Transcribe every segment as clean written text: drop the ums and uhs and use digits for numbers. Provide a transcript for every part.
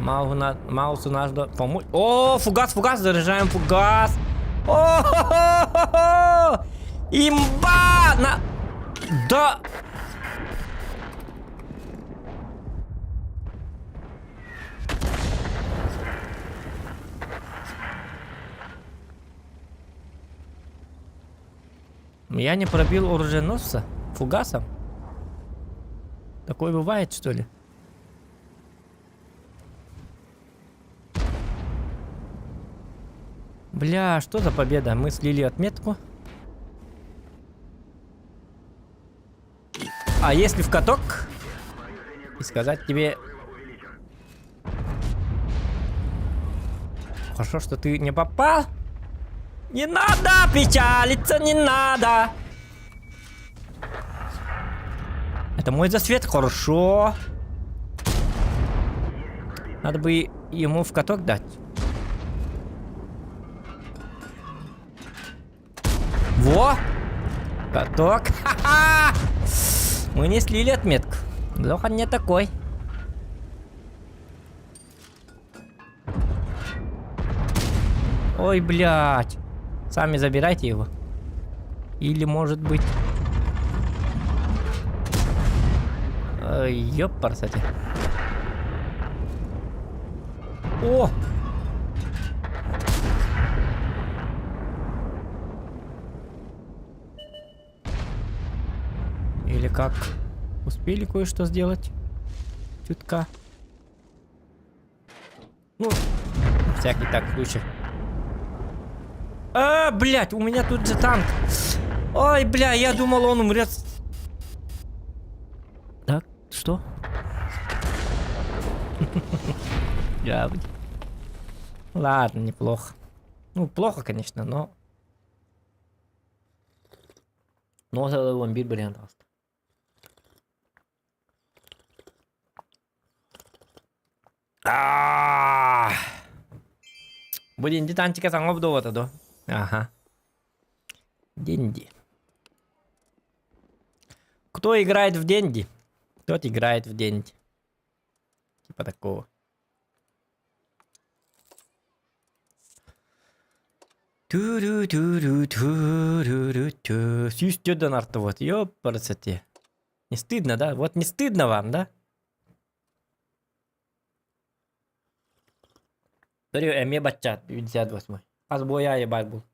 Маусу надо помочь. О, фугас, фугас, заряжаем фугас. О, имба! На... Да! Я не пробил оруженосца фугасом? Такое бывает, что ли? Бля, что за победа? Мы слили отметку. А если в каток? И сказать тебе... Хорошо, что ты не попал. Не надо печалиться, не надо. Это мой засвет, хорошо. Надо бы ему в каток дать. Во! Каток. Ха-ха! Мы не слили отметку. Лохан не такой. Ой, блядь. Сами забирайте его. Или, может быть... Ой, ёпарсоте. О! Или как? Успели кое-что сделать? Чутка. Ну, всякий так случай. А, блядь, у меня тут же танк. Ой, бля, я думал, он умрет. Так, что? Я... Ладно, неплохо. Ну, плохо, конечно, но... Но 11 вариант ааста. А! Бу Динди танчика саҥа обдуобата дуо? Аха. Динди. Кто играет в Денди? Тот играет в Денди. Типа такого. Ту-ру-ту-ру-ту-ру-ру-ту. Сүүс артыбыт. Ёпарасоте. Не стыдно, да? Вот не стыдно вам, да? Көрүө эмиэ баччаат 58 Хас буойа аайы баар буол.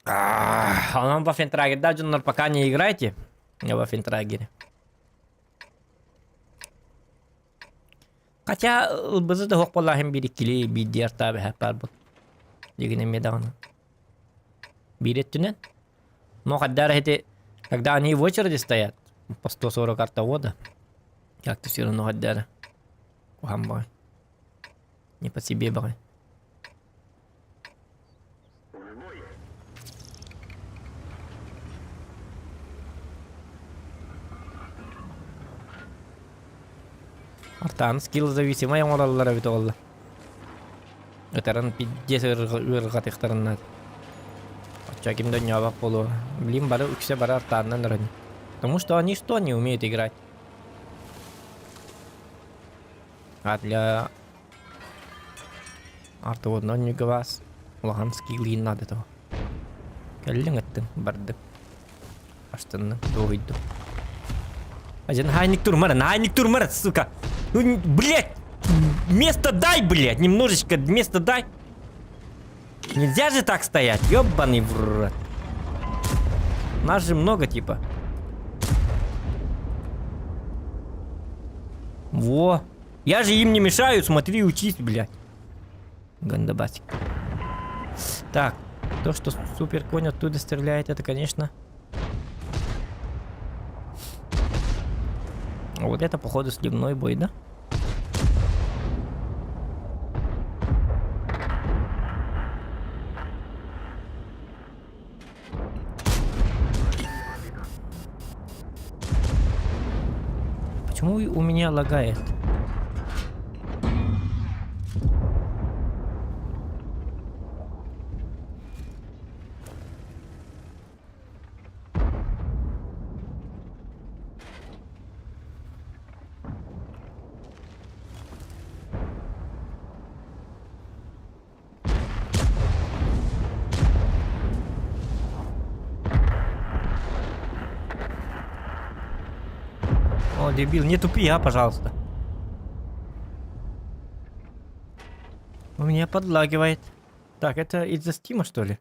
Онон Вафентрагерда дьоннор пока не играйте в Вафентрагере. Хотя ылбызы да суох буоллаах биир иккилии биирдии артаа бэһэ баар буол. Дигин эмиэ даҕаны. Биир өттүнэн. Но хайдах эрэ ити когда они в очереди стоят по 140 артовода, как-то все равно хайдах эрэ куһаҕан баҕайы. Не по себе баҕайы. Артаан скилл зависимай оҥороллор эбит оҕоллор. Ытарын пиздец ыарырҕатыахтарын наада. Оччо ким да өнньообот буолуо. Блин, бары үксэ бары артаанынан өрөн. Потому что они что не умеют играть? А для артоводного вас улахан скиллиин наада того. Кэллиҥ ыттыҥ, бардыҥ. Астынным, дуоһуйдум. Один хайник турмара, хайник турмара, сука! Ну, блядь! Место дай, блядь! Немножечко место дай! Нельзя же так стоять, ёбаный в рот. Нас же много, типа. Во. Я же им не мешаю, смотри, учись, блядь. Гандабасик. Так, то, что супер конь оттуда стреляет, это, конечно... Вот это, походу, сливной бой, да? Почему у меня лагает? О, дебил, не тупи, а, пожалуйста. У меня подлагивает. Так, это из-за Стима, что ли?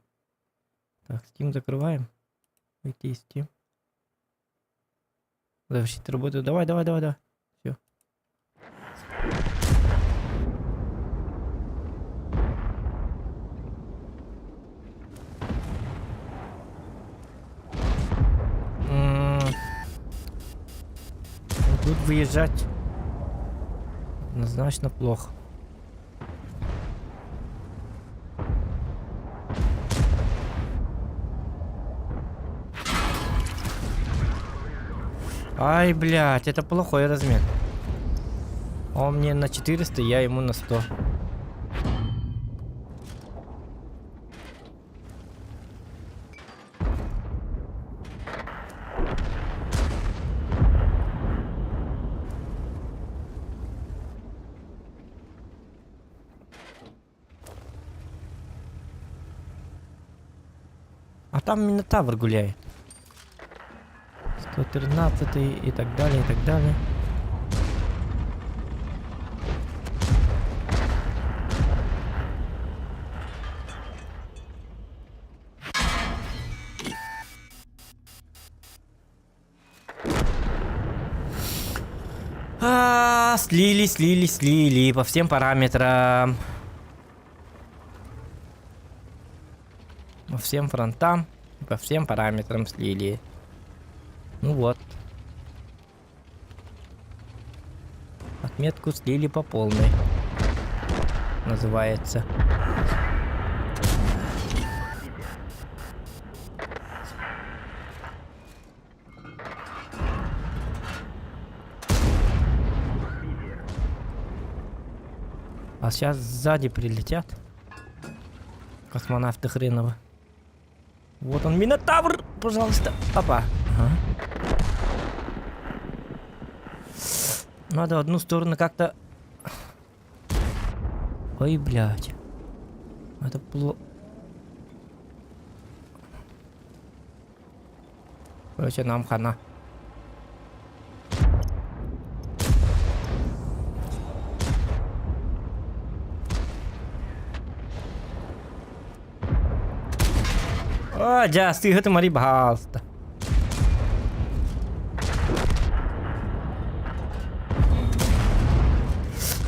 Так, Steam закрываем. Выйти из Steam. Завершить работу. Давай, давай, давай, давай. Все. Тут выезжать однозначно плохо. Ай, блядь, это плохой размер. Он мне на 400, я ему на 100. А там Минотавр гуляет. 113 и так далее, и так далее. А, слили, слили, слили по всем параметрам. По всем фронтам, по всем параметрам слили. Ну вот. Отметку слили по полной. Называется. А сейчас сзади прилетят. Космонавты хреново. Вот он, Минотавр, пожалуйста. Опа. Ага. Надо одну сторону как-то... Ой, блядь. Это плохо. Короче, нам хана. О, дьэ, сыыһы мари баһаалыста.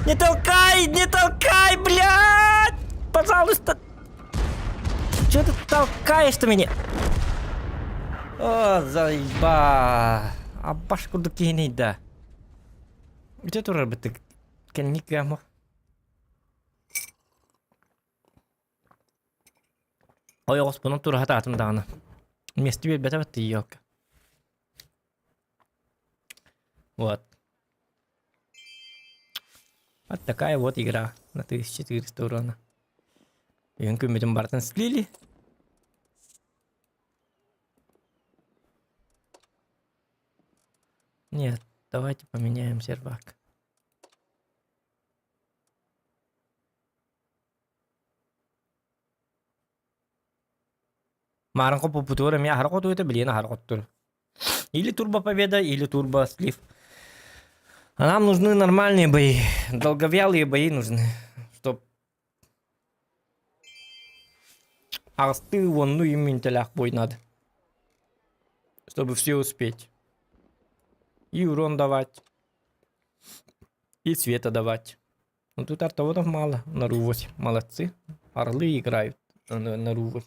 Не толкай, не толкай, блядь! Пожалуйста! Че ты толкаешь-то меня? О, заеба. Абаш курдук киһиний да. Где турар бытык? Кэнник гамма. Ойоҕоспунан тураһатаатым даҕаны. Миэстэ биэрбэтэ тиийиэххэ. Вот. Вот такая вот игра на 1400 урона. Бүгүн күммүтүн барытын слили. Нет, давайте поменяем сервак. Маарын хоппуппутугар эмиэ аһара хотуйта, билигин аһара хоттур. Или турбо победа, или турбо слив. А нам нужны нормальные бои, долговялые бои нужны, чтоб аҕыстыы уоннуу мүнтэлээх бой надо, чтобы все успеть. И урон давать, и света давать. Ну тут артоводов мало на Ру-8. Молодцы. Орлы играют на, на Ру-8.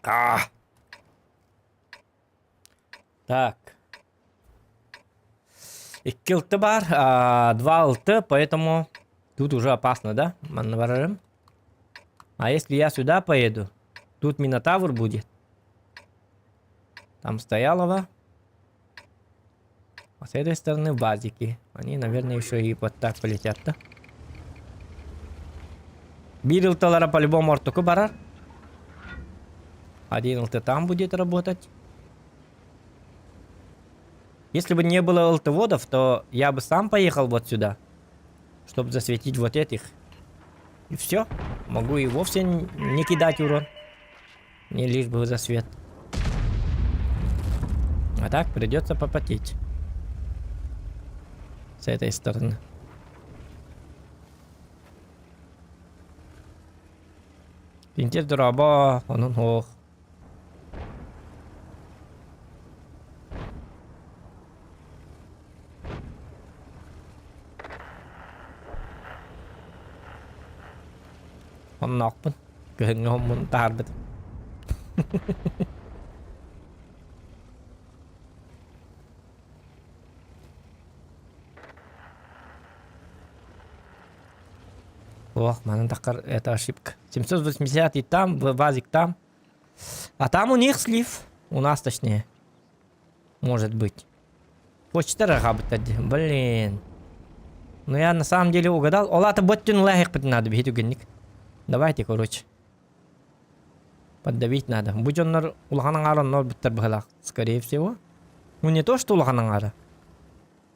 А! Так. Икки ЛТ бар, а, два ЛТ, поэтому тут уже опасно, да? Манна барарым. А если я сюда поеду, тут Минотавр будет. Там стоялова. А с этой стороны базики. Они, наверное, еще и вот так полетят, да? Биир ЛТлара по-любому ортоку барар. Один ЛТ там будет работать. Если бы не было ЛТ-водов, то я бы сам поехал вот сюда, чтобы засветить вот этих. И все. Могу и вовсе не кидать урон. Не лишь бы засвет. А так придется попотеть. С этой стороны. Пинтер дорообо, онон ох. Онноохпун. Кыһыҥҥы хоммун таһаарбытым. Ох, манан таххар это ошибка. 780 и там, вазик там. А там у них слив. У нас точнее. Может быть. Почта рахабыта Блин. Ну я на самом деле угадал. Ол аты боттун лайықпытын надо биһи түгенник. Давайте, короче. Поддавить надо. Бу дьоннор улахан аҥаар онно бүттэр быһылаах. Скорее всего. Ну не то, что улахан аҥаара.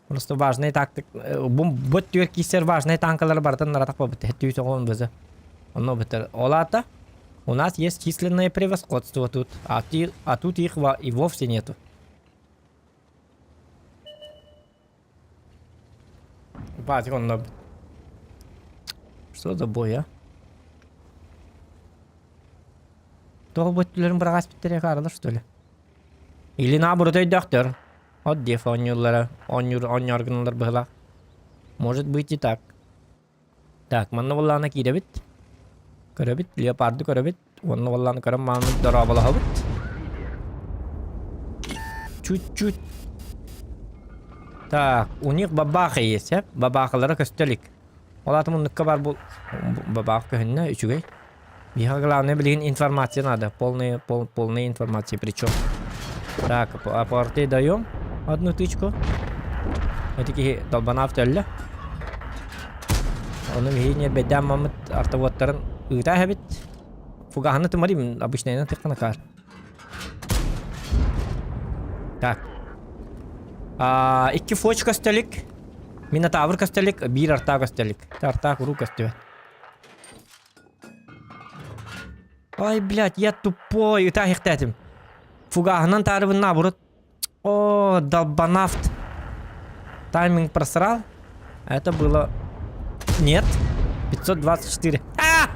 Просто важный тактик. Бу бот түөр киисэр важный танкалары барытын наратах бабыт. Түү соҕон бызы. Онно бытар. Ол аата у нас есть численное превосходство тут, а, ти, а тут их и вовсе нету. Базик онно Что за бой, а? Тоҕо бөттүлэрин быраҕас бүттерэ хаарылар, что ли? Или наоборот өйдөөхтөр. От деф оонньууллара, оонньуур оонньоор гыналлар быһылаах. Может быть и так. Так, манна буоллаҕына киирэбит. Көрөбүт, леопарды көрөбүт. Уонна буоллаҕына көрөн мааммыт дорооболоһобут. Чуть-чуть. Так, у них бабаха есть, э? Бабахалара көстө илик. Ол аата муннукка бар бу бабах көһүннэ үчүгэй. Биһиэхэ главное билигин информация надо, полная, пол, полная информация причем. Так, апорты даем одну тычку. Эти киһи долбанаав төллө. Ону биһи бэдэм мамыт артоводтарын ыыта эһэбит. Фугаһаны тымарим обычно тыккана каар. Так. А, икки фоч көстөлүк. Минотавр көстөлүк, биир артаа көстөлүк. Артаа куруу көстүбэт. Ай, блядь, я тупой, ытаа иһихтээтим. Фугаһынан таарыбын наоборот. О, долбанафт. Тайминг просрал. Это было... Нет. 524. А!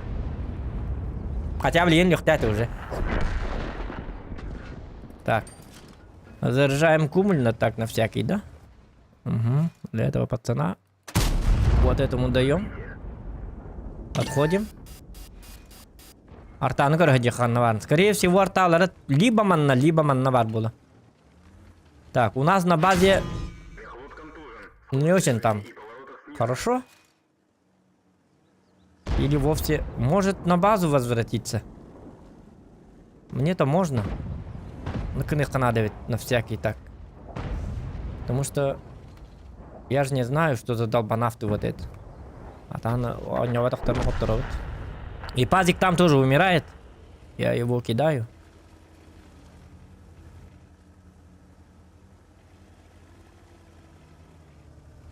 Хотя, блин, легтяты уже. Так. Заряжаем кумульно так на всякий, да? Угу. Для этого пацана. Вот этому даем. Отходим. Артаны көрө ханна бар. Скорее всего, арталары либо манна, либо манна бар было. Так, у нас на базе не очень там хорошо. Или вовсе может на базу возвратиться. Мне-то можно. Ну, надо ведь на всякий так. Потому что я же не знаю, что за долбанафты вот это. А там у него И пазик там тоже умирает. Я его кидаю.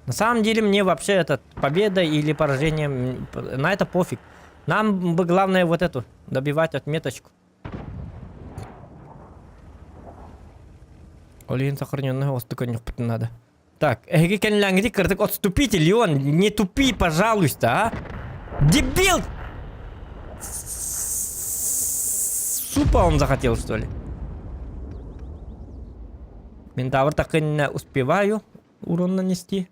На самом деле мне вообще этот победа или поражение, на это пофиг. Нам бы главное вот эту добивать отметочку. Олин сохраненный остыканюх надо. Так, эһиги кэннилээҥҥитик кырдык отступите, Леон, не тупи, пожалуйста, а? Дебил! Супа он захотел, что ли? Ментавр так и не успеваю урон нанести.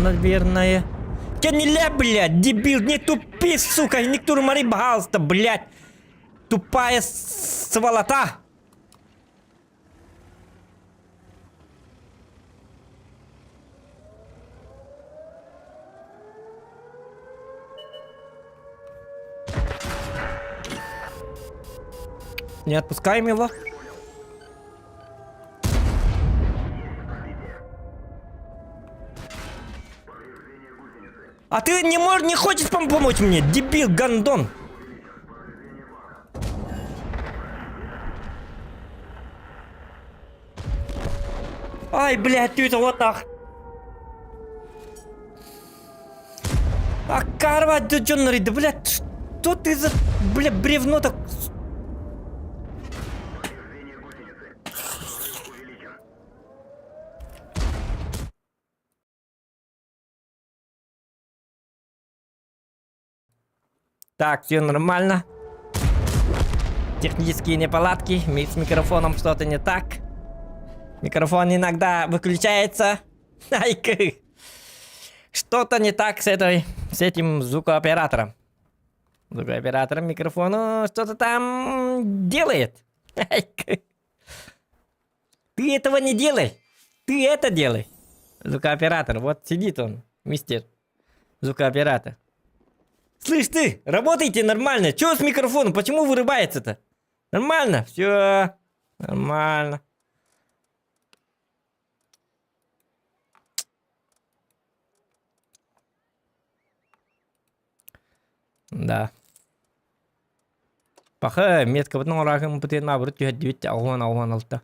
Наверное. Кэннилээ, блядь, дебил, не тупи, сука, не турмари, пожалуйста, блядь. Тупая сволота. Не отпускаем его. А ты не можешь, не хочешь помочь мне, дебил, гандон. Ай, блядь, ты это вот так. А карва дьоннор, блядь, что ты за, блядь, бревно так... Так, все нормально. Технические неполадки. С микрофоном что-то не так. Микрофон иногда выключается. Ай, Что-то не так с, этой, с этим звукооператором. Звукооператором микрофону что-то там делает. Ты этого не делай. Ты это делай. Звукооператор. Вот сидит он, мистер звукооператор. Слышь ты, работайте нормально. Чего с микрофоном? Почему вырубается-то? Нормально, все. Нормально. Да. Паха, меткабытын оҥорооһун бытыан маабырыт түһэрдибит 86.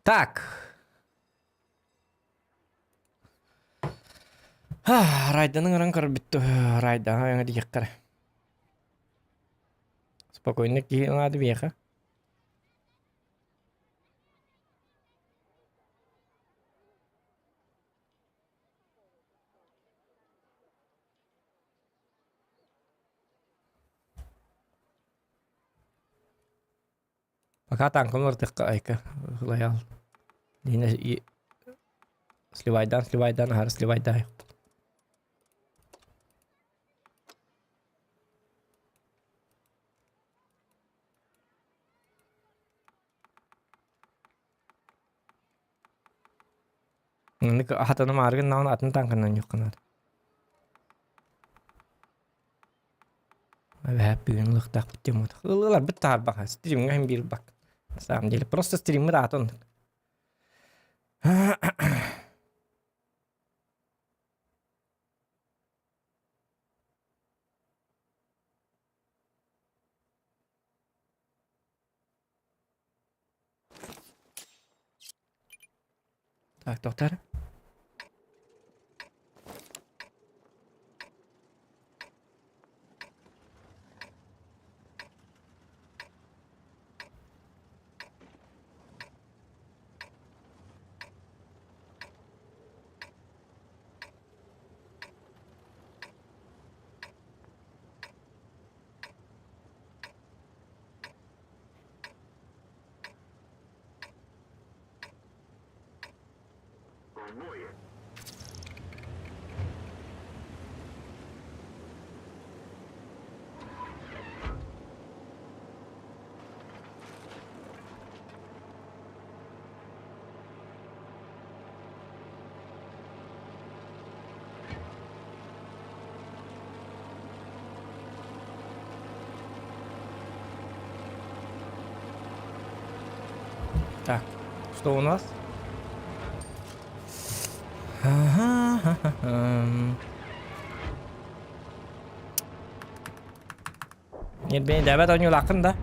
Так. Райданы ыҥыран көрбүт Райдаҕа диэххэ Спокойно киһи наада биһиэхэ. Пока танком ыртыкка айка лаял. Сливайдан, сливайдан, аһары сливайдан. Маннык хатаным ааргын наҕын атын таҥханан юхханар. Эбэһэ бүгүн ылыахтаахпыт диэн буолбатах. Ыллыларбыт таарбаха, стримҥа иһин биир бак. На самом деле, просто стриммит аата оннук. Так, доктор. Так, что у нас? Ага, Нет, бэйэн дэбэт оонньуулааххын да?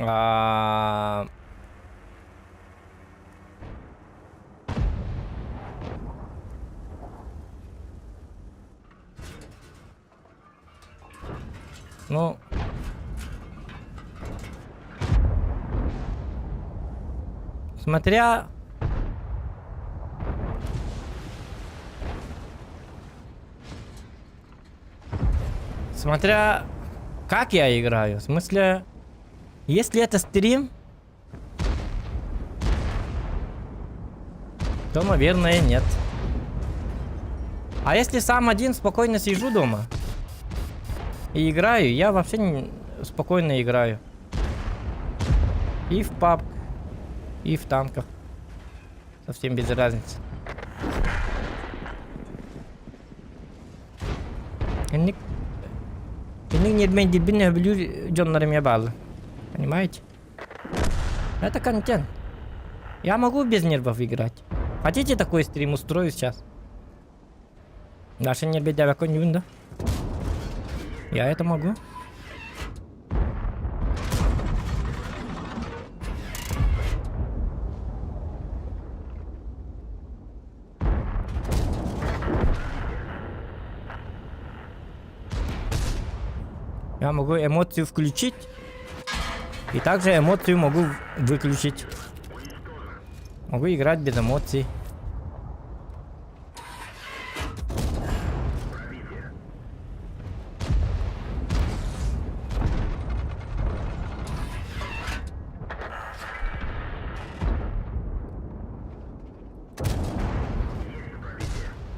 Аа... Ну... Смотря... Смотря как я играю. В смысле, если это стрим, то, наверное, нет. А если сам один спокойно сижу дома и играю, я вообще не... спокойно играю. И в пабг, и в танках. Совсем без разницы. Инник инник ньиэрбэйин диирбин сөбүлүүр дьоннор эмиэ бааллар. Понимаете? Это контент. Я могу без нервов играть. Хотите такой стрим устрою сейчас? Даша ньиэрбэйдээбэккэ оонньуубун да? Я это могу. Я могу эмоцию включить. И также эмоцию могу выключить. Могу играть без эмоций.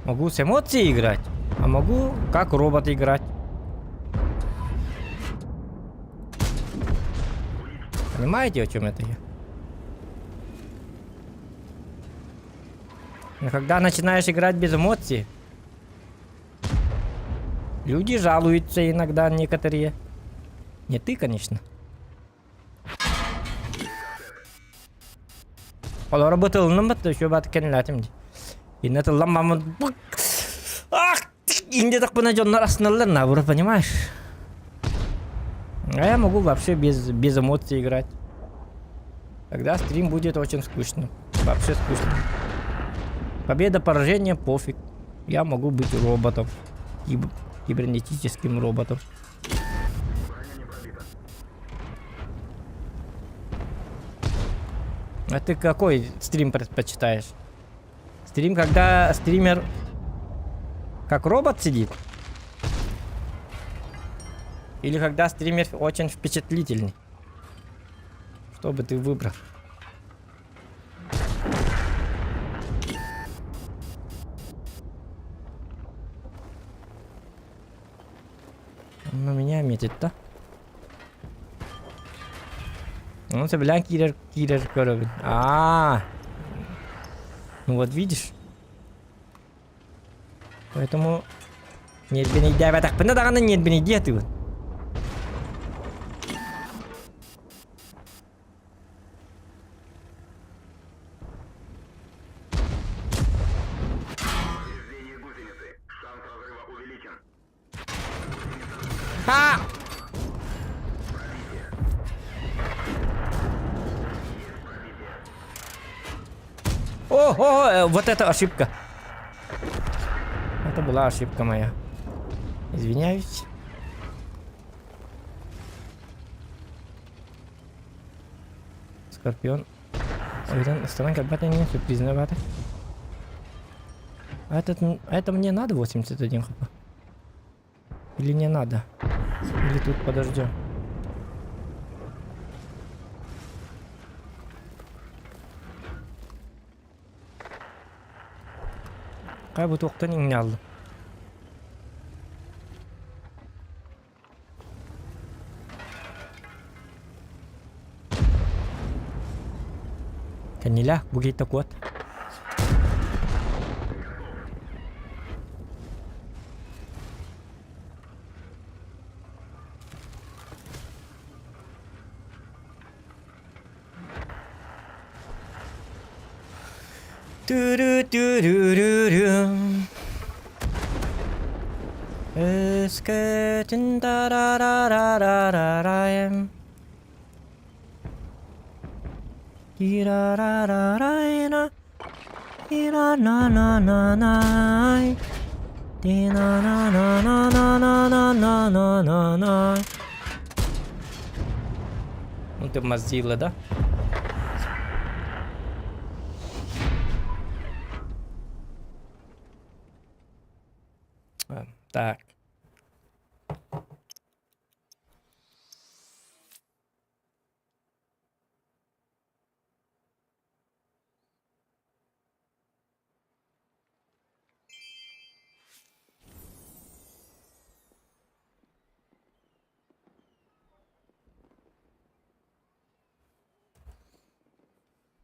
Могу с эмоцией играть, а могу как робот играть. Понимаете, о чем это я? Но когда начинаешь играть без эмоций, люди жалуются иногда некоторые. Не ты, конечно. Олору бытылынным бытты, еще бат кенләтим ди. Инне тыллам мамын. Ах, инде тақпына дьоннор астыналлар наоборот, понимаешь? А я могу вообще без, без эмоций играть. Тогда стрим будет очень скучным. Вообще скучным. Победа, поражение, пофиг. Я могу быть роботом. Киб кибернетическим роботом. А ты какой стрим предпочитаешь? Стрим, когда стример как робот сидит? Или когда стример очень впечатлительный? Что бы ты выбрал? Он на меня метит, да? Он сөбүлээн киирэр киирэр көрөбүн. Аа. Ну вот видишь. Поэтому ньиэрбинийдээбэтэхпинэ даҕаны ньиэрбинийдии сатыыбын. А! О, о, э, вот это ошибка. Это была ошибка моя. Извиняюсь. Скорпион. Ойдан ыстаран кэлбэт эҥин сюрпризына баата. А этот, а это мне надо 81 хп? Или не надо? Или тут подождем? Кай бу туохтан иҥнэ аллым? Кэннилээх бу киһитэ куот. Түрү-түрү-рү-рүм. Өскөтүн тарарарарарарайым. Тирарарарайна. Тира-на-на-на-най. Ти-на-на-на-на-на-на-на-на-на-на. Ну ты мазила, да? Так.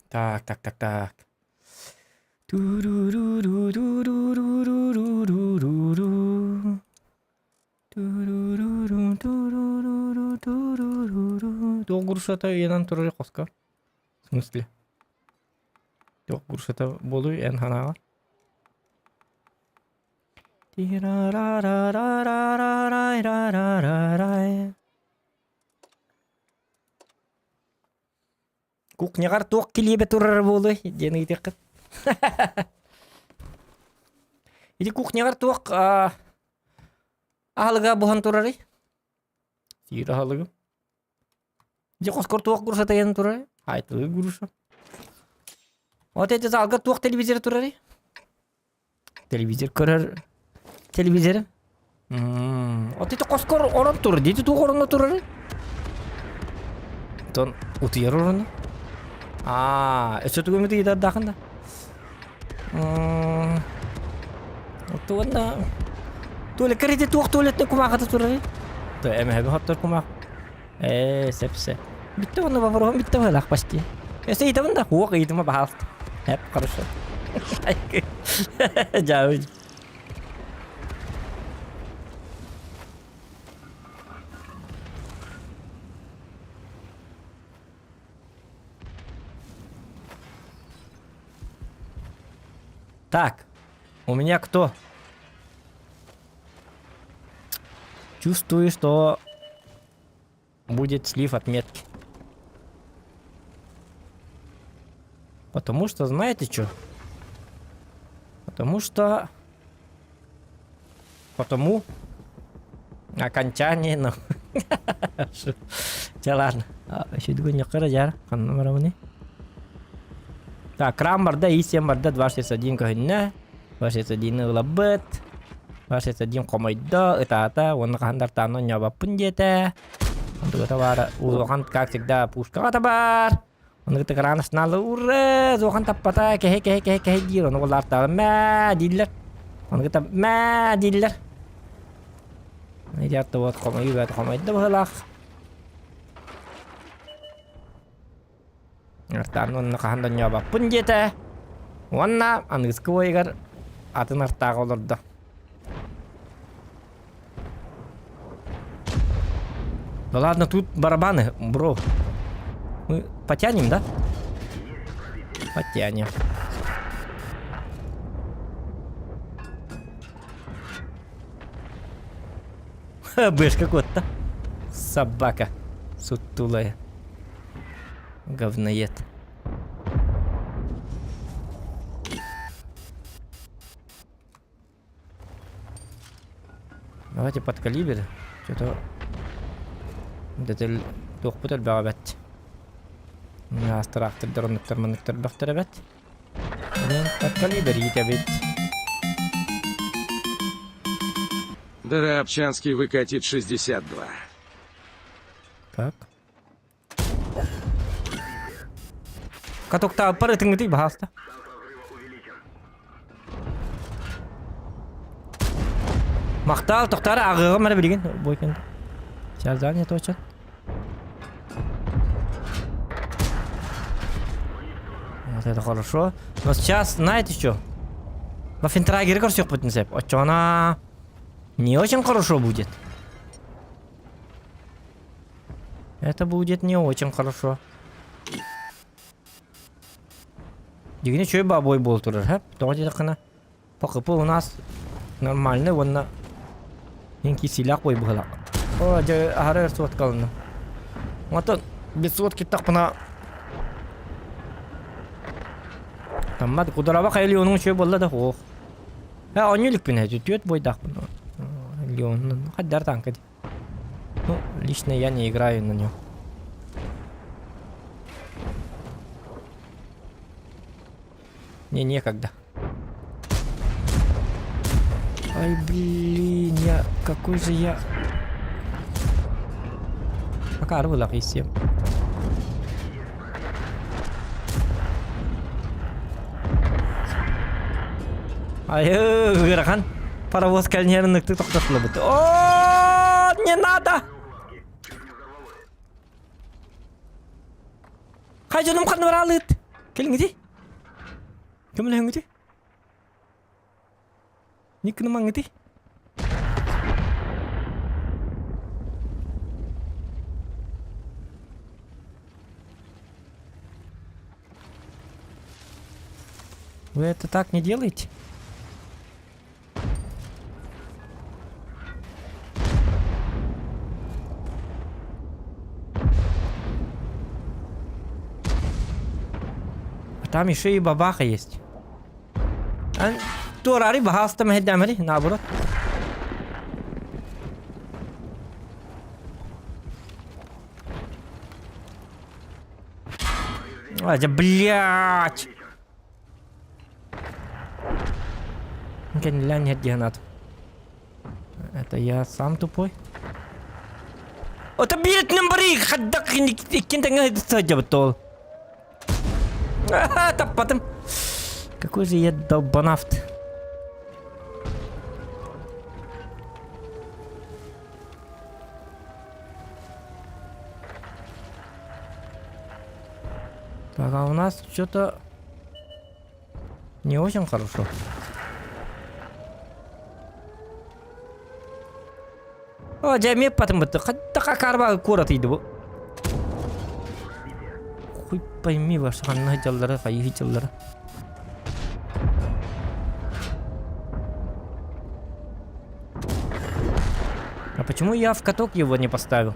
Так, так, так, так. Ту-ру-ру-ру-ру-ру-ру-ру-ру-ру. Ту-ру-ру-ру-ру-ру-ру-ру. Туох грушата ыйанан турар хоско? В смысле? Туох грушата буолуй эн ханаҕар? Кухняҕар туох килиэбэ турара буолуой диэн ыйытыаххыт. Ити кухняҕар туох аһылыга буһан турарый? Сиир аһылыгым. Дьэ хоскор туох груша тайан турарый? Айтылы груша. Вот эти залга туох телевизор турарый? Телевизор көрөр телевизор. Вот ити хоскор орон тур, дити туох ороҥҥо турарый? Тон утуйар орону. Аа, өссө тугу эмит ыйытардаахын да? Туонна туалеккар ити туох туалеттан кумаахата турарый? То эмэһэби хоттор кумаах. Ээ, сөп сөп. Бүттэ уонна вопроһум бүттэ быһалаах почти. Өссө ыйытабын да? Уох ыйытыма баһаалта. Эп, хорошо. Дьаабый. Так, у меня кто? Чувствую, что будет слив отметки. Потому что, знаете что? Потому что... Потому... Окончание, ну... Чэ, ладно. Сүдүгүн дьар. Ханна барабыный? Так, кран барда, И7 барда, 261 көһүннэ. 261 ылабыт. 261 хомойдо, ытаата, уонна хаһан дартааны онньообоппун диэтэ. Онтугата баара улахан, как всегда, пушкаҕа табар. Ону кытта кран астынаалы ура, зохан таппата, кэһэ кэһэ кэһэ кэһэ диир, ону улаартаҕа мээ дииллэр. Ону кытта мээ дииллэр. Идиотта вот хомойуу бэт хомойдо быһыылаах. Артаан уонна хаһан да онньообоппун диэтэ. Уонна аныгыскы уойугар атын артааҕа олордо. Да ладно, тут барабаны, бро. Мы потянем, да? Потянем. Бэшка куотта. Собака. Сутулая. Говноед. Давайте под калибр. Что-то... Дэтэл туохпут элбэҕэ бэт. Астыраахтырдар оннуктар манныктар бөхтөр эбэт. Под калибр иитэбит. Дарабчанский выкатит 62. Так. Катоктааппар ытыҥҥытый баһаалта. Махтаал тохтоору ааҕыаҕым эрэ билигин бойкин. Сейчас да не точно. Вот это хорошо. Но сейчас, знаете что? Ваффентрагеры көрсүөхпүтүн сөп. Оччоҕуна не очень хорошо будет. Это будет не очень хорошо. Дигини чөй бабой буол турар, хэп? Тоҕо диэтэххинэ, ПХП у нас нормальный уонна мин кисиилээх бой быһылаах. О, дьэ, аһара өр суоткалынным. Онтон без сотки тахпына Таммат кудараба хайа Леонуҥ үчүгэй буолла да ох. Э, оонньуу иликпин ээ, түөрт бойдаахпын. Леон, хайдар танка дии. Ну, лично я не играю на нем. Мне некогда. Ай, блин, я... Какой же я... Пока арвылах и Айы, ыарахан. Паровоз кэлниэрин ныктык тохтотулабыт. О, не надо! Хай дьонум ханна бараалыыт? Кэлиҥҥитий? Көмөлөһөҥҥүтүй? Никкынымаҥҥытый? Вы это так не делаете? Там еще и бабаха есть. Туорари баһаалыста мэһэйдээмэри, наоборот. А, да блядь! Кэннилээн иһэр надо. Это я сам тупой? Это бииртинэн барыы хаддак иккин тэҥҥэ сылдьабыт ол. Таппатым. Какой же я долбанавт. Так, а у нас что-то не очень хорошо. О, дьэ эмиэ ыппатым бытты. Хайдах акаарба куоратыйды бу. Хуй пойми ваш ханна сылдьаллара, хайыы сылдьаллара. А почему я в каток его не поставил?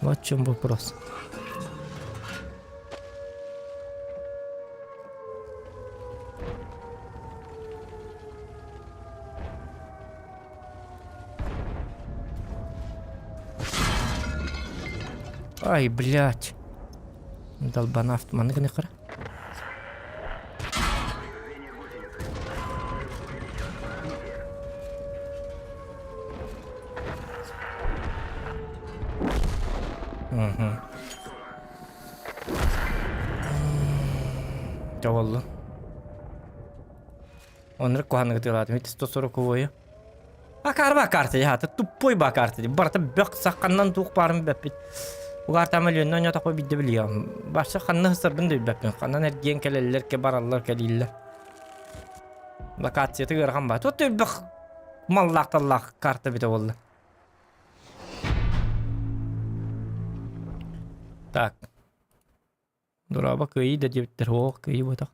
Вот в чем вопрос. Ай, блядь. Долбанавт, маннык нехара. Угу. Дьэ Оннук куһаҕаннык ытыалаатым. Ити 140-ую. Акаарба карта дии, тупой ба карта дии. Барыта бөх сахханнан туох баарын билбэппит. Угаартаама Өлүөнэ оонньоотохпо биирдэ билиэҕим. Барса ханна сыстарбын да билбэппин. Ханнан эргийэн кэлэллэр, ке бараллар, кэлииллэр. Локацията ыарахан баа. Туох да элбэх маллаах-таллаах карта эбитэ буолла. Так. Дорообо кыайыы да диэбиттэр. Ох, кыайыы буотах.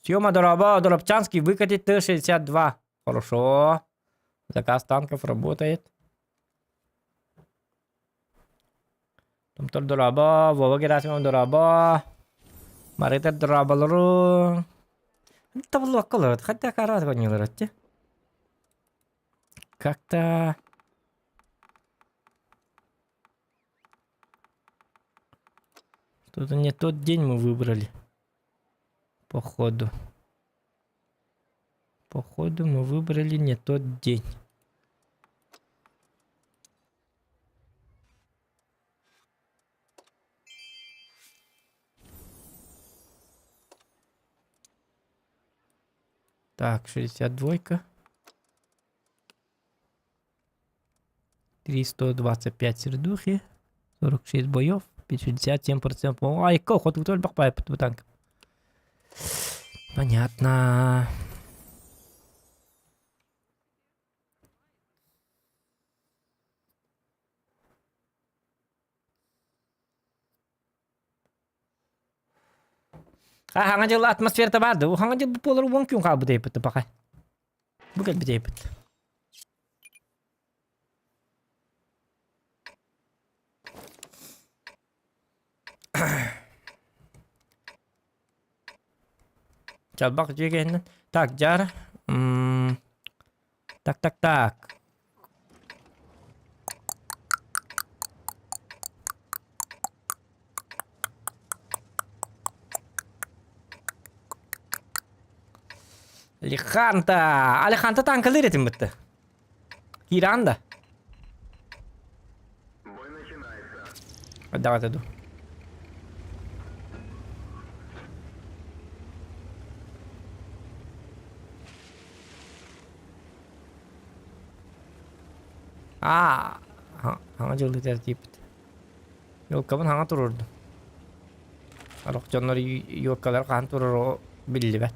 Съема дорообо, Доробчанский выкатит Т-62. Хорошо. Заказ танков работает. Томтор дорообо, Вова Герасимов дорообо. Маритер дорооболору. Табыллыбакка олорот. Хотя карат олорот Как-то... Что-то не тот день мы выбрали. Походу. Походу мы выбрали не тот день. Так, 62. 325 сердухи, 46 боев, 57%. Ай, кох, вот только по танк. Понятно. А хаҥа дьыл атмосферата баар да, хаҥа дьыл буолар уон күн хаалбыт эйпит баҕай. Бу кэлбит эйпит. Чалбах дьиэ кэннин. Так, дьара. Так, так, так. Алиханта! Алиханта танкалыыр этим бытты. Кииран да. Давай иду. Аа, хаҥа дьылы тииппит. Елкабын хаҥа турурдум. Сорох дьоннор елкалар хаһан турар биллибэт.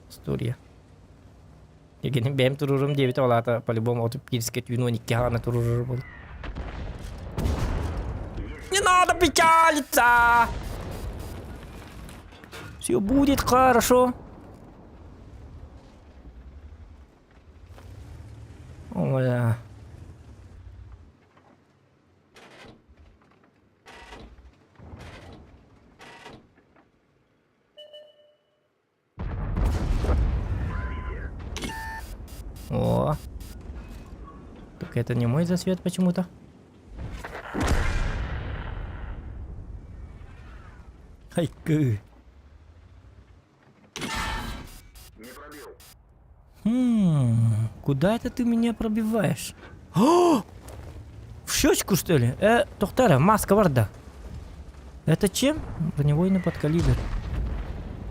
История. Егенин бэйэм турурум диэбитэ ол аата по-любому отуп киирискэ түүн 12 хаҕана турурар буолуо. Не надо печалиться! Все будет хорошо. О, О. Только это не мой засвет почему-то. Хайкы. Хм, куда это ты меня пробиваешь? О! В щечку, что ли? Э, Тохтара, маска варда. Это чем? Броневойный подкалибер.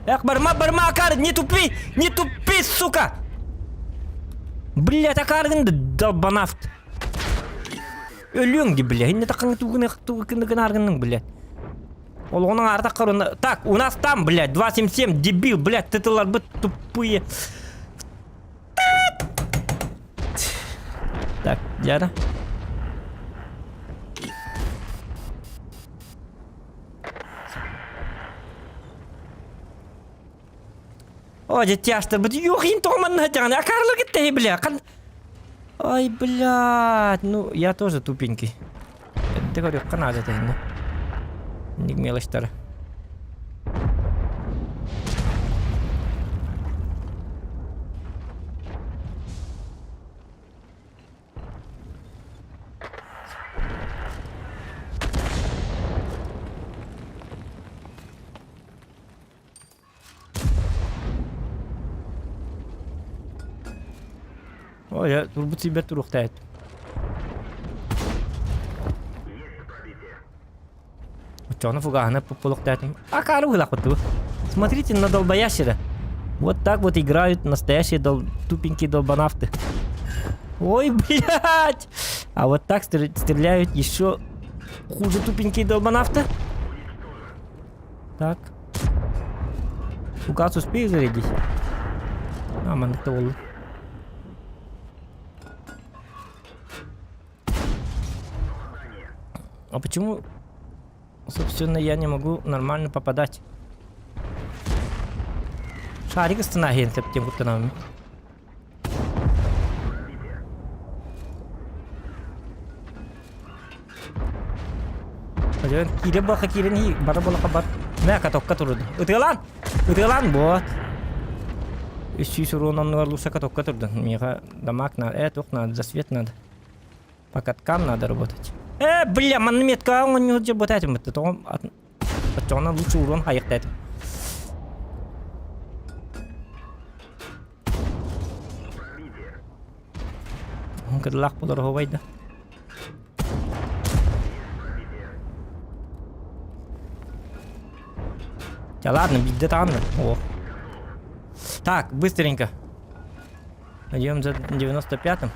Эх, барма, барма, Акар, не тупи! Не тупи, сука! Блять, Акар, долбанафт. Өлүөҥ дии, бля. Инне таххаҥ тугун блядь. Олоҕунан артах корона. Так, у нас там, блядь, 2.77, дебил, блядь, тытыларбыт тупые. Так, Диана. О, дьэ Юх, ин тоҕо манна Акарлы китте, бля. Ай, блядь, ну, я тоже тупенький. Ты говорю, канада это, Не мелочтары. Ой, турбут сибер туруктайт. Оччоҕуна фугаһына пуппулуктаатым. Акары выхлахпыт Смотрите на долбоящера. Вот так вот играют настоящие дол... тупенькие долбанавты. Ой, блядь! А вот так стреляют еще хуже тупенькие долбанавты. Так. Фугас успею зарядить? А, маннык ол. А почему, собственно, я не могу нормально попадать? Шарик станаген тем куттанамын. Киирэ баха киирэн бара буолаха бар. Мэ катокка турду. Ытыалаан! Ытыалаан вот. 300 урон оннугар лучше катокка турду. Миэхэ дамаг надо. Э, туох надо, засвет надо. По каткам надо работать. Э, бля, манна метка оҥонньуһут дьарбатаатым бытта. Тоҕом оччоҕуна лучше урон хайыктаатым. Кыдылаах болор оһуобайда. Да ладно, биирдэ таҕанна. О. Так, быстренько. Идем за 95-м.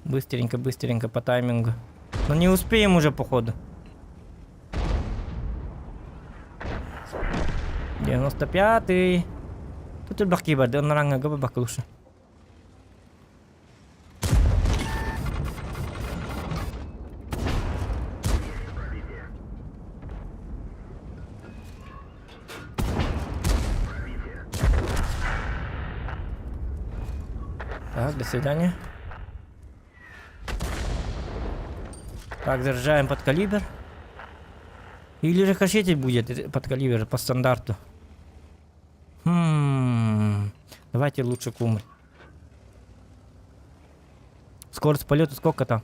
Быстренько, быстренько по таймингу. Но не успеем уже, походу. 95-й. Тут баки барды, он ранга габа баклуша. Так, до свидания. Так, заряжаем под калибр. Или рикошетить будет под калибр по стандарту. Хм. Давайте лучше кумуль. Скорость полета сколько там?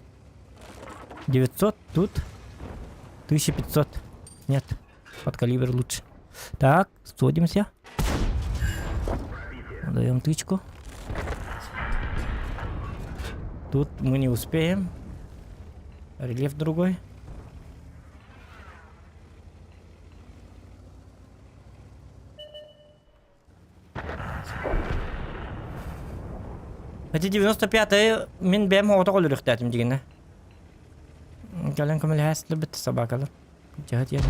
900 тут. 1500. Нет, под калибр лучше. Так, садимся. Даем тычку. Тут мы не успеем. Рельеф другой. Эти 95-й мин бэйэм оҕото өлөрүөхтээтим дигинэ. Кэлэн көмөлөһөөстүлэрбит собакалар. Дьаһат диэн.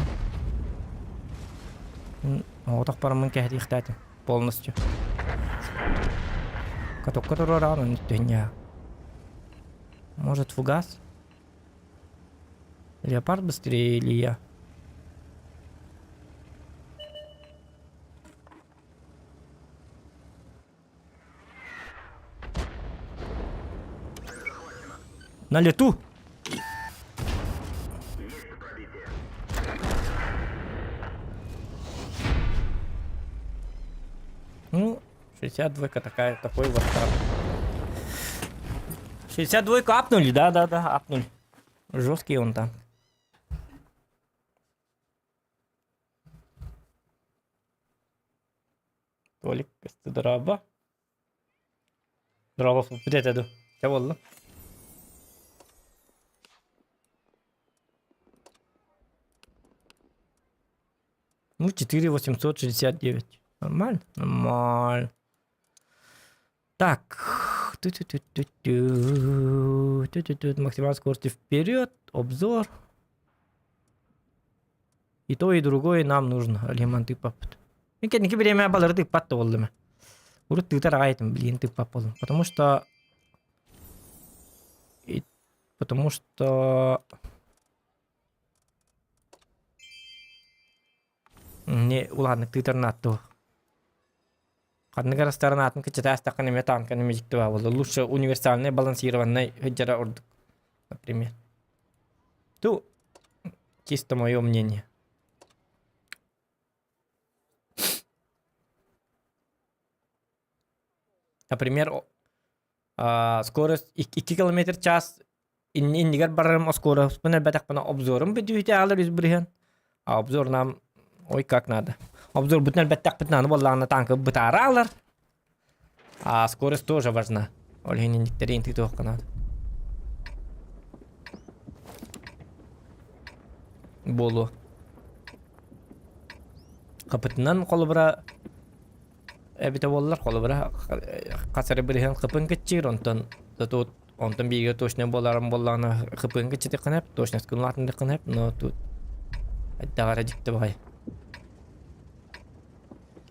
Оҕотох бараммын кэһэтиэхтээтим полностью. Катокка туруораҕын оннук түһүнньэҕэ. Может фугас? Леопард быстрее или я? На лету! Ну, 62 такая, такой вот там. 62 апнули, да-да-да, апнули. Жесткий он там. Толик дорообо. Дорообо бүтэтэ ду. Чэ буолла. Ну, 4869. Нормально? Нормально. Так. Ту-ту-ту-ту-ту. Ту-ту-ту. Максимальной скорости вперед. Обзор. И то, и другое нам нужно. Алиман тыыппаппыт. Мин кэнники бириэмэ балары тыыппат да буоллум. Урут тыытар аҕай этим, билигин тыыппат буоллум. Потому что... И... Потому что... Не улаханнык тыытар нааттуо. Ханнык арастарын аатын кыччатаастаххына эмиэ таанканы эмиэ дьикти баа буолла. Лучше универсальный балансированный сылдьара ордук, например. Ту чисто мое мнение. Например, скорость 2 километр час иннигэр барарым скоростьпун элбэтэхпинэ обзорум бүтүүтэ аалар үс бырыһыан. А обзор нам ой как надо. Обзор бүтүн элбэттэхпитинэ аны буоллаҕына танка бытаара аалар. А скорость тоже важна. Ол иһин инниктэри интитуохха надо. Буолуо. Хапытынан холобура эбитэ буоллар холобура хас эрэ бырыһыан хыпын кыччыыр онтон тут онтон бииргэ точно буоларым буоллаҕына хыпын кыччытыаххын сөп точноскун улаатынныаххын сөп но тут хайдах эрэ дьикти баҕайы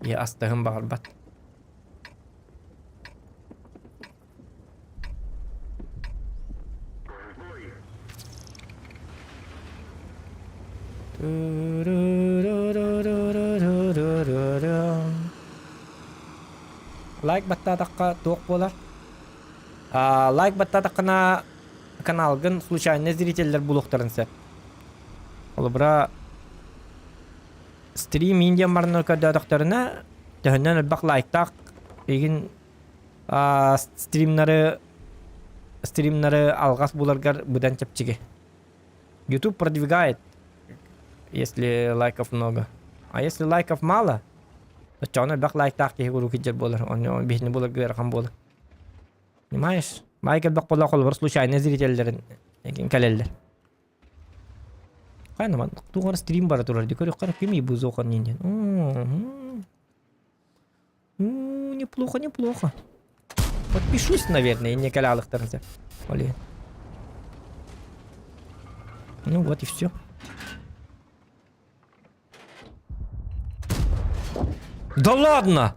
ийэ астыһын баҕарбат Лайк баттаатахха туох буолар? Лайк баттаатаххына каналгын случайно зрителлэр булуохтарын сөп. Холобура стрим индиан барыны көрдөөтөхтөрүнэ төһөннөн элбэх лайктаах игин стримнары стримнары алҕас буларгар быдан чэпчэки. YouTube продвигает, если лайков много. А если лайков мало, оччоҕуна элбэх лайктаах киһи куруук илдьэр буолар. Онно биһини буларга ыарахан буолар. Понимаешь? Лайк элбэх буолла холобур случайно зрителлэрин кэлэллэр. Хайна туох стрим бара турар ди көрүөххэ ким ибузохан диэн. Неплохо, неплохо. Подпишусь, наверное, и не калялыхтарынса. Оле. Ну вот и все. Да ладно!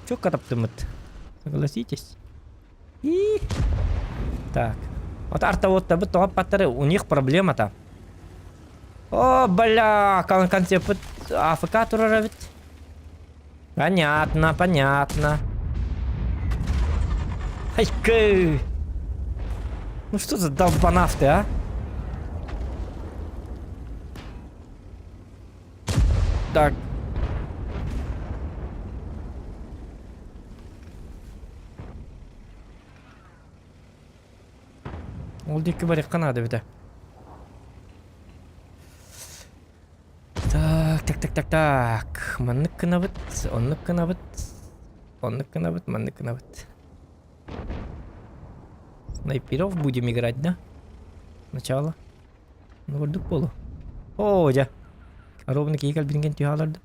Чё таптымыт? Согласитесь? И... Так. Вот арта вот табыт тоҕо у них проблема-то. О, бля, концепт АФК турар эбит. Понятно, понятно. Хайкы! Ну что за долбанавты, а? Так. Ол диэки барыахха наада эбитэ. Так, так, так, так, так. Маннык гынабыт, оннук гынабыт, оннук гынабыт, маннык гынабыт. Снайперов будем играть, да? Сначала. Ну, курдук буолуо. Оо, дьэ. Ровно киһи кэлбитин түһэ олордо.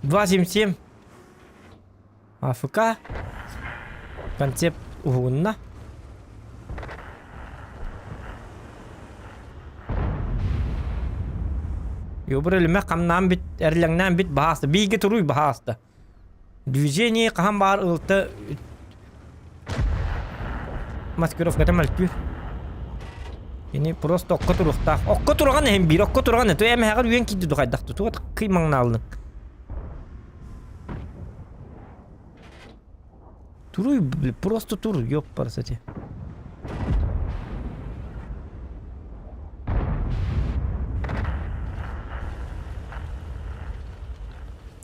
2.77. АФК. Концепт уһугунна. Йобур өлүмэ хамнаан бүт, эрлэҥнээн бүт баһааста. Бииргэ туруй баһааста. Движение хаһан баар ылта маскировката мөлтүүр. Кини просто окко туруохтаах. Окко тураҕан иһин биир, окко тураҕан эту эмэһэҕэр үөн киирди духайдахты. Туга кый маҥнааллыҥ. Туруй, просто тур, ёппарсати.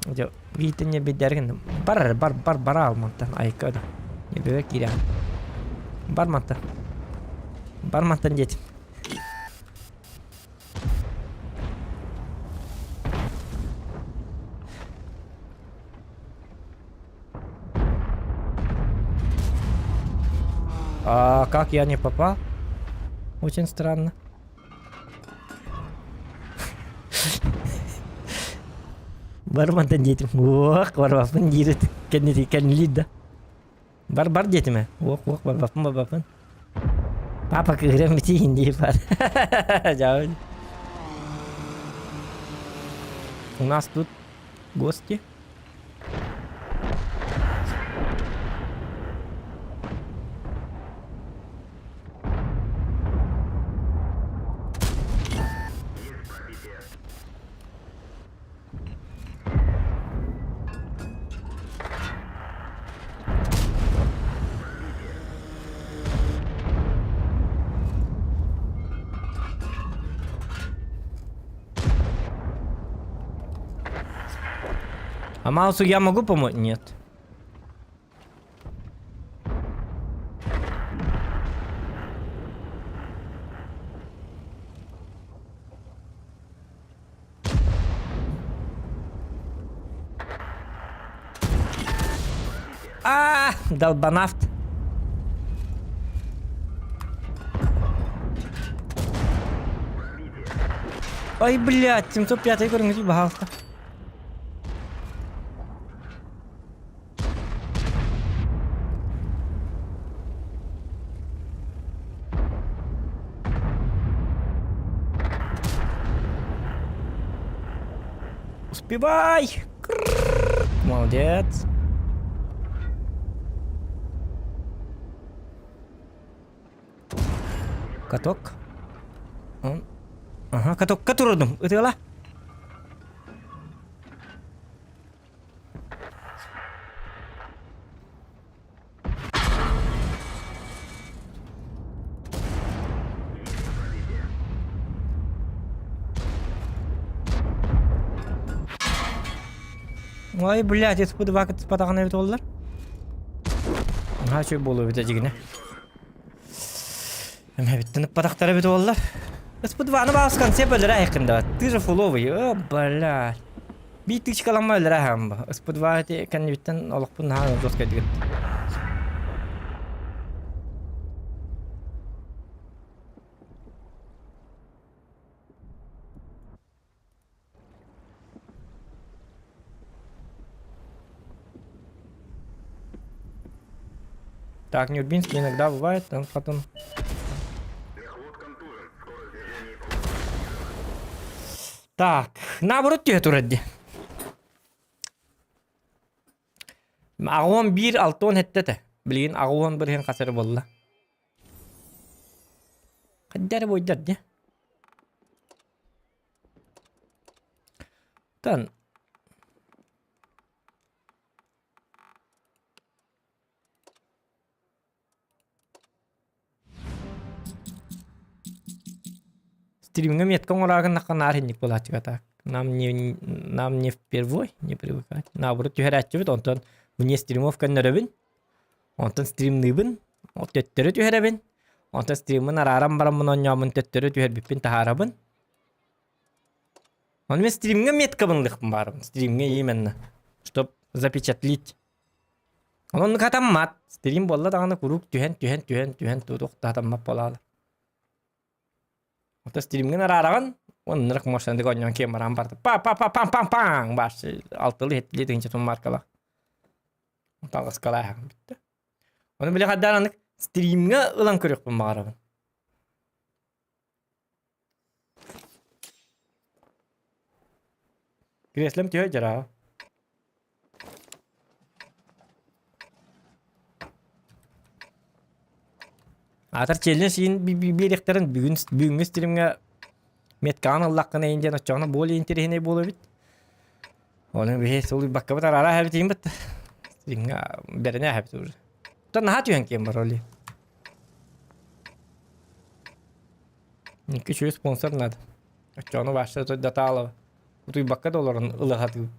Дьэ, биитин ньэбидэргин бар бар бар бара алмантан айка да. Ньэбэбэ киирэн. Бар мантан. Бар мантан диэтим. А как я не попал? Очень странно. Бармантан диэтим. Уох, барбаппын диир кэннити кэннилиир да. Бар бар диэтим ээ. Уох уох барбаппын барбаппын. Папа кыыран битиин диир бар. Дьаабын. У нас тут гости. А Маусу я могу помочь? Нет. А, долбанавт. Ой, блядь, 705 көрүҥү баһаалта. Успевай! Молодец. Каток. Он... Ага, катокка турдум. Ытыала. Ой, блядь, СП2 кытыспатаҕына эбит буоллар. Наһаа үчүгэй буолуо эбит эдьигинэ. Эмэбиттэн ыппатахтара эбит буоллар. СП2-ны баҕас концепт өлөрө айыккын да. Ты же фуловый. О, блядь. Биир тычкаламма өлөрө аһаам бу. СП2 ити кэннибиттэн олохпун наһаа жесткайдыгыт. Так, Нюрбинский иногда бывает, он потом... Так, наоборот түһэ турар дии. Аҕуон биир алтыан эттэ этэ. Билигин аҕуон бырыһын хас эрэ буолла. Хайда эрэ буойдар дии. Тан Стримҥэ метка оҥораагыннахха наар инник буолааччыга так. Нам не, нам не впервой не привыкать. Наоборот түһэрээччибит, онтон вне стримов көннөрөбүн. Онтон стримныыбын, төттөрү түһэрэбин. Онтон стриммын арааран бараммын оонньооммун төттөрү түһэрбиппин таһаарабын. Оны мен стримҥэ меткабын ылыахпын баарым. Стримҥэ именно. Чтоб запечатлить. Онон хатаммат. Стрим буолла даҕаны куруук түһэн түһэн түһэн түһэн туохтаатаммат буолаала. Ото стримҥин араараҕын оннук мощнадык оонньоон киэн баран барда. Па па па пам пам паң баш алтылы хеттили тыһынча тун маркалах. Таҕыскалааһын бүттэ. Ону били хаддаан анык стримҥэ ылан көрүөхпүн баҕарабын. Креслом түһэ дьараа. Аатар челлендж иин биэриэхтэрин бүгүн бүгүҥҥү стримҥэ меткаҕын ыллаххына иин диэн оччоҕуна более интэриэһинэй буолуо эбит. Оны биһи сылуйбаккабыт араара эбит иин бытта. Стримҥэ бэринэ эбит уже. Оттон наһаа түһэн киэн бар оли. Икки үчүгэй спонсор надо. Оччону баашта датаалова. Утуйбакка да олорон ылыһатыып.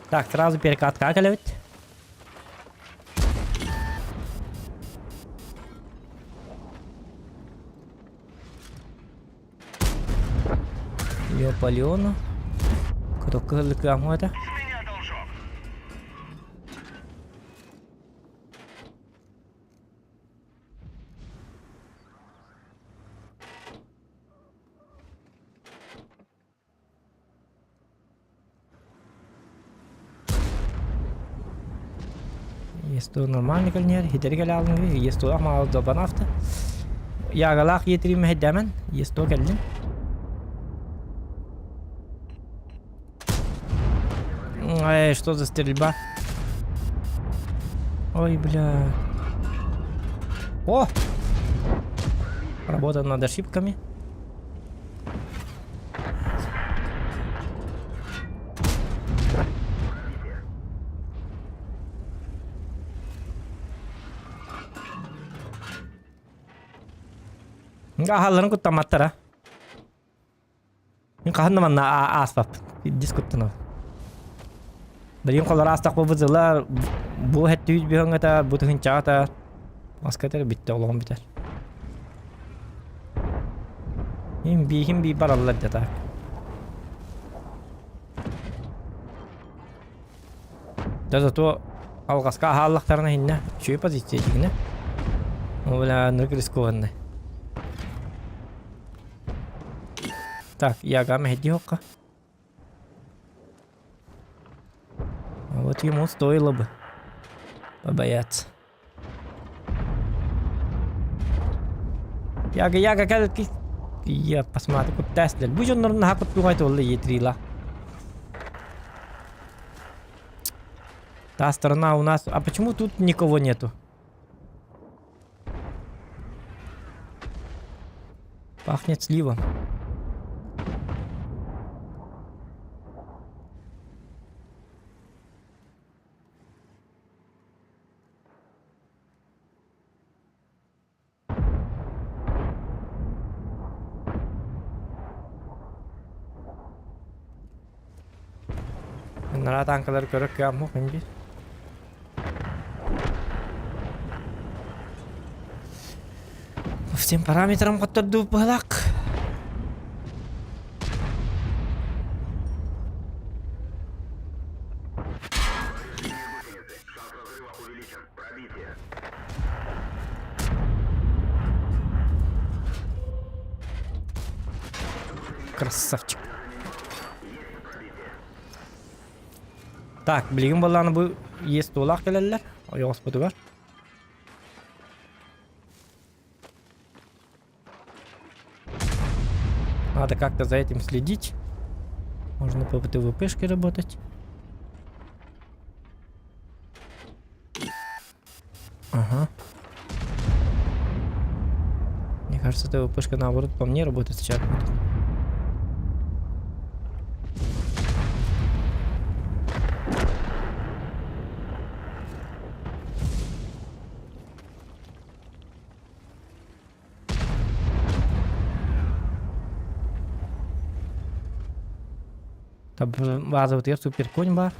Так, сразу перекатка кэлэбит. Леополеону. Кытыл это. Есто нормальный кэлнэр, хитери кэлаалын естоох маал долбанафта. Ягалаах иэтирим хэддэмэн, есто кэллин. Эй, что за стрельба? Ой, бля. О! Работа над ошибками. Аһалларын куттамматтара. Мин хаһан да манна ааспаппын. Дискуттанабын. Билигин холор аастах буолбут дьыллар бу хэттүүс бүһөҥҥөтө, бу тыһынчаҕата маскатар бүттэ олоҕум бүтэр. Им биихим бии бараллар да так. Да зато алҕаска аһааллахтарына иһиннэ үчүгэй позиция дьигинэ. Ол бля нырк рискованный. Так, ягам хокка. Вот ему стоило бы побояться. Яга, яга, кэл, Я посмотрю, куттаастар. Бу дьоннорун наһаа куттугай туолла етрила. Та сторона у нас... А почему тут никого нету? Пахнет сливом. Нара танкалары көрөр кыам суох мин биир. По всем параметрам хоттордубут быһылаах. Красавчик. Так, билигин буоллаҕына бу иэс туолаах кэлэллэр ойоҕоспутугар. Надо как-то за этим следить. Можно по ПТВПшке работать. Ага. Мне кажется, ТВПшка наоборот по мне работает сейчас будет. Базабытыгар суперконь баар.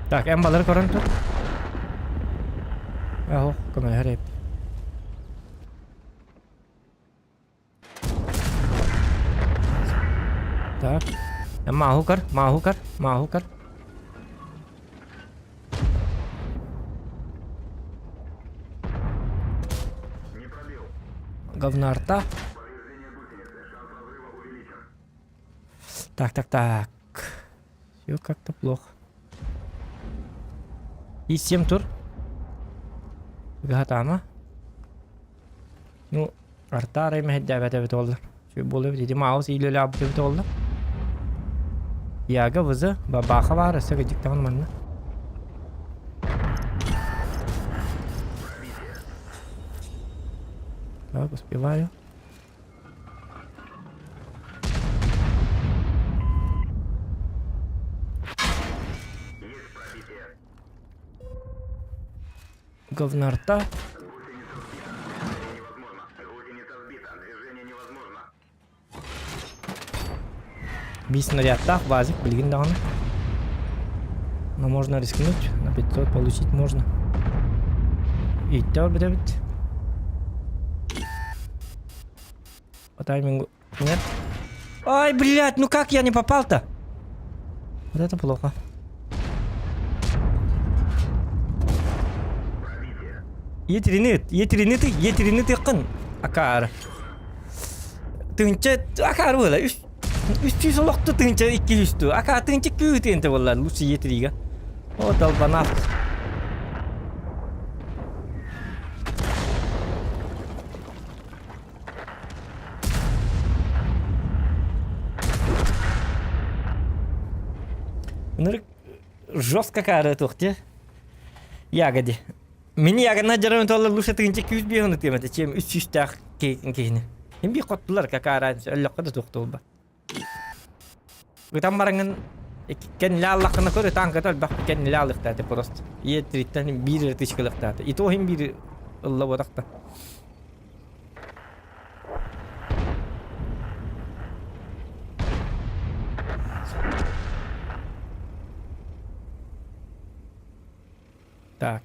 Так, эн балары көрөн тур. Аһо, көмөлөһөр эбит. Так. Мааһу көр, мааһу көр, мааһу көр. Говнарта. Так, так, так. Все как-то плохо. И 7 тур. Гатама. Ну, артаарай мэһэйдээбэт эбит буолла. Үчүгэй буолуо эбит. Ити маус иилэлээбит эбит буолла. Яга вызы, бабаха баар, өссө кыдьыктаҕын манна. Так, успеваю. Говнарта. Биир снарядтаах базик билигин даҕаны. Но можно рискнуть, на 500 получить можно. Ииттэ барбыт эбит. По таймингу нет. Ай, блядь, ну как я не попал-то? Вот это плохо. Етерини, етерини ты, етерини тыккын. Акаар. Тыынча акаар буола. Үс үс олохто тыынча икки үстү. Акаа тыынча күү тыынча буолла. Лучше етирига. О, долбанав. Ынырык жестко каары туох дии. Ягоди. Мини ягодна дьарым туолла лучше тыынча күүс биэһин ытыам этэ чем үс сүүстээх киһини. Им би хоттулар какая разница өллөххө да туох туолба. Ытан бараҥын кэннилэ аллаххына көр ытаан кытар элбэх кэннилэ алыхтааты просто. Е триттэн биир ытычкалыхтааты. И то иһин биир ылла буотахта. Так.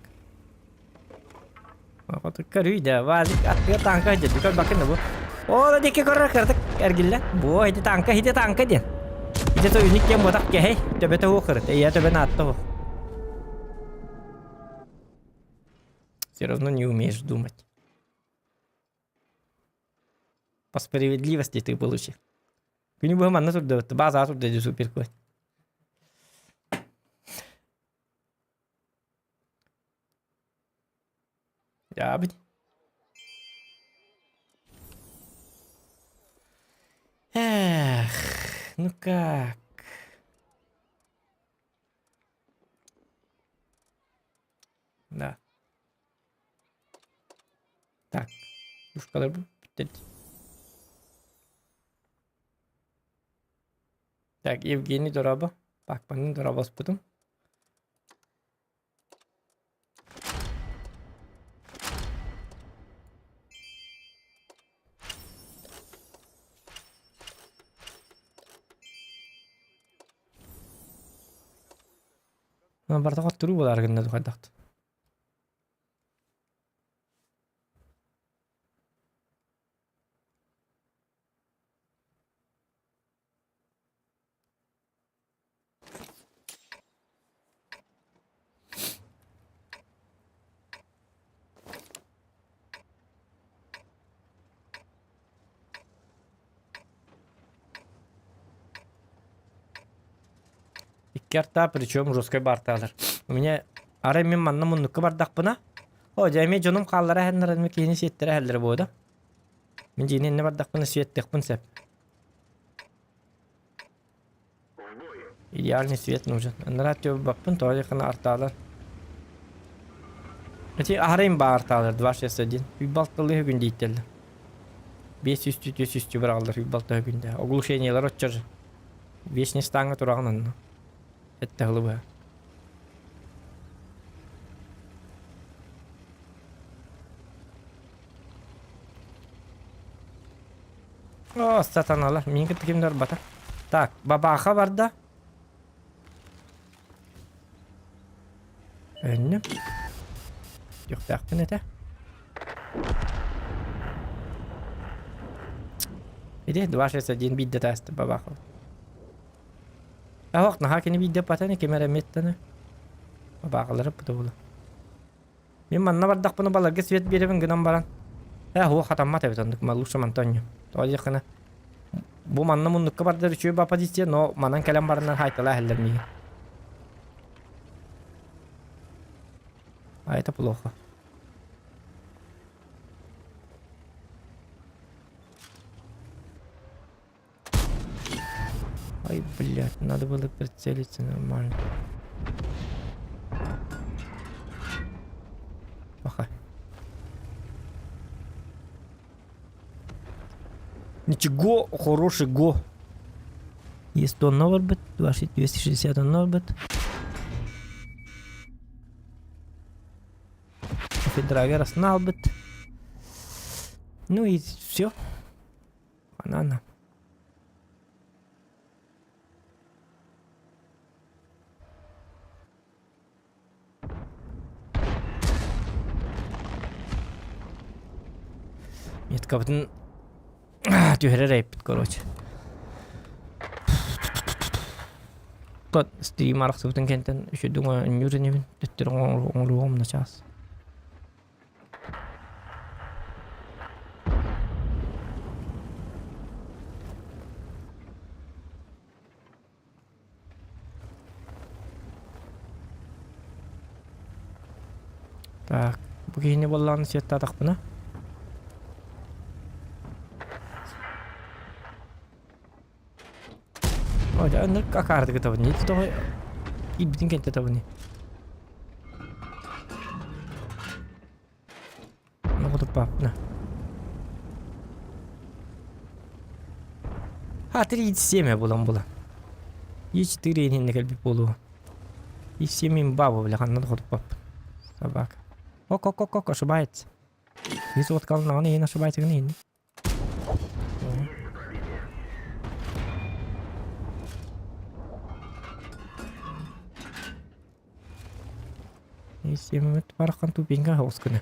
Көрүй да, вазик аттыга танка деді. Көр бакын бу. О, дике көрөр кырдык эргилле. Бу ити танка, ити танка диэн. Ити то үник кем ботак кehey. Төбөтө ху кырыт. Эйя төбөн атты ху. Все равно не умеешь думать. По справедливости ты получил. Күнү быһа манна турда, база турда дии суперкой. Дьаабыт. Эх, ну как? Да. Так, пушкалар бүттэ. Так, Евгений дорообо. Пакманын дорообоспутум. Барда хотторуу буолар гынна тухайдахт. Икки арта, причем жесткой барталар. У меня арай мин манна муннукка бардахпына. О, дьэ эмиэ дьонум хааллара иһэннэр эмиэ киһини сиэттэрэ иһэллэрэ буо да. Мин дьиэни иннэ бардахпына сиэттиэхпин сөп. Идеальный свет нужен. Анараа баппын тоҕо диэххинэ артаалар. Ити аһарайым баар артаалар 261. Үббалталыы күн дииттэллэр. 500 400 быраҕаллар үббалта күндэ. Оглушениелар оччор. Вечный стаҥҥа тураҕын онно. Этте хылыбыһа. О, сатаналар. Мин кытта ким да барбата. Так, бабаха барда. Өннүм. Түөхтээхпин этэ. Иди, 261 биирдэ тааста бабаха. Аһох, наһаа кини биирдэ патаны ким эрэ меттаны. Бабахалары путубула. Мин манна бардахпына баларга свет биэрэбин гынан баран ээ һуох хатаммат эбит оннук лучше мантан онньу. Тоҕо диэххинэ бу манна муннукка бардар үчүгэй ба позиция, но манан кэлэн бараннар хаайталаа иһэллэр миигин. А это плохо. Блядь, надо было прицелиться нормально. Пока. Ничего, хороший го. Есть 100 новорбит, 260 новорбит. Федрагер сналбит. Ну и все. Банана. Меткабытын түһэрэр эппит короче. Тот стрим арахсыбытын кэнтэн үчүдүҥ өнньүүр инибин төттөрү оҥоруоҕум начаас. Так, бу киһини буоллаҕына сиэттаатахпына. Ой, да, ну как ардыгы табыни, тоҕо киирбитин кэнтэ табыни. Оҕотуппаппына. А, 37 булан була. Е4 иһинне кэлбит буолуо. И 7 имба бля, ханна да хотуппаппын. Собака. Ок, ок, ок, ок, ошибается. Из вот калнаҕына иһин ошибается гына иһинне. Исиммит барахан тупинга хоҕус гына.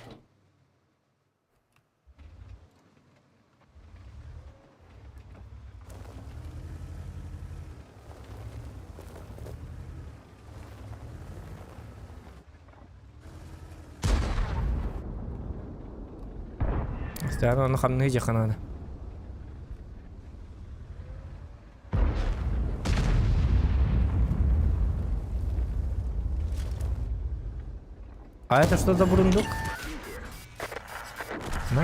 Астаан ону хамныы дьаханаана. А это что за бурундук? Ну?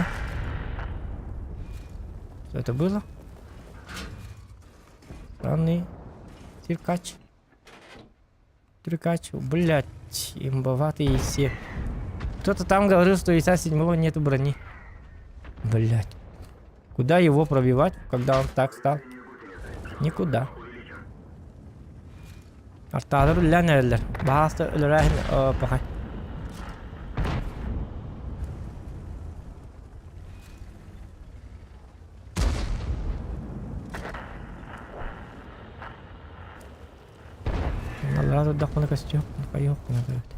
Что это было? Странный циркач. Трюкач. Блять, имбоватые все. Кто-то там говорил, что ИСа седьмого нету брони. Блять. Куда его пробивать, когда он так стал? Никуда. Артаалар үллээн эрэллэр. Баһаалыста өлөрөөһүн пахай. Аллараа турдахпына көстүөх, хайыахпына көрөт.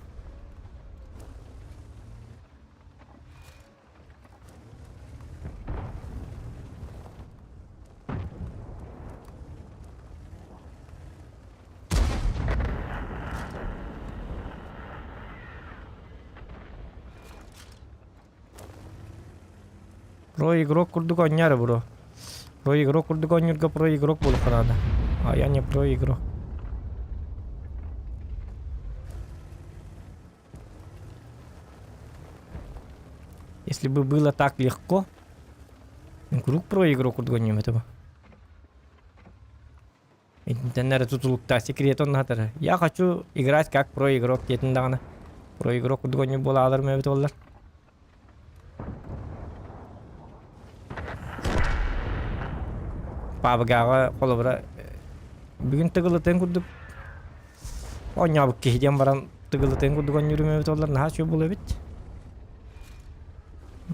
Про игрок курдук оонньоор бро. Про игрок курдук оонньуурга про игрок буолуохха наада. А я не про игрок. Если бы было так легко, круг про игрок курдук оонньуом этэ бу. Итинтэн эрэ тутулуктаах секрет оннатара. Я хочу играть как про игрок диэтин даҕаны. Про игрок курдук оонньуур буолааларым эбит буоллар. Пабгаҕа холобура бүгүн тыгылытын курдук оонньообут киһи диэн баран тыгылытын курдук оонньуурум эбит буоллар наһаа үчүгэй буолуо эбит.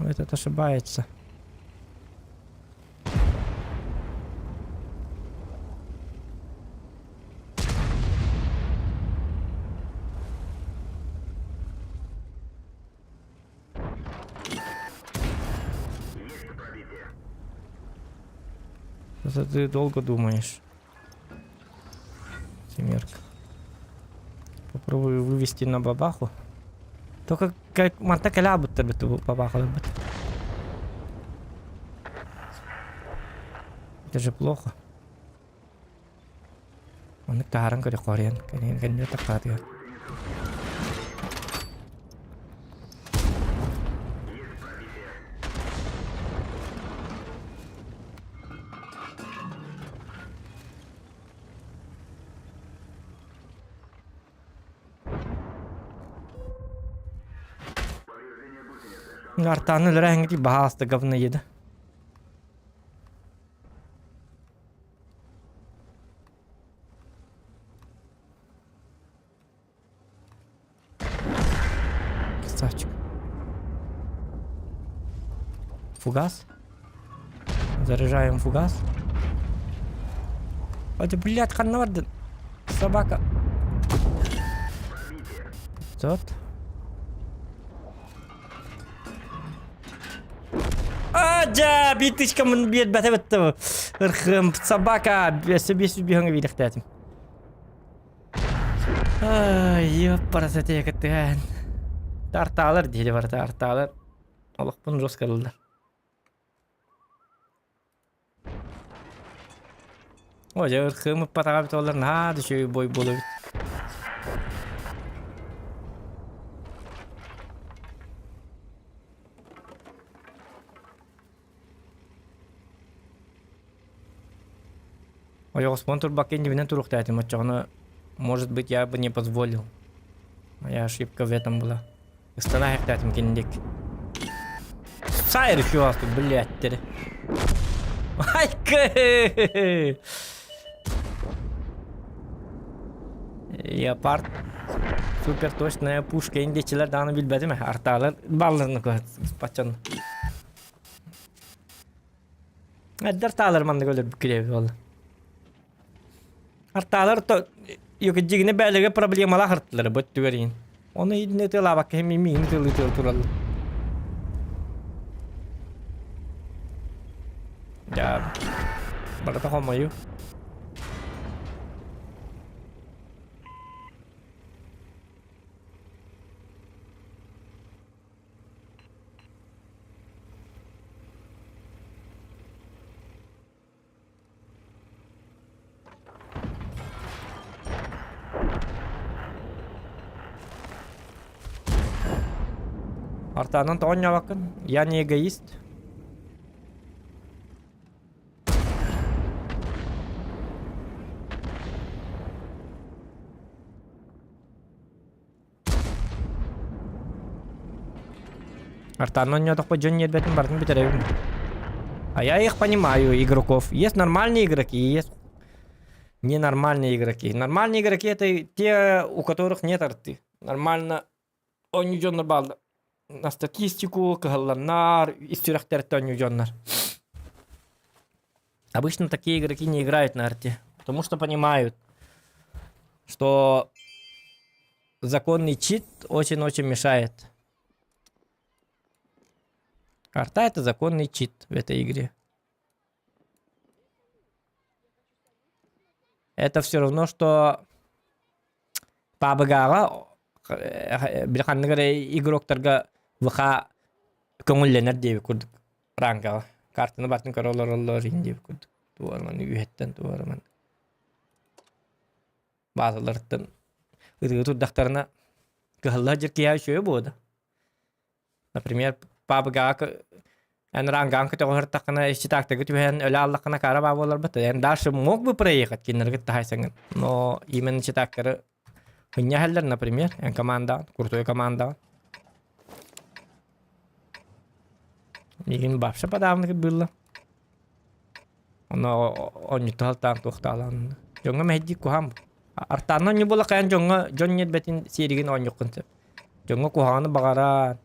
Этот ошибается. Что ты долго думаешь? Семерка. Попробую вывести на бабаху. Только как манта кэлэ будто бы бабаха бит. Это же плохо. Оннук таһааран көрө хоруйан кэннигэр таххаатыгар. Артааны өлөрө баһаалыста говноеда. Красавчик. Фугас. Заряжаем фугас. Ой, блядь, ханна бардын? Собака. 500. Адьа, битышкамын биэрбэтэ бэтте. Ырхым, собака, өссө биэс биһөҥө биирэхтээтим. Ай, ёппарасатия кыттыһан. Тартаалар диэри барыта артаалар. Олохпун жестко ыллар. О, дьэ ырхым ыппатаҕа эбит буоллар наһаа да үчүгэй бой буолуо эбит. Ойоҕоспун турбакка иннибинэн туруохтаатым оччоҕуна может быть я бы не позволил. Моя ошибка в этом была. Ыстана аһыктаатым киндик. Сайр еще блядь. Айка! Леопард супер точная пушка индечилер дааны билбэтим артаалар балларны баччан Эддер таалар маннык өлөрбүт кирэби буолла. Артаалар то юкидигини бээлеге проблемалаах артылары бу өттүгэр Оны идини тылаабакка хим миин тылы тыл тураллар. Дьаа барыта хомойу. Артаанан тоҕо оонньообоккун? Я не эгоист. Артаанна оонньоотохпо дьон ньиэрбэтин барытын бүтэрэбин. А я их понимаю, игроков. Есть нормальные игроки, есть ненормальные игроки. Нормальные игроки это те, у которых нет арты. Нормально оонньуу дьоннор бааллар. На статистику, кыһалланнар, ис сүрэхтэриттэн оонньуу дьоннор. Обычно такие игроки не играют на арте, потому что понимают, что законный чит очень-очень мешает. Арта это законный чит в этой игре. Это все равно, что PUBG-ҕа били ханнык эрэ игроктарга ВХ көҥүллэнэр диэбит курдук рангаҕа. Картаны барытын көрө олороллор иһин диэбит курдук. Туора үөһэттэн туора баазаларыттан ытыы турдахтарына кыһалла сылдьар киһи үчүгэй буолуо. Например, PUBG-ҕа эн рангаҕын көтөҕө исчитактыгы түһэн өлө аллаххына кара баа буоларбыт. Эн дальше мог бы проехать кинилэргэ таһайсаҥын. Но именно читактары хынньаһаллар, например, эн командаҕын, крутой командаҕын. Мигин вообще подавно было. Ону онньуту алтаан туохтаалаан. Дьоҥҥо мэһэйдии куһаан. Артаанна онньу буола хайан дьоҥҥо дьон ньиэрбэтин сиэригин оонньуоххун сөп. Дьоҥҥо куһаҕаны баҕаран,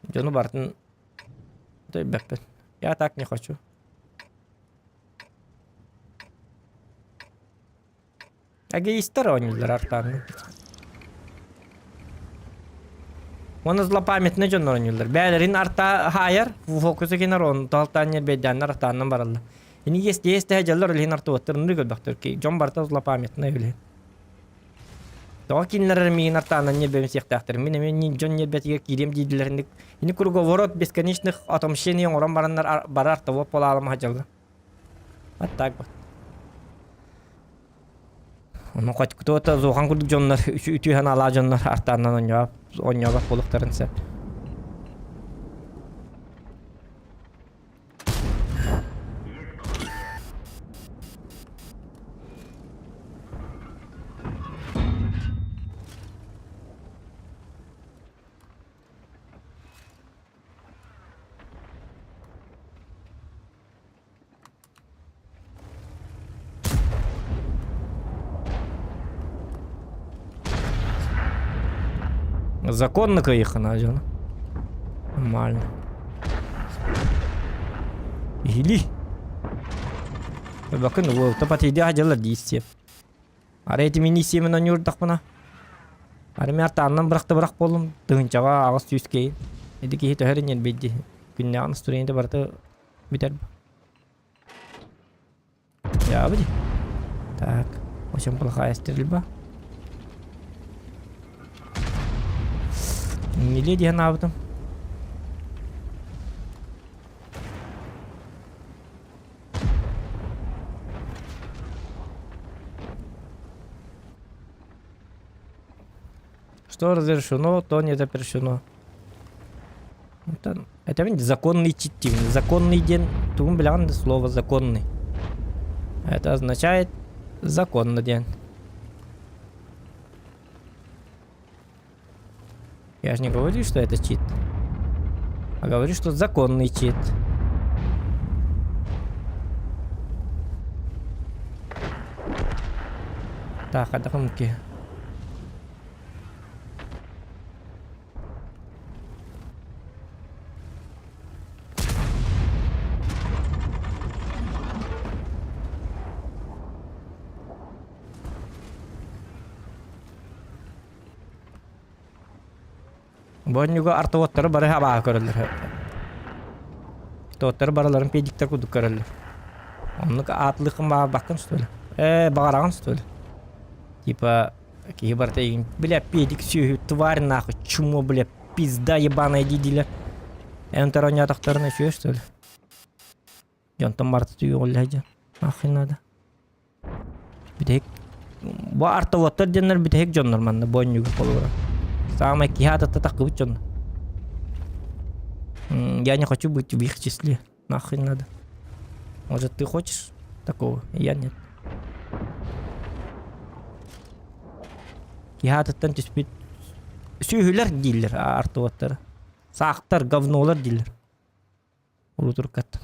дьону барытын төйбөппүн. Я так не хочу. Эгоистар оонньууллар артаанна. Уонна злопамятный дьоннор оонньууллар. Бээлэрин арта хаайар, фокусы гинар, он талтаан ньэрбэйдээннэр артааннан бараллар. Ини есть есть тэһэ дьаллар үлэһин артыбаттар, ынырык өлбөхтөр. Дьон барыта злопамятный үлэһин. Тоҕо кинилэр миигин артаанан ньэрбэбин сиэхтээхтэр. Мин эмиэ дьон ньэрбэтигэр киириэм дииллэринник. Ини круговорот бесконечных отомщений оҥорон бараннар барар того полаалама дьалла. Вот так вот. Ону хоть кто-то зохан курдук дьоннор үтүө санаалаах дьоннор артааннан оонньообот оонньообот буолуохтарын сөп. Законно кыайыаххына дьоно. Нормально. Или. Bakın bu топатыйдыах дьаллар диистиэп. Арай ити мини сиэмэн онньуурдахпына. Армия артааннан бырахта бырах буоллум. Тыһыынчаҕа 800 киһи. Ити киһи төһөр ньэрбэйди. Күннээҕин студенты барыта бүтэр. Дьаабы Так, очень плохая стрельба. Не леди анаабытым. Что разрешено, то не запрещено. Это, это ведь законный читтин. Законный день. Тугун билэҕин слово законный. Это означает законно день. Я же не говорю, что это чит. А говорю, что законный чит. Так, а муки. Бонньуга артовоттары бары абааһы көрөллөр. Тоттары барыларын педиктер курдук көрөллөр. Оннук аатылыххын баҕарбаккын что ли? Ээ, баҕараҕын что ли? Типа, киһи барыта игин, бля, педик сүөһү, тварь нахуй, чмо, бля, пизда ебаная диидилэр. Эн оонньоотохторуна үчүгэй что ли? Дьонтон барыта түгүҕүллэ сылдьар. Нахуй надо. Бүтэһик бу артоводтар диэннэр бүтэһик дьоннор манна бонньуга холобура. Саамай киһи аатыттан таххыбыт дьоннор. Я не хочу быть в их числе. Нахуй надо. Может, ты хочешь такого? Я нет. Киһи аатыттан түспүт сүөһүлэр дииллэр артоводтары. Саахтар, говнолар дииллэр. Улуутуркат.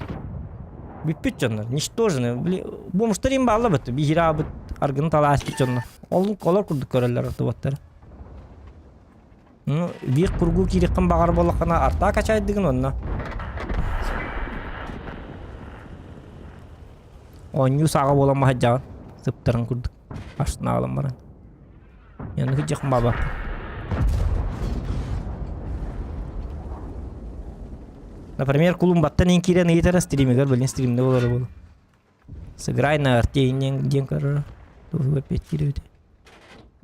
Бүппүт дьоннор, ничтожны. Били, бомжтар им бааллабыт, биһирэбит, аргыны талааспыт дьоннор. Ол олор курдук көрөллөр ортубаттары. Ну, биир кургуу киириэххин баҕар буоллаххына, артаа качайдыгын онно. Оонньуу сааҕа буолан маһайдьаҕын, сыптарын курдук, астына баран. Яны кыдьах баба. Например, кулумбаттан ин киирэн ыйытара стримигэр, блин, стримде болар буолу. Сыграй на арте диэн көрөр. Туһуга опять киирбит.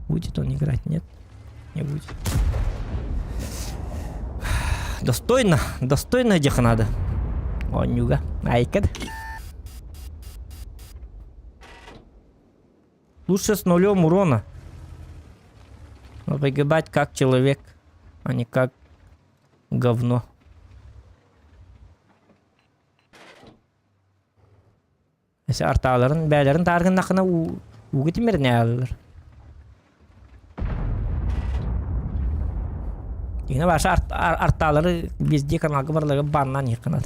Будет он играть, нет? Не будет. Достойно, достойно диэх надо. Оонньууга. Айкад. Лучше с нулем урона. Но погибать как человек, а не как говно. Если артааларын, бээлэрин тааргыннахына ууга тимирнээллэр. Игна ваша артаалары везде каналга барлары баннан иһканат.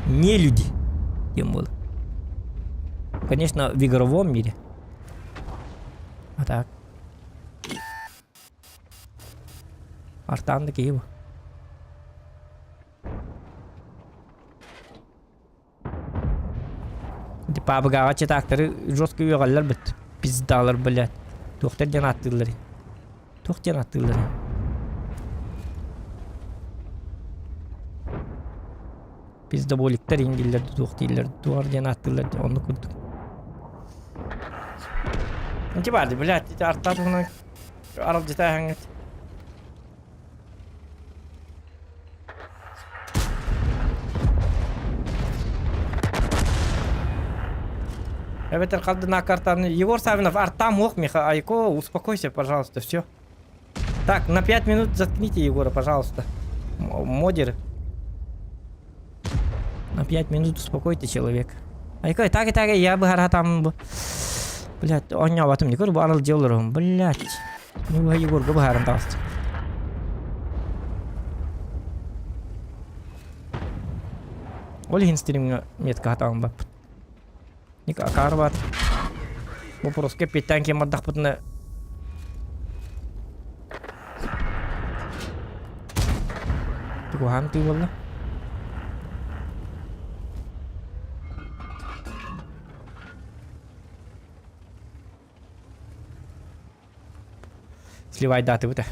Не люди, тем более. Конечно, в игровом мире. А так. Артаан да киһи бу. Пабыгаҕа читаактары жестко үөҕэллэр бит. Пиздалар, блядь. Туохтар диэн ааттыыллар. Туох диэн ааттыыллар. Пиздоболиктар иҥдиллэр туох дииллэр туох диэн ааттыыллар оннук курдук. Ити барды, блядь, ити артаа туһунан аралдьыта аһаҥҥыт. Эбэтэр хардына картаны Егор Савинов, артам ох, Миха, Айко, успокойся, пожалуйста, все. Так, на 5 минут заткните Егора, пожалуйста. Модеры. На 5 минут успокойте человека. Айко, так и так, я бы там... Блядь, оонньообатым, не көрү барыл дьылларым, блядь. Ну, Егорга быһааран таҕыстым. Ол иһин стримҥа метка хатаҕын баппыт. Ник акаар баат. Вопроска эппиэттээн киэн бардахпытына Тугуһаан тыы буолла. Сливайдаатыбыт ээ.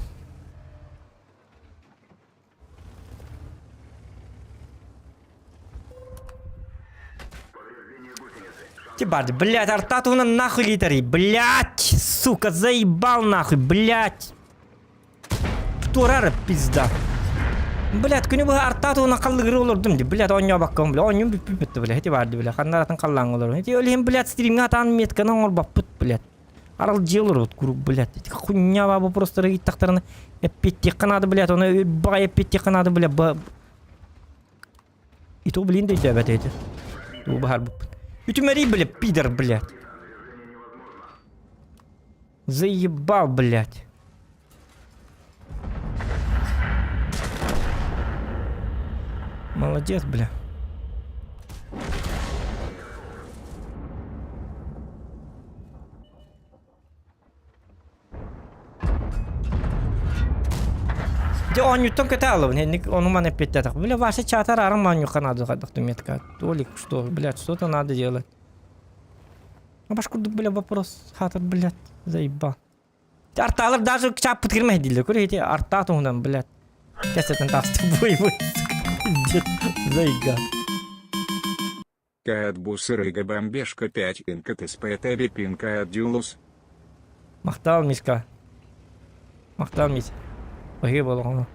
Ебать, блядь, арта туһунан нахуй литерий, блядь, сука, заебал нахуй, блядь. Турар пизда. Блядь, күнү быһа арта туһунан халлыгыры олордум ди, блядь, оонньообаккам, бля, оонньуум бүппүт бля, ити баар ди, бля, ханна атын халлааҥҥа олорум. Ити ол иһин, блядь, стримҥа атаан метканы оҥорбоппут, блядь. Аралдьыйа олоробут куруук, блядь. Ити хуйня вопростары ыйыттахтарына эппиэттиэххэ наада, блядь, ону баҕайы эппиэттиэххэ наада, бля, И то, блин, да өйдөөбөт эти. Тугу баһарбыппын. Үтүмэрий, бля, пидор, блядь. Заебал, блядь. Молодец, бля. Дьэ оонньууттан көтө аалабын, инник ону маны эппиэттэтэх. Бля, Вася чаатар аарым моонньуохха наада хайдах метка. Толик, что, блядь, что-то надо делать. А баш курдук, бля, вопрос, хатыр, блядь, заебал. Артаалар даже чааппыт кирмэ дииллэр. Көрө ити артаа туһунан, блядь. Кэсэтин таҕыста бой-бой. Заебал. Каатбус рыга бомбежка 5 инкт пинка адюлус. Махтал, Мишка. Махтал, Миш. Баһыы буолуоҕуҥ.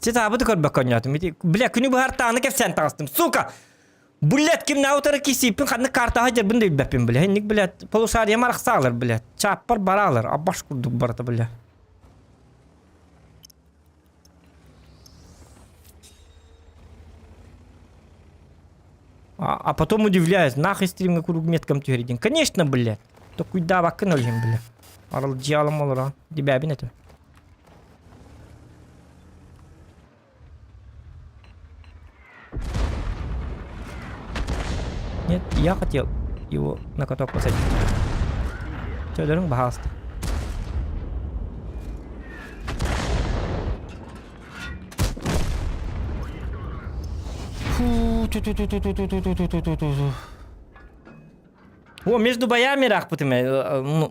Ситаабыты көрбөккө оонньоотум. Ити, бля, күнү быһа артааны кэпсээн таҕыстым. Сука! Блядь, кимнээҕи утары кисииппин, ханнык картаҕа дьарбын да билбэппин, бля. Инник, блядь, полушарием арахсаалар, блядь. Чааппар бараалар, абаш курдук барыта, бля. А, а потом удивляюсь, нахуй стримҥа куруук меткам түһэрдин. Конечно, блядь. Токуйдаабаккын ол иһин, бля. Аралдьыйалым олорон. Дибээбин этим. Нет, я хотел его на каток посадить. Төлөрүҥ баһаалыста. Фу, ту ту ту ту ту ту ту ту ту ту ту. О, между боями ыраахпытым ну,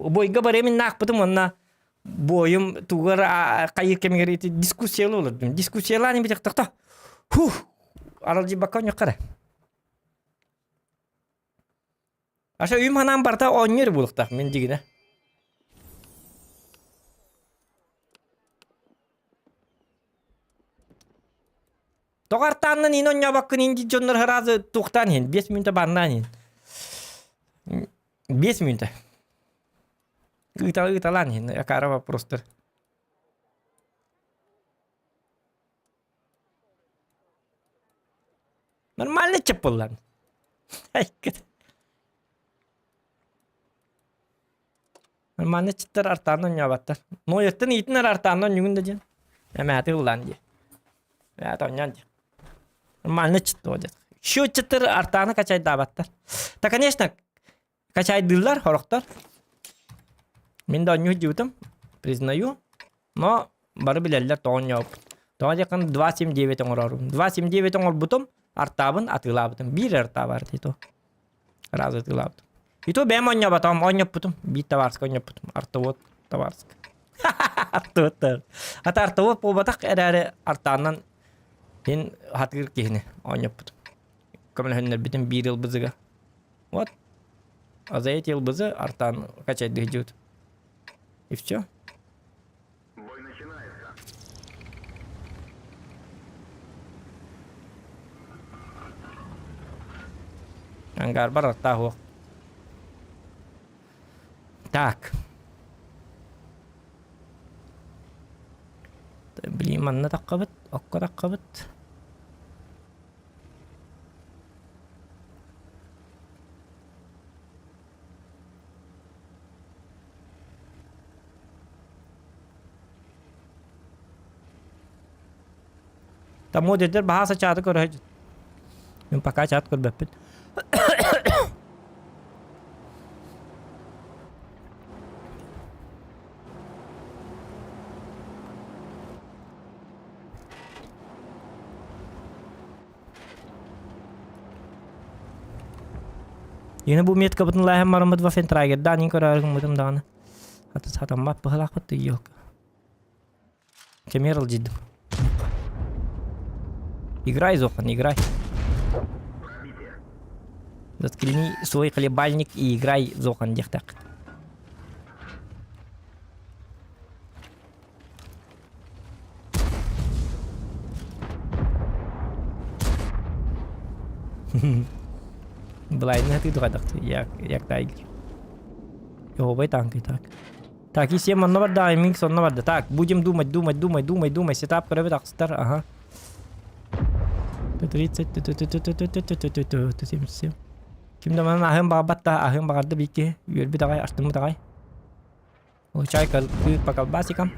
бойга баремин наахпытым онна Буойум тугар хайыы кэмигэр ити дискуссиялыы олордум. Дискуссиялаан ибитэх тохто. Хух! Аралдьыйбакка оонньуохха эрэ. Аша үйүм ханаан барыта оонньуур буолуохтаах мин дьигинэ. Тоҕо артааннан иин оонньообоккун иин диир дьоннор сразу туохтаан иһин, 5 мүнүүтэ баннаан иһин. 5 мүнүүтэ. Ыыталаан иһин, акаара вопростар. Нормально чапыллан. Нормально чыттар артаан оонньообаттар. Нойоттан иитинэр артаан оонньугун да диэн. Эмээти ыллаан диэ. Эмээти оонньоон диэ. Нормально чыттуо диэн. Счетчиктар артааны качайдаабаттар. Да, конечно, качайдыыллар сорохтор. Мин да оонньуу сылдьыбытым, признаю. Но бары билэллэр тоҕо оонньообуппут. Тоҕо диэххин 2.79 оҥорорум. 2.79 оҥорбутум, артаабын атыылаабытым. Биир артаа баар дии то. Разы атыылаабытым. И то бэйэм оонньооботоҕум, оонньоппутум. Биир табаарыска оонньоппутум. Артовод табаарыска. Артовод Ата артовод буолбатах эрээри артаанан мин хатыыр киһини оонньоппутум. Көмөлөһүннэрбитим биир ылбызыга. Вот. А за эти ылбызы артаан качайдыы сылдьыбыт. И все. Ангарбар артаах уох. Так. Блин, манна таххабыт, окко таххабыт. Там модердер баһааса чааты көрө Мин пока чаат көрбөппүн. Yine бу меткабытын лааһын бараммыт Вафентрагердаан ин көрөөр гыммытым даҕаны. Хата сатаммат быһылаахпыт елка. Кемер ылдьыйдым. Играй, Зохан, играй. Заткни свой хлебальник и играй, Зохан, диэхтээх. Былайны ты дугадахты, як, як тайгер. Йобай танки так. Так, и всем онно барда, микс онно барда. Так, будем думать, думать, думать, думать, думать. Сетап көрөбүт ахсытар, ага. Т-30, Т-77. Ким да манан аһын баҕарбат да, аһын баҕарды биикки. Үөрбүт аҕай, астыммыт аҕай. Получай по колбасикам.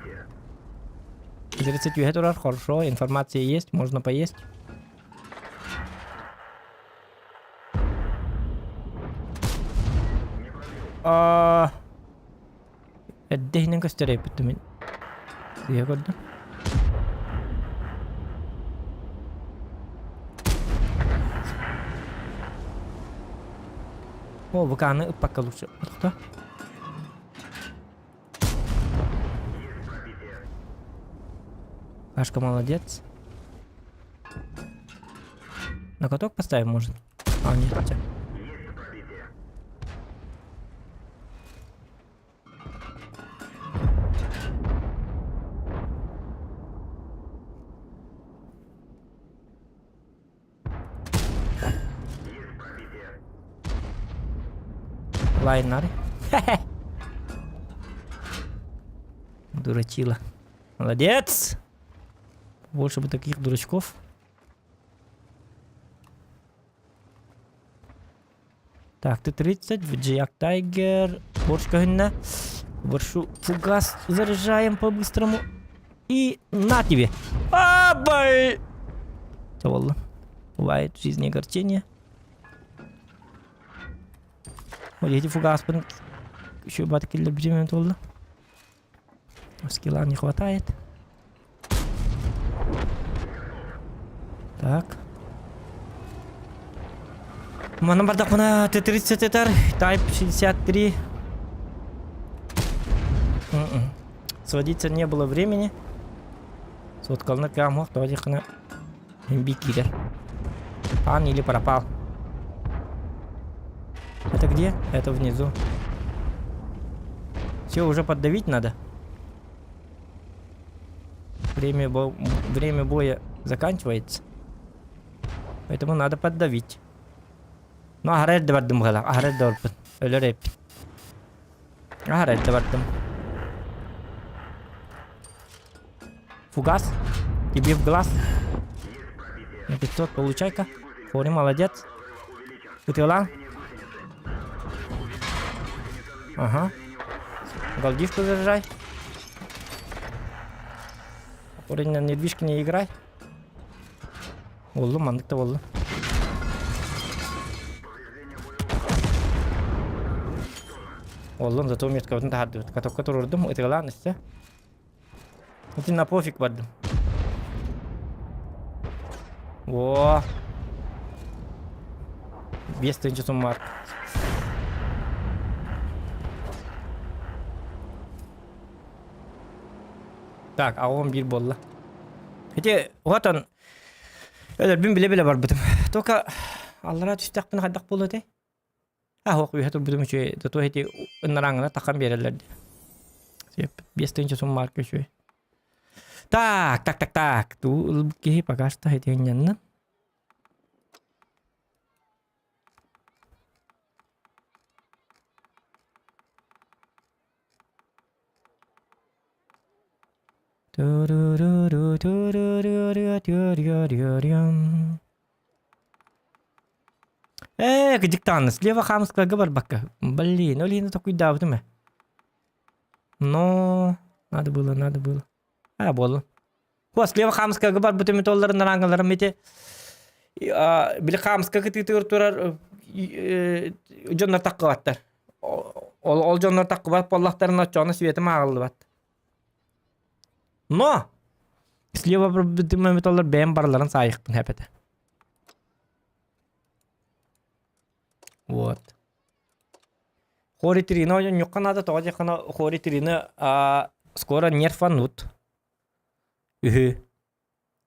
30 үһэ турар, хорошо, информация есть, можно поесть. А... Эрдэ иһинэн көстөр эбиппит мин. Сыыһа көрдүм. О, ВК-ны ыппакка лучше. Кто? Пашка молодец. На каток поставим, может? А, нет, хотя. Лайнары. Дурачила. Молодец! Больше бы таких дурачков. Так, Т-30, Джек Тайгер, Борщ көһүннэ. Борщу фугас заряжаем по-быстрому. И на тебе. Абай! Буолла. Бывает в жизни огорчение. Вот эти фугаспын еще бат киллер буолла. Скилла не хватает. Так. Манан бардахпына Т-30 этэр, Type 63. М-м. Сводиться не было времени. Соткалына кыам тоҕо би киирэр. Пан или пропал. Это где? Это внизу. Все, уже поддавить надо. Время, бо... Время боя заканчивается. Поэтому надо поддавить. Ну, аһара эрдэ бардым быһалаах. Аһара эрдэ барбыт. Өлөр эппит. Аһара эрдэ бардым. Фугас. Тебе в глаз. На 500 получай-ка. Хори, молодец. Ытыалаан. Ага. Голдишку заряжай. Хори, на недвижке не играй. Буоллум, маннык да буоллум. Буоллум, зато меткабытын таһаардыбыт. Катокка туруордум, ытыалаан өссө. Ити на пофиг бардым. О! 5000 суммар. Так, аҕам биир буолла. Ити уотан өлөрбүн билэ-билэ барбытым. Только аллараа түстэхпинэ хайдах буолуо этэй? А суох үөһэ турбутум үчүгэй. Зато ити ынарааҥҥына тахан биэрэллэр дии. 5000 суммарка үчүгэй. Так, так, так, так. Туу ылбыт киһи пока что итиннэннэ. Ээ, кыдьыктааны слева хаамыскаларга барбакка. Блин, ол иһин токуйдаабытым ээ. Но надо было, надо было. А, буолла. Слева Хамскага барбыт үмүт нарангаларым ити били Хамска кытыытыгар турар дьоннор таххыбаттар. Ол, ол дьоннор таххыбат буоллахтарына оччоҕуна светым ааҕыллыбат. Но слева барбытым олор бэйэм барыларын саайыхпын хэпэтэ. Вот. Хори Трина ньукка наада тоҕо диэххинэ Хори Трина скоро нерванут. Үһү.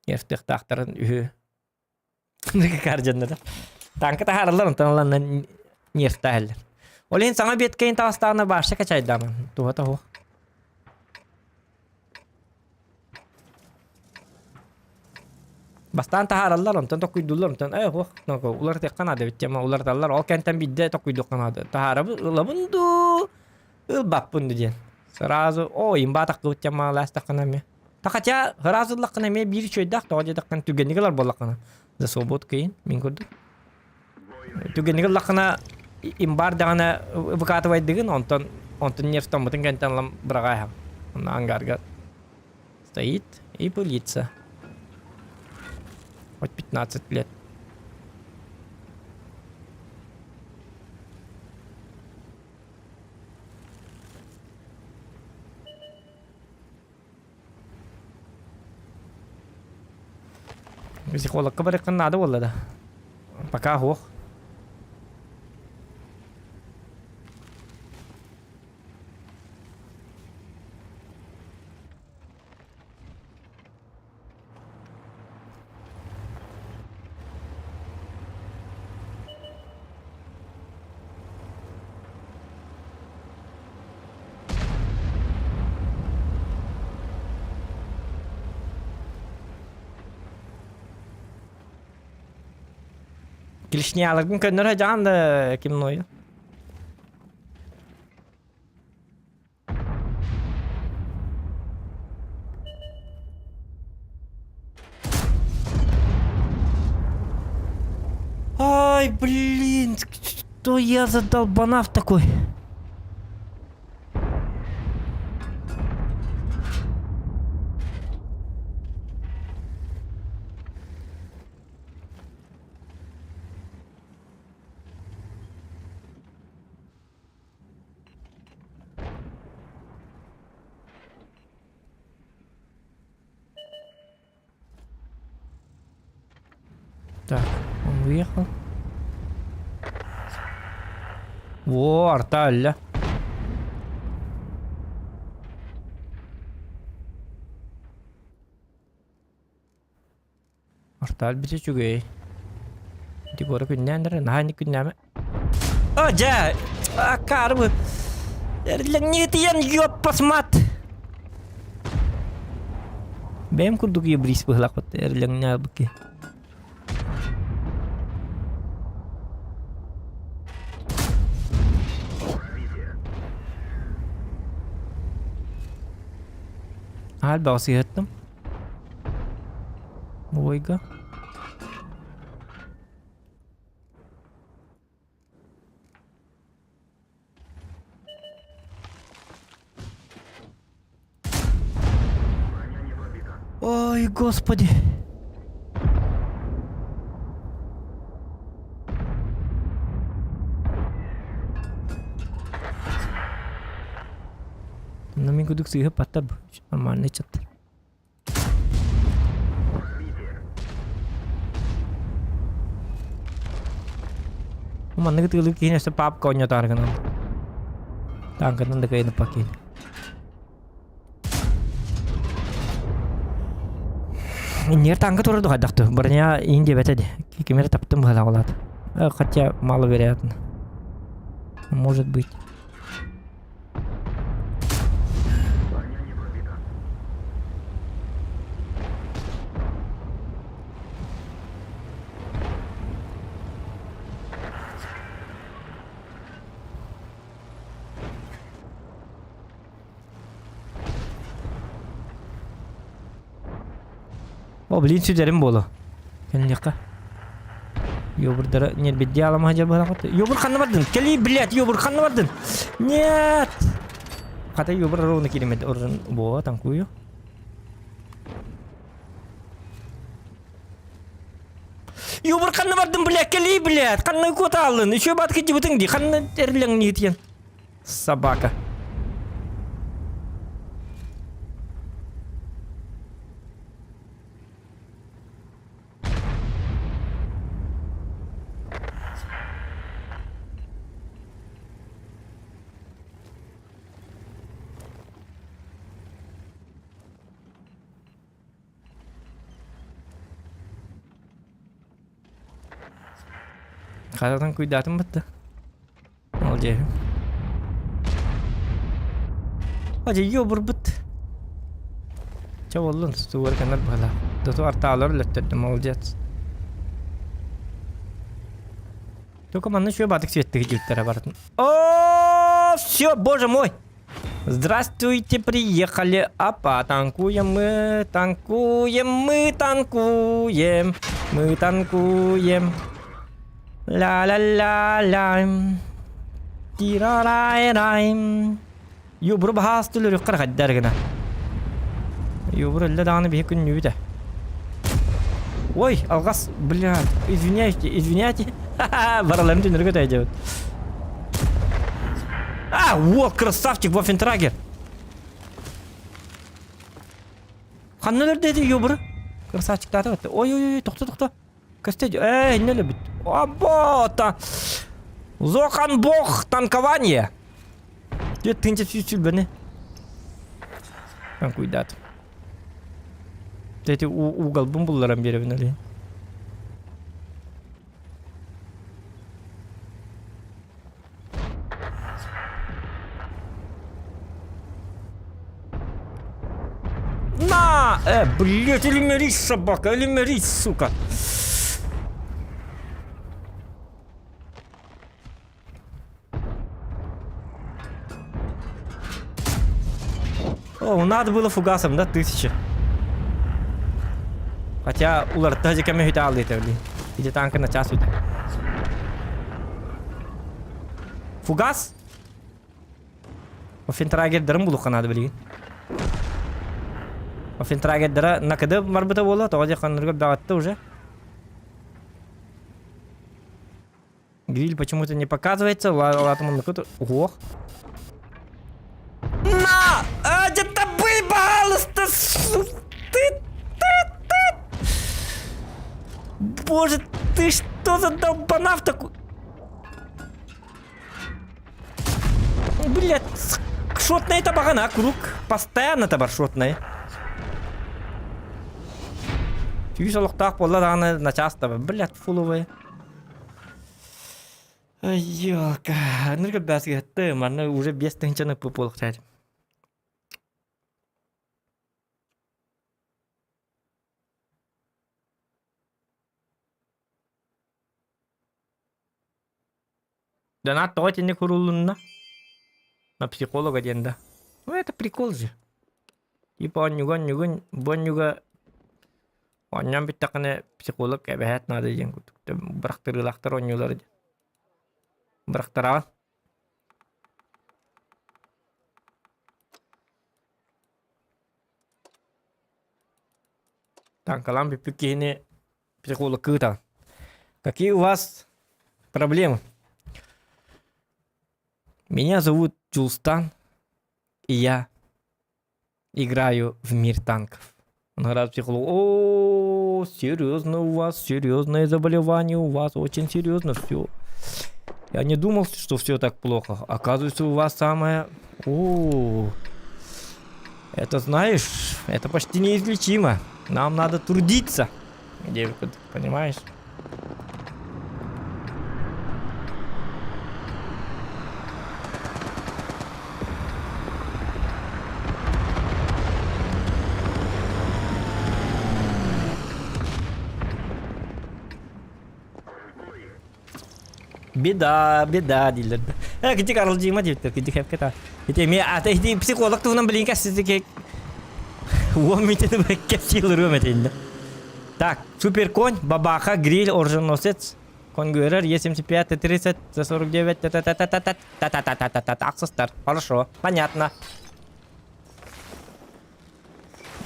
Нервтыахтаахтарын үһү. Кардьаннара. Танка таһаараллар онтон ылан нервтаһаллар. Ол иһин саҥа биэткэйин таҕыстаҕына баарша качайдааман. Туһата суох. Бастаан таһаараллар, онтон токуйдууллар, онтон ээ суох уларытыахха наада эбит диэн уларыталлар. Ол кэнтэн биирдэ токуйдуохха наада. Таһаарабын, ылабын дуу, ылбаппын дуу диэн. Сразу, оо, имба таххыбыт диэн маалаастаххына эмиэ. Та хотя сразу ыллаххына эмиэ биир үчүгэйдээх тоҕо диэтэххинэ түгэнник ылар буоллаххына за свободу кыйын мин курдук. Түгэнник ыллаххына имбаар даҕаны выкатывайдыгын, онтон онтон нервтаммытын кэнтэн ылан быраҕаайһаҥ. Онно ангарга стоит и пылится. Хоть 15 лет. Психологка барыаххын наада буолла да. Пока суох. Клешняларгын көннөрө дьаан да ким нойу. Ай, блин, что я за долбанав такой? Так, он выехал. Во, арта өллө. Арта өлбүтэ үчүгэй. Ити куора күннээн эрэ, наһаа инник күннээмэ. О, дьэ! Акаарбы! Эрлэҥниитийэн ёппас мат! Бэйэм курдук ебрис быһылаахпыт эрлэҥнээбикки. Аал бөҕө сыыһаттым. Ойга. Ой, господи. Ну, мин кудук сыыһа паттаб. Нормальный чат. Манныгы тыылыы киһини өссө папка оонньотоору гынан. Тааҥканан да кыайан ыппаккын. Иннигэр тааҥка турар дуо хайдах дуу? Броня иин диэбэтэ дии. Ким эрэ таптым быһыылаах улаат. Хотя маловероятно. Может быть. О, блин, сүтэрим буолуо. Кэнниэххэ. Ёбурдара ньирбидди аламаһа дьабыһалахат. Ёбур ханна бардын? Кэлии, блядь, ёбур ханна бардын? Нет! Хата ёбур ровно киримет. Орун буо танкую. Юбыр ханна бардым, блядь, кэлии, блядь. Ханна куотааллын? Еще бат кидибытың ди. Ханна эрлеңниитиен. Собака. Харатан куйдаатым батта. Ол дьэ. Ажы ёбурбут. Чэ боллун, сууар канар быһала. Доту артаалар өлөттөрдүм, молодец. Только манна еще батык светтыгы життара бардым. О, все, боже мой! Здравствуйте, приехали. Апа, танкуем мы, танкуем мы, танкуем. Мы танкуем. Ла-ла-ла-ла. Тирарай-рай. Юбру баһаас түлүрүккэр хаддар гына. Юбру өллө даҕаны биһи күннүүбүтэ. Ой, алҕас, блядь, извиняйте, извиняйте. Бараларым түнүргө тайдыбыт. А, вот, красавчик, Вафентрагер. Ханна өлөрдө эти юбру? Красавчик таата бетте. Ой, ой, ой, тохто, тохто. Көстө, эй, не любит. Абота! Зохан бог танкование. Дет тынча сүүсүлбэни. Танкуйдат. Эти уголбун булларам беребин али. На! Блять, элемерись, собака, элемерись, сука! О, надо было фугасом, да, тысяча. Хотя уларта диками хиталды блин. Иди танка на час үтэ. Фугас? Финтрагердарын булуққа надо билигин. Финтрагердара накыды барбыта буола, тоҕо дьэ ханнырга баҕатта уже. Гриль почему-то не показывается, ладно, Ох. На! А, где-то бы, пожалуйста, ты, ты, ты! Боже, ты что за долбанав такой? Блядь, шотная табагана, круг. Постоянно табар шотная. Түйс олохтоох буолла даҕаны начаас таба. Блядь, фуловая. Ай, ёлка. Нырга бәсгәтте, манна уже без тыһынчаны пуполуктар. Донат тоҕо итинник курулунна? На психолога диэн да. Ну это прикол же. Типа онньуга-онньугун, бу онньуга оонньоон бүттэххинэ психолог эбэһээт наада диэн курдук. Бырахтарыылаахтар оонньуулар диэн. Бырахтараҕын. Таҥкалаан бүппүт киһини психолог кыытаҕын. Какие у вас проблемы? Меня зовут Джулстан, и я играю в мир танков. Он говорит психолог, о, серьезно у вас, серьезное заболевание у вас, очень серьезно все. Я не думал, что все так плохо. Оказывается, у вас самое... О, это знаешь, это почти неизлечимо. Нам надо трудиться. Девушка, ты понимаешь? Беда, беда дииллэр. Э, кити аралдьыма диэбиттэр, кити хэпкэ Ити эмиэ ата ити психолог туһунан билин кэпсэтики уон мүнүүтэни кэпсиилырыам этиннэ. Так, суперконь, бабаха, гриль, оруженосец, конгюрер, Е75, Т-30, Т-49, та-та-та-та-та-та, та-та-та-та-та-та, Аксастар. Хорошо, понятно.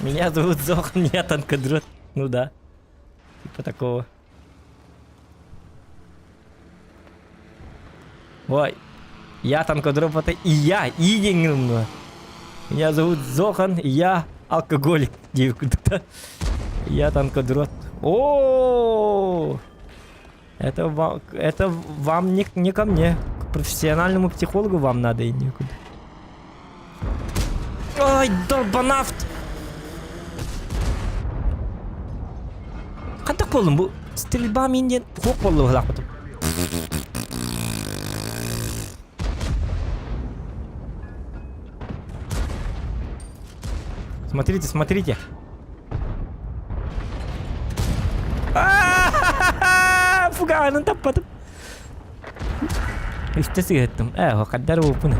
Меня зовут Зохан, я танкодрот. Ну да. Типа такого. Ой, я танкодроп это и я, и диэҥҥин Меня зовут Зохан, и я алкоголик диэбит курдук Я танкодрот. О, это вам, это вам не, не ко мне. К профессиональному психологу вам надо и некуда. Ой, долбанавт! Хантак буоллум бу стрельба мин диэн хуох буолла быһылаахпытым. Смотрите, смотрите. Фугаанын таппатым. Үстэ сыһыттым. Ээ, хаддар буолпун.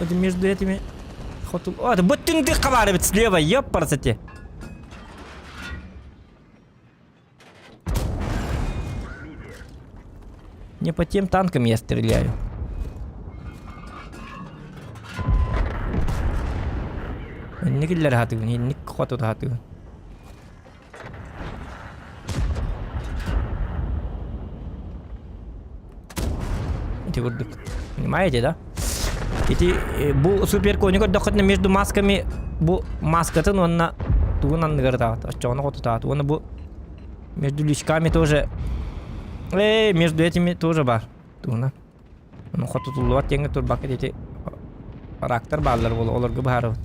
Вот между этими хотул... О, это быттын ты хабар эбит слева, ёппарсати. Не по тем танкам я стреляю. Инник иллэр хатыгын, инник хоту хатыгын. Ити курдук. Понимаете, да? Ити бу супер кони көрдөххүтүнэ между масками бу маскатын уонна тугун анныгар таат, оччоҕуна хотутаат. Уонна бу между лючками тоже э между этими тоже бар. Тугуна. Ону хотутуллубат диэҥҥэ турбакка ити рактар бааллар буолуо, олорго быһаарабын.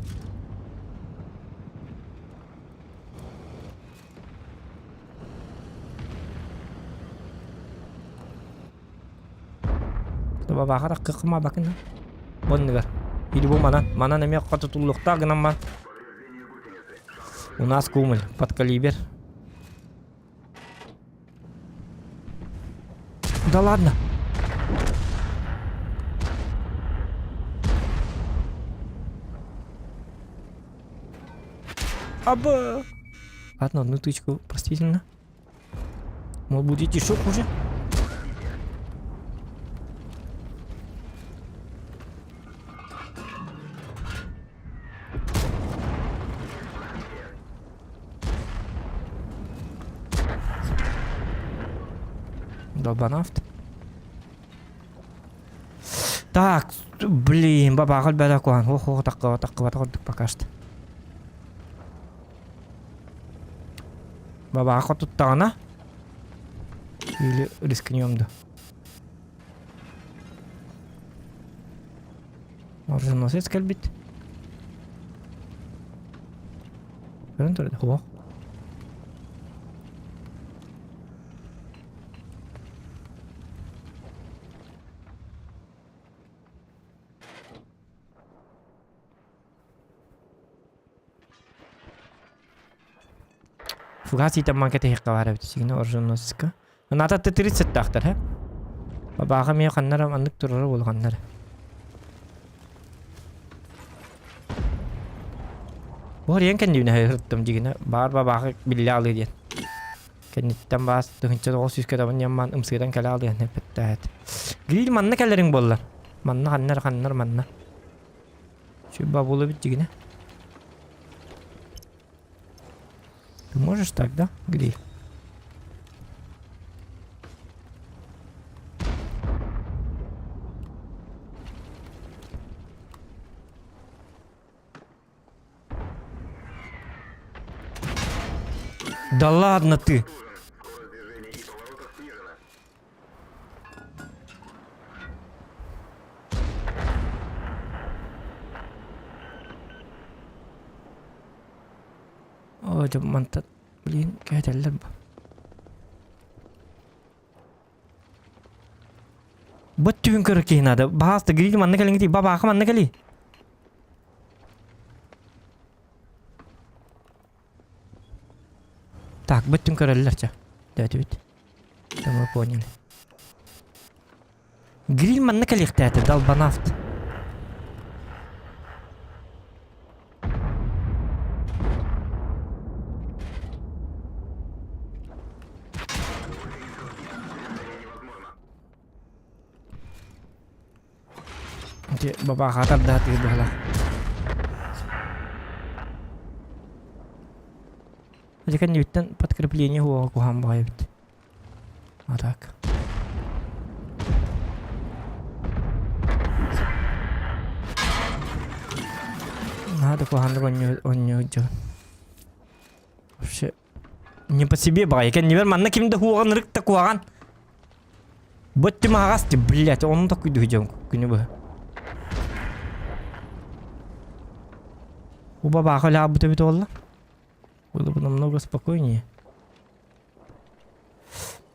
Бабаха таккыкыма бакына. Бонныгар. Или бу манан. Манан эмиэ хотутуллуохтаах гынан ман. У нас кумуль под калибр. Да ладно. Аба. Ладно, одну тычку простительно. Может будет еще хуже? Долбанавт. Так, блин, бабаҕа өлбөтө куһаҕан. Ох, ох, таккыба, таккыбата курдук пока что. Бабаҕа туттаҕына или рискнем да. Оруженосец кэлбит. Көрөн турар, суох. Фугас иитэмман кэтэһиэххэ баар эбит сигини оруженосецка. Ната Т-30-таахтар, һэ? Бабааҕа эмиэ ханна эрэ маннык турара буолуо ханна эрэ. Бу ориен кэннибинэ ыһырттым дьигинэ баар бабааҕы биллэ алыы диэн. Кэнниттэн баас 1900 көтөбүн диэн ымсыыран кэлэ алыан эппиттээт. Гриль манна кэлэриҥ буоллар. Манна ханна эрэ ханна эрэ манна. Чуба буолуо эбит дьигинэ. Ты можешь так, да, Гриль? Да ладно ты! Оо, дьэ мантан, блин, кэһэтэллэр бу. Быт түһүн көрөр киһи наада. Баһааста гриль манна кэлиҥ бабааха манна кэлий. Так, бүттүн көрөллөр чэ. Дөтүбүт. Да мы поняли. Гриль манна кэлиэхтээтэ, долбанавт. Ити бабааха тардаатыыр быһалаах. Ити кэннибиттэн подкрепление хуоҕа куһаан баҕайы эбит. А так. Надо куһаҕаннык оонньуу дьон. Вообще не по себе баҕайы. Кэннибэр манна ким да хуоҕан ырык да куһаҕан. Бөттүм аһаҕас ти, блядь, ону да күйдү дьон күнү быһа. Уба баха өлаабыт эбит буолла. Было бы намного спокойнее.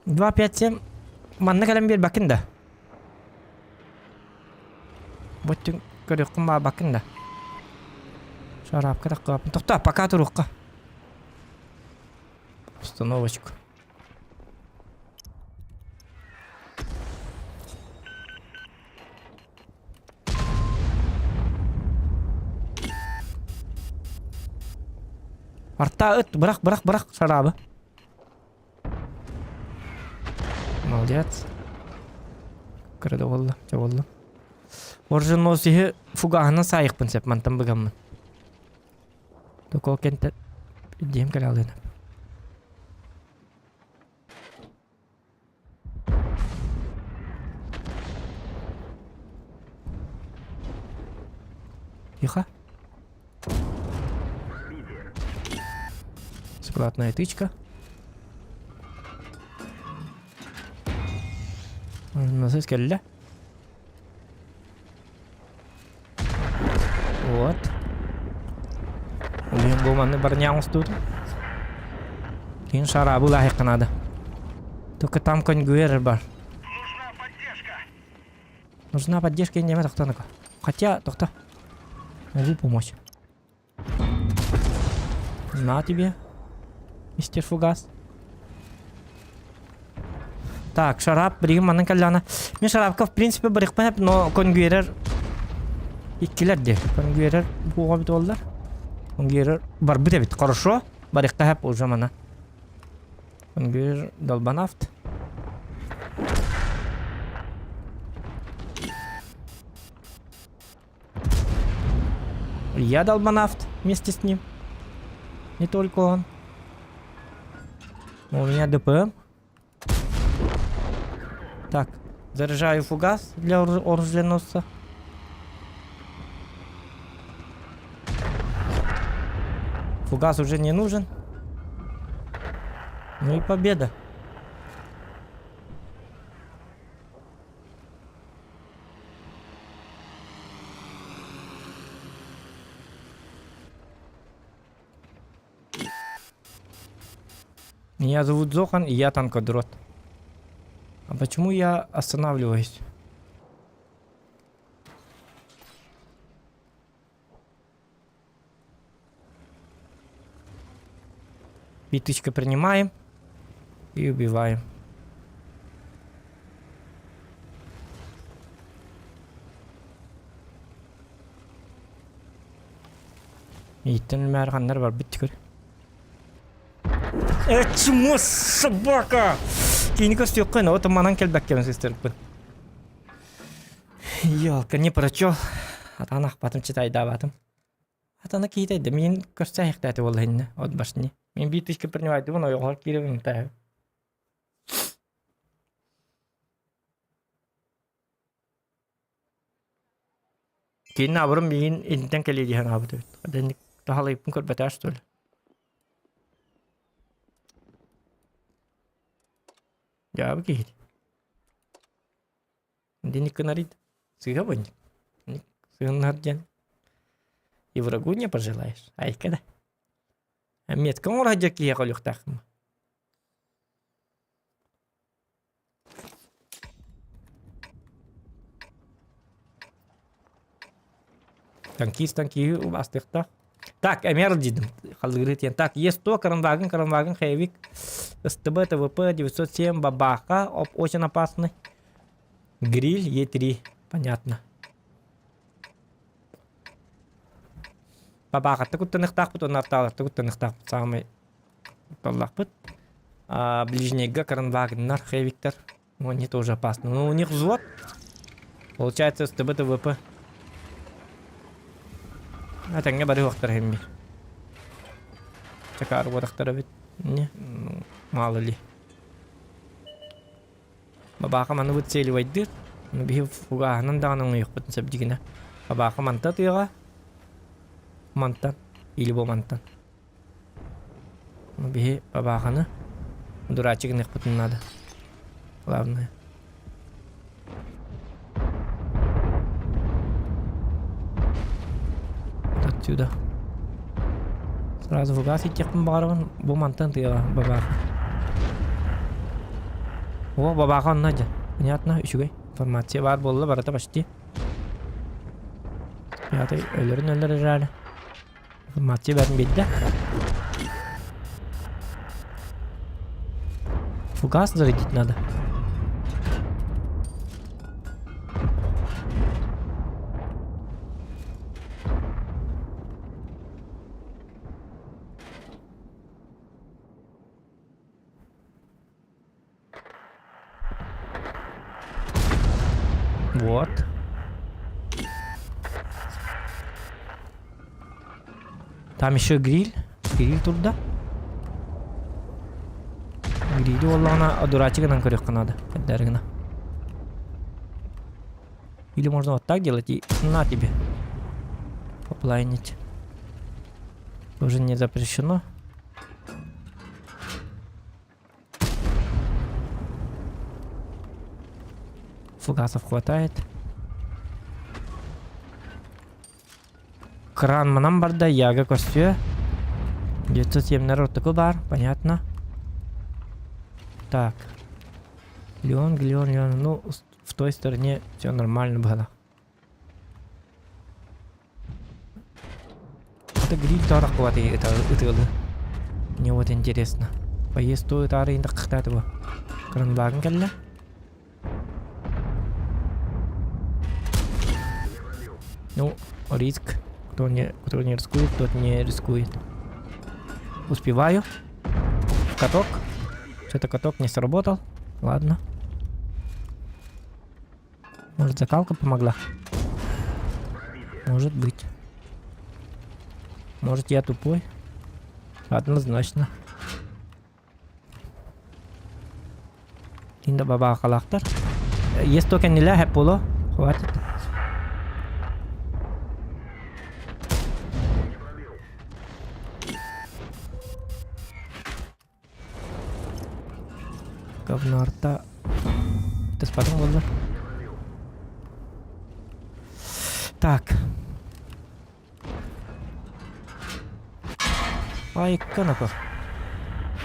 2, 5, 7. Манна кэлэн биэрбэккин да? Бөттүн көрүөххүн баабаккын да? Шарапка таххааппын. Тохтоо, пока туруохха. Установочку. Арта ыт, бырах, бырах, бырах шарабы. Молодец. Кыра да буолла, чэ буолла. Орженосиһы фугаһынан саайыкпын сөп мантан быгаммын. Только ол кэнтэ диэм кэлэ алыына. Тихо. Складная тычка. Насыс кэллэ. Вот. Улиһин бу манны барнян устуутун. Кин шарабы лаһык надо. Только там коньгуэр бар. Нужна поддержка не тохтоноко. Хотя, тохто. Могу помочь. На тебе, мистер Фугас. Так, шарап, билигин манан кэллэҕинэ. Мин шарапка в принципе барыахпын эп, но конгуерер иккилэр дии. Конгуерер буоҕа эбит буоллар. Конгуерер барбыт эбит. Хорошо. Барыахха эп уже мана. Конгуерер долбанавт. Я долбанавт вместе с ним. Не только он. У меня ДПМ. Так, заряжаю фугас для оруженосца. Фугас уже не нужен. Ну и победа. Меня зовут Зохан, и я танкодрот. А почему я останавливаюсь? Биточка принимаем и убиваем. Ииттэн өлмөөр ханнар барбыт түкөр. Э, чмо собака! Кини көстүөххэ но манан кэлбэккэбин сыстырыппын. Ёлка, не прочел. Атан ахпатым читайдаабатым. Атана киитэйдэ миин көрсө айахтааты буолла иннэ от башни. Мин биир тысяча принимайдыбын ойоҕор киирэбин таа. Киин абырым миигин интэн кэлиэ дии санаабыт эбит. Дэнник таһалайыппын көрбөтөө что ли? Дьаабы киһити. Динник гынарыйд. Сыыһа бунньук. Сыһыннар диэн. И врагу не пожелаешь. Айка да. Метка оҥоро сылдьар киһиэхэ өлүөхтээхпин. Танкист танкиһы убаастыахтаах. Так, эмиэ диидим. Халыыры диэн. Так, Е100, Каранвагын, Каранвагын, Хэвик, СТБ, ТВП, 907, Бабаха, оп, очень опасный. Гриль, Е3, понятно. Бабаахатта куттаныахтаахпыт уонна артааларта куттаныахтаахпыт саамай кутталлаахпыт. А, ближнейга Каранвагнар, Хэвиктер, ну, они тоже опасны. Но у них взвод. Получается СТБ, ТВП. Этэҥҥэ барыахтар иһимми. Чакаар уотахтара эбит. Не, ну, мало ли. Бабааха маны выцеливайдыыр. Биһи фугаһынан даҕаны оҥойуохпутун сөп дьигинэ. Бабааха манта тыаҕа. Мантан. Или бу мантан. Биһи бабааханы дурачик гыныахпытын наада. Главное. Отсюда. Сразу фугас итиэхпин баҕарабын. Бу мантан тыаҕа бабааха. О, бабааха онно дьэ. Понятно, үчүгэй. Информация баар буолла барыта почти. Пятый өлөрүн өлөр эрээри. Информация бэрин биэрдэ. Фугас зарядить надо. Вот. Там еще гриль. Гриль турда. Грили буоллаҕына дурачигынан көрүөххэ наада. Эрдэригина. Или можно вот так делать и на тебе. Поплайнить. Уже не запрещено. Фугасов хватает. Кран манан барда, яга көрсүө. 907 ортоку бар, понятно. Так. Леон, Леон, Леон. Ну, в той стороне все нормально было. Это гриль тарах это ытылы. Мне вот интересно. Поездку ытары тахтат его. Кранбагын кэллэ. Ну, риск. Кто не рискует, тот не рискует. Успеваю. Каток. Что-то каток не сработал. Ладно. Может, закалка помогла? Может быть. Может, я тупой? Однозначно. Инда бабаакалаахтар. Есть только нельзя поло. Хватит. Говнарта. Түспатыҥ буолла. Так. Ай, канапа.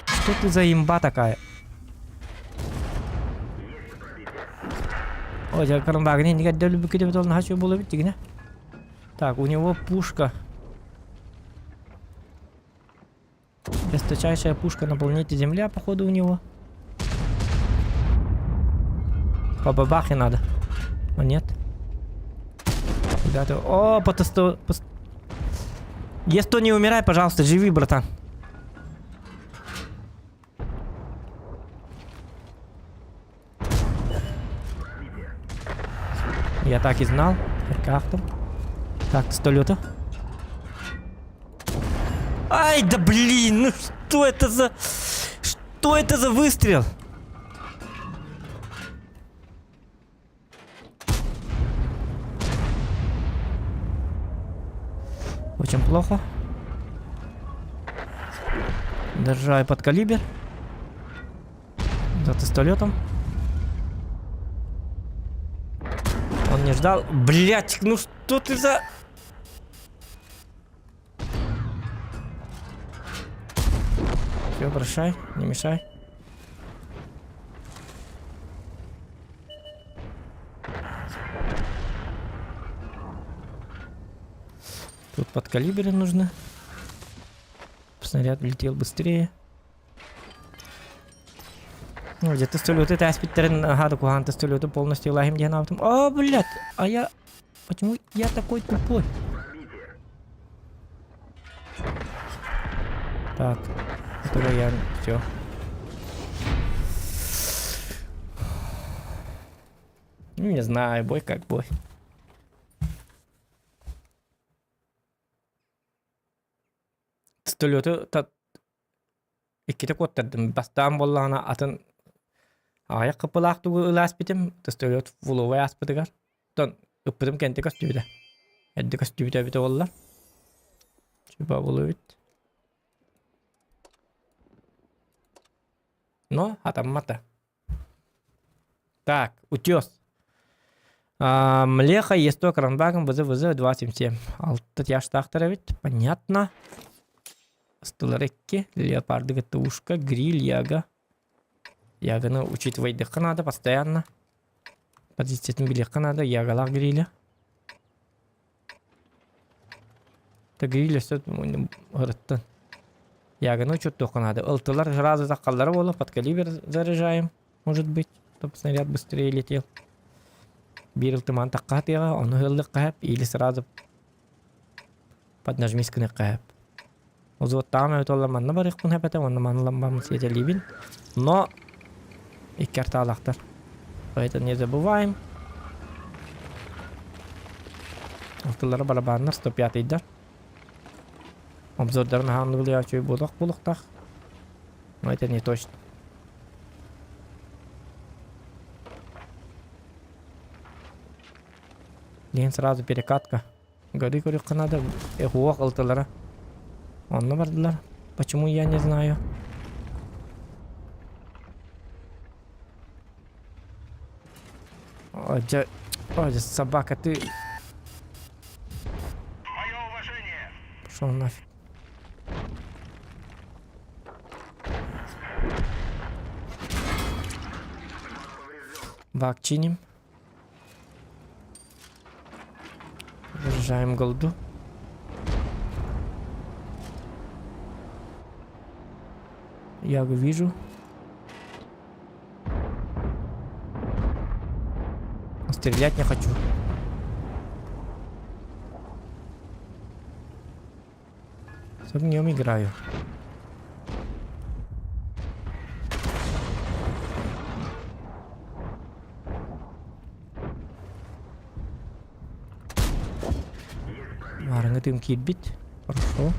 Что ты за имба такая? Ой, я карамбагни не Так, у него пушка. Жесточайшая пушка на планете Земля, походу, у него. По бабахе надо. А нет. Ребята, о, потосто... Пос... Если не умирай, пожалуйста, живи, братан. Я так и знал. Как там? Так, столета. Ай, да блин, ну что это за... Что это за выстрел? Очень плохо. Держай под калибр. За пистолетом. Он не ждал. Блять, ну что ты за... Все, прощай, не мешай. Тут под калибры нужно. Снаряд летел быстрее. Ну, где тестолеты таспиттерин ага, кухан тестолеты полностью лахим диэн аптым. О, блядь, а я... Почему я такой тупой? Так, этого я... Все. Ну, не знаю, бой как бой. Тестолеты иккитэ куоттардым. Бастаан буоллаҕына атын Аҕыйах кыппылаах тугу ылааспытым, тестолет фуловай ааспытыгар. Оттон ыппытым кэнтэ көстүбүтэ. Эрдэ көстүбүтэ эбитэ буоллар. Чуба булубут. Но атаммата. Так, утес. А, Млеха Е100 Кранбагом ВЗ-ВЗ 277. Алта тяжтаахтар эбит. Понятно. Ыстылар икки. Леопарды кытта ушка, гриль, яга. Яганы учитывайдыхха надо постоянно. Позициятын билиэххэ надо, ягалаах гриля. Та гриль өссө ырыттын. Яганы учуттуохха надо. Ылтылар сразу таххаллара буолуо, под калибр заряжаем, может быть, чтобы снаряд быстрее летел. Биир ылтымаан тахха тыаҕа, ону ыһыллыахха сөп, или сразу поднажмись гыныахха сөп. Взводтаҕым эбит уолла манна барыахпын сөп этэ, уонна маны ламбам сиэтэлиибин. Но икки артаалаахтар. Поэтому не забываем. Алтылара барабаннар 105-йдар. Обзордарын аһаан үчүгэй буолуох буолуохтаах. Но это не точно. Диэн сразу перекатка. Горы көрүөххэ надо. Уох ылтылара. Онно бардылар. Почему я не знаю. О, дьэ, о, дьэ, собака, ты... Пошел нафиг. Бак чиним. Заряжаем голду. Я его вижу. Но стрелять не хочу. С огнем играю. Маарыҥҥы тыым киирбит. Хорошо.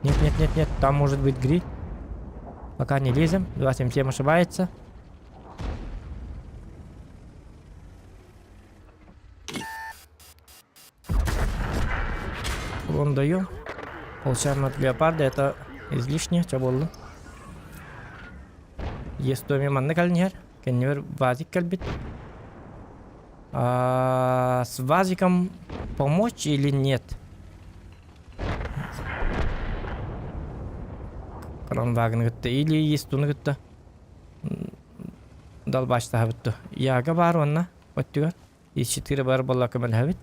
Нет, нет, нет, нет, там может быть гриль. Пока не лезем. 277 ошибается. Урон даю. Получаем от леопарда, это излишне, чэ буолла. Естоми манна кэлин иһэр. Кэннибэр вазик кэлбит. А, с вазиком помочь или нет? Кранвагны кытта или естуны кытта далбаачтаһабыт Яга баар уонна өттүгэр. Ис-четыре бар буолла көмөлөһөбүт.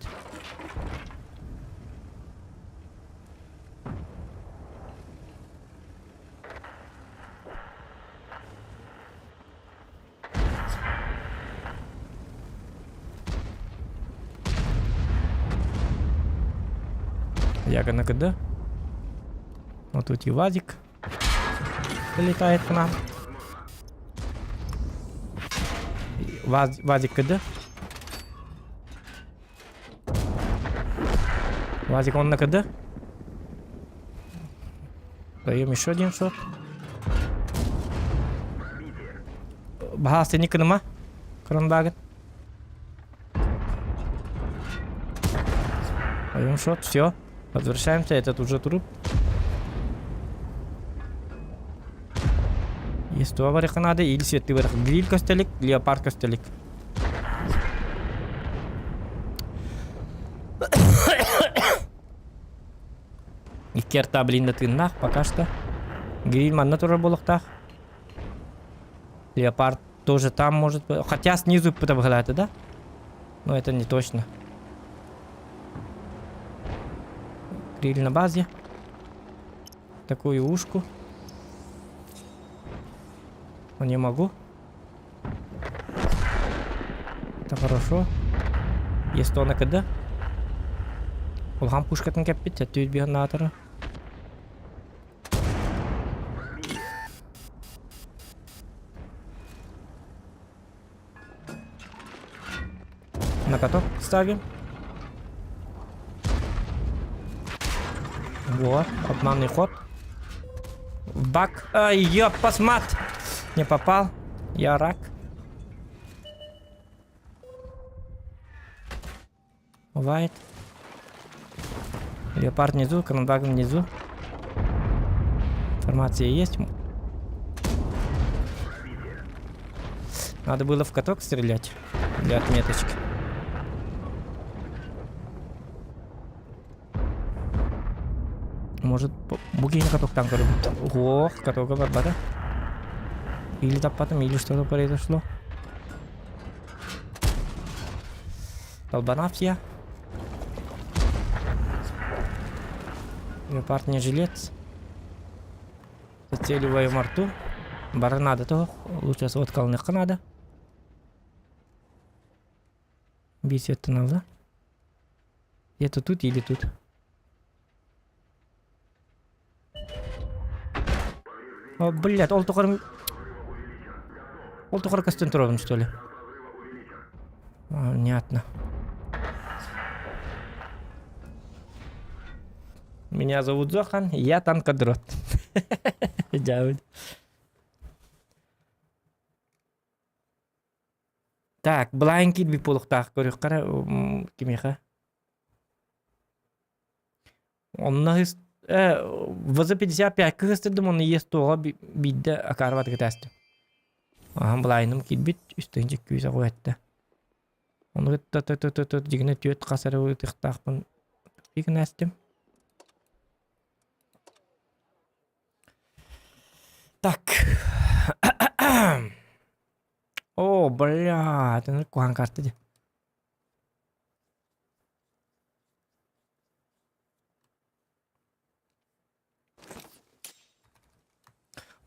Ягона КД. Вот тут и Вадик прилетает к нам. Ваз, Вазик КД. Вазик он на КД. Даем еще один шот. Баһаас кыныма. Кранбагын. Даем шот, все. Возвращаемся, этот уже труп. Есть барыха надо или светы барых. Гриль костелик, леопард костелик. Икки арта блин да тыыннаах пока что. Гриль манна турар буолуохтаах. Леопард тоже там может быть. Хотя снизу это да? Но это не точно. Гриль на базе. Такую ушку. Но не могу. Это хорошо. Есть на КД. Улахан пушкатын кэппит, сэттүүт биһаннаатара. На каток ставим. Вот, обманный ход. Бак. Ай, ёппас мат! Не попал. Я рак. Бывает. Леопард внизу, Канонбаг внизу. Информация есть. Надо было в каток стрелять для отметочки. Может, бу киһини катоктан көрбүт. Ох, катога барбата. Или таппатым, или что-то произошло. Долбанався. Леопард не жилец. Зацеливаю морту. Бары надо то. Лучше сводкалныхха надо. Бисеттен алла. Где-то тут или тут. О, блядь, ол тухары... Ол тухары көстөн турабын, что ли? Понятно. Меня зовут Зохан, я танкодрот. Дьявол. Так, былаан киирбит буолуохтаах көрүөххэ эрэ кимиэхэ. Онно ВЗ-55 кыһыстырдым, онно иэс туоҕа биирдэ акаарыбат кытаастым. Аһан былаайыным киирбит, үстүнчэ күүс аҕу эттэ. Ону кытта дьигинэ түөрт хас эрэ ытыахтаахпын кынаастым. Так. О, бля, это куһаҕан карта дии.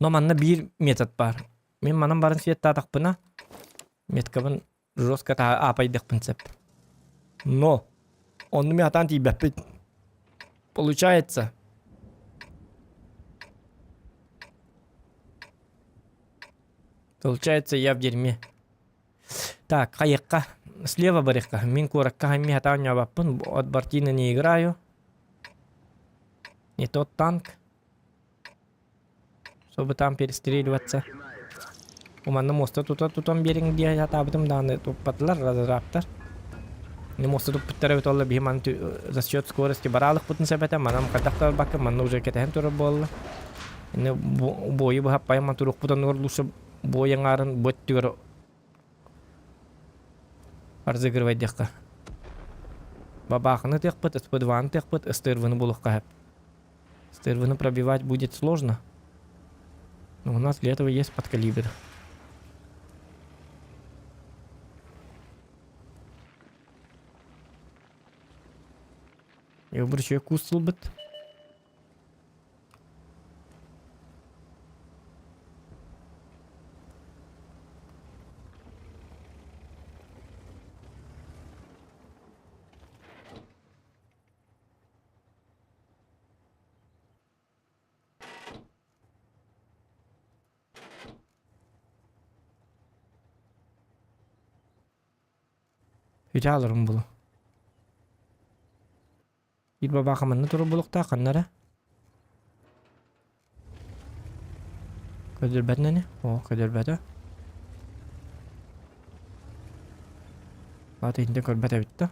Но манна биир метод баар. Мин манан баран светтаатахпына, меткабын жестко аапайдыахпын сөп. Но онну мин атаан тиийбэппит. Получается. Получается, я в дерьме. Так, хайыкка. Слева барыхха. Мин куоракка хаймми хатаан ньообаппын. От Бартина не играю. Не тот танк. Чтобы там перестреливаться. Уманна муоста тута тутан биэриҥ диэ сатаабытым даҕаны туппатылар, разраптар. Муоста туппуттара эбит олла биһи маны за счет скорости бараалыкпытын сөп этэ, манан хайдах да барбакка манна уже кэтэһэн турар буолла. Ини буойу быһаппайан ман туруохпут оннугар лучше буой аҥаарын бу өттүгэр разыгрывайдыахха. Бабаахыны тыахпыт, СП2-ны тыахпыт, СТРВ-ны булуохха сөп. СТРВ-ны пробивать будет сложно. Но у нас для этого есть подкалибер. Я обращаю кус ылбыт. Үтэ аларым булу. Биир бабаха манна турар буолуохтаах ханна эрэ. Көрдөрбөтүн ини. Оо, көрдөрбөтө. Аата итинтэн көрбөт эбит да.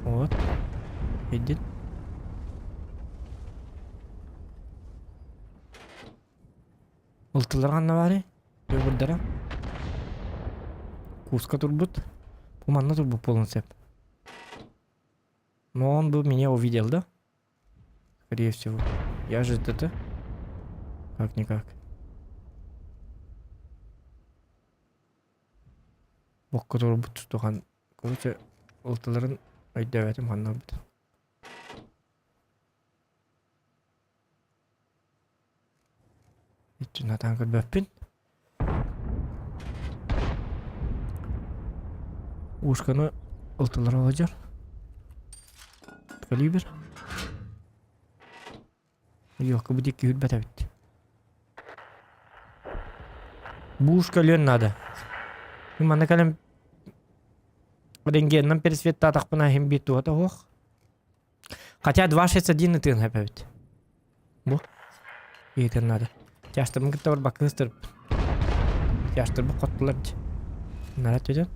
Вот. Идит. Ылтылар ханна баарый? Төгүрдэрэ. Куска турбут. Бу манна турбут буолуон сөп. Но он бы меня увидел, да? Скорее всего. Я же ДТ. Как-никак. Бокко турбут тустухан. Короче, ылтыларын өйдөөбөтүм ханна барбыт. Иччи натаан көрбөппүн. Ушканы ылтылар олодьор. Калибр. Йокка бу диэки үрбэт эбит. Бушка өлүөн надо. Манна кэлэн рентгеннэн пересветтаатахпына иһин биир туһата суох. Хотя 2.61 ытыан сөп эбит. Бу. Ыытыан наада. Тяжтарбын кытта барбакка ыстырып. Тяжтарбыт хоттулар дии. Нара түтэн.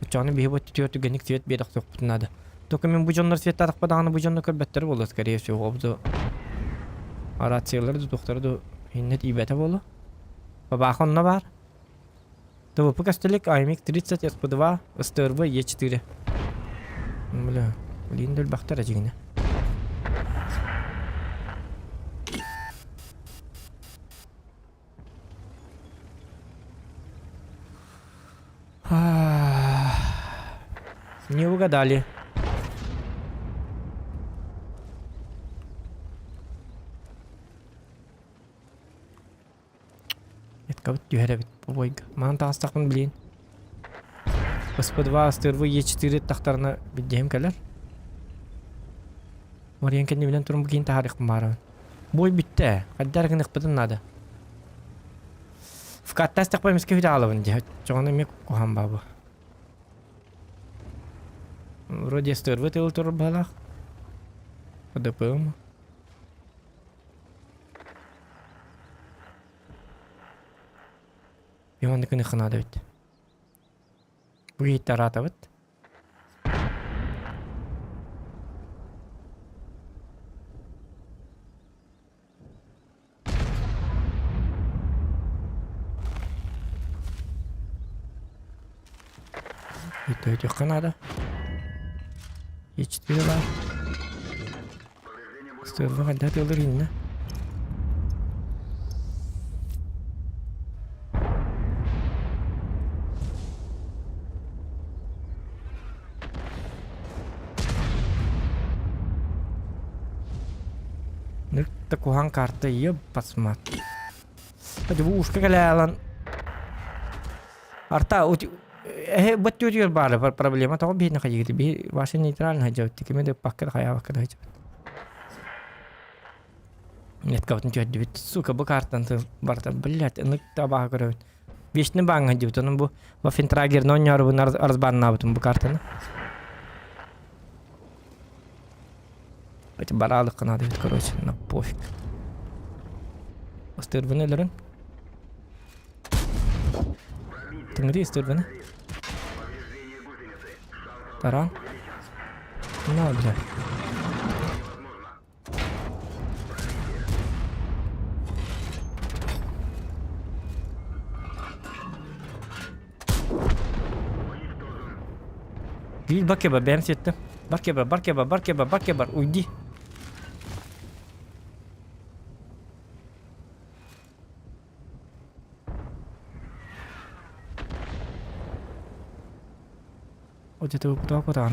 Оччоҕуна биһи бу түтүөр түгэнник свет биэрэ охсуохпутун наада. Только мин бу дьоннор светтаатахпа даҕаны бу дьоннор көрбөттөрө буолуо, скорее всего, обзо рациялары да туохтары да иннэ тиийбэтэ буолуо. Бабаха онно баар. ТВП костылик АМХ 30 СП2 СТРВ Е4. Бля, блин, өлбөхтөр эдьигинэ. Не угадали. Эткабыт түһэр эбит бу бойга. Манан таҕыстахпын блин. СП2, СТРВ, Е4 тахтарына билдиһим кэлэр. Мариан кэннибинэн турун бу киин таһаарыахпын баарабын. Бой бүттэ. Хайда эрэ гыныахпытын наада. Вкаттастахпа эмискэ хүтэ аалабын дии. Оччоҕуна эмиэ куһаҕан баа бу. Вроде СТРВ тыл турар быһалаах. ДПМ. Иван гыныхха наада эбит. Бу иһитте араатабыт. Өйдөтүөххэ наада. Е4 баар. Сыалла хайдах тыалыр иннэ? Нырта куһаҥ карта еб-посмат. Бу ушка кэлэалан Арта эһэ бөттүөтүгэр баара проблема тоҕо биһиэнэ хайыгыт биһи ваша нейтрально сылдьабыт кими да ыппакка да хайаабакка да сылдьабыт. Неткабытын түһэрдибит. Сука, бу картан барыта, блядь, ынык да абааһы көрөбүн. Вечный бааҥҥа сылдьыбыт. Онон бу Вафентрагерны оонньоорубун разбаннаабытым бу картаны. Эти бараалыкка надо эбит, короче, на пофиг. Ыстырбыны өлөрүн. Тыҥырыы ыстырбыны. Таран. На, бля. Биир бакеба бэйэм сиэттим. Баркеба, баркеба, баркеба, баркеба, уйди. Вот это куда куда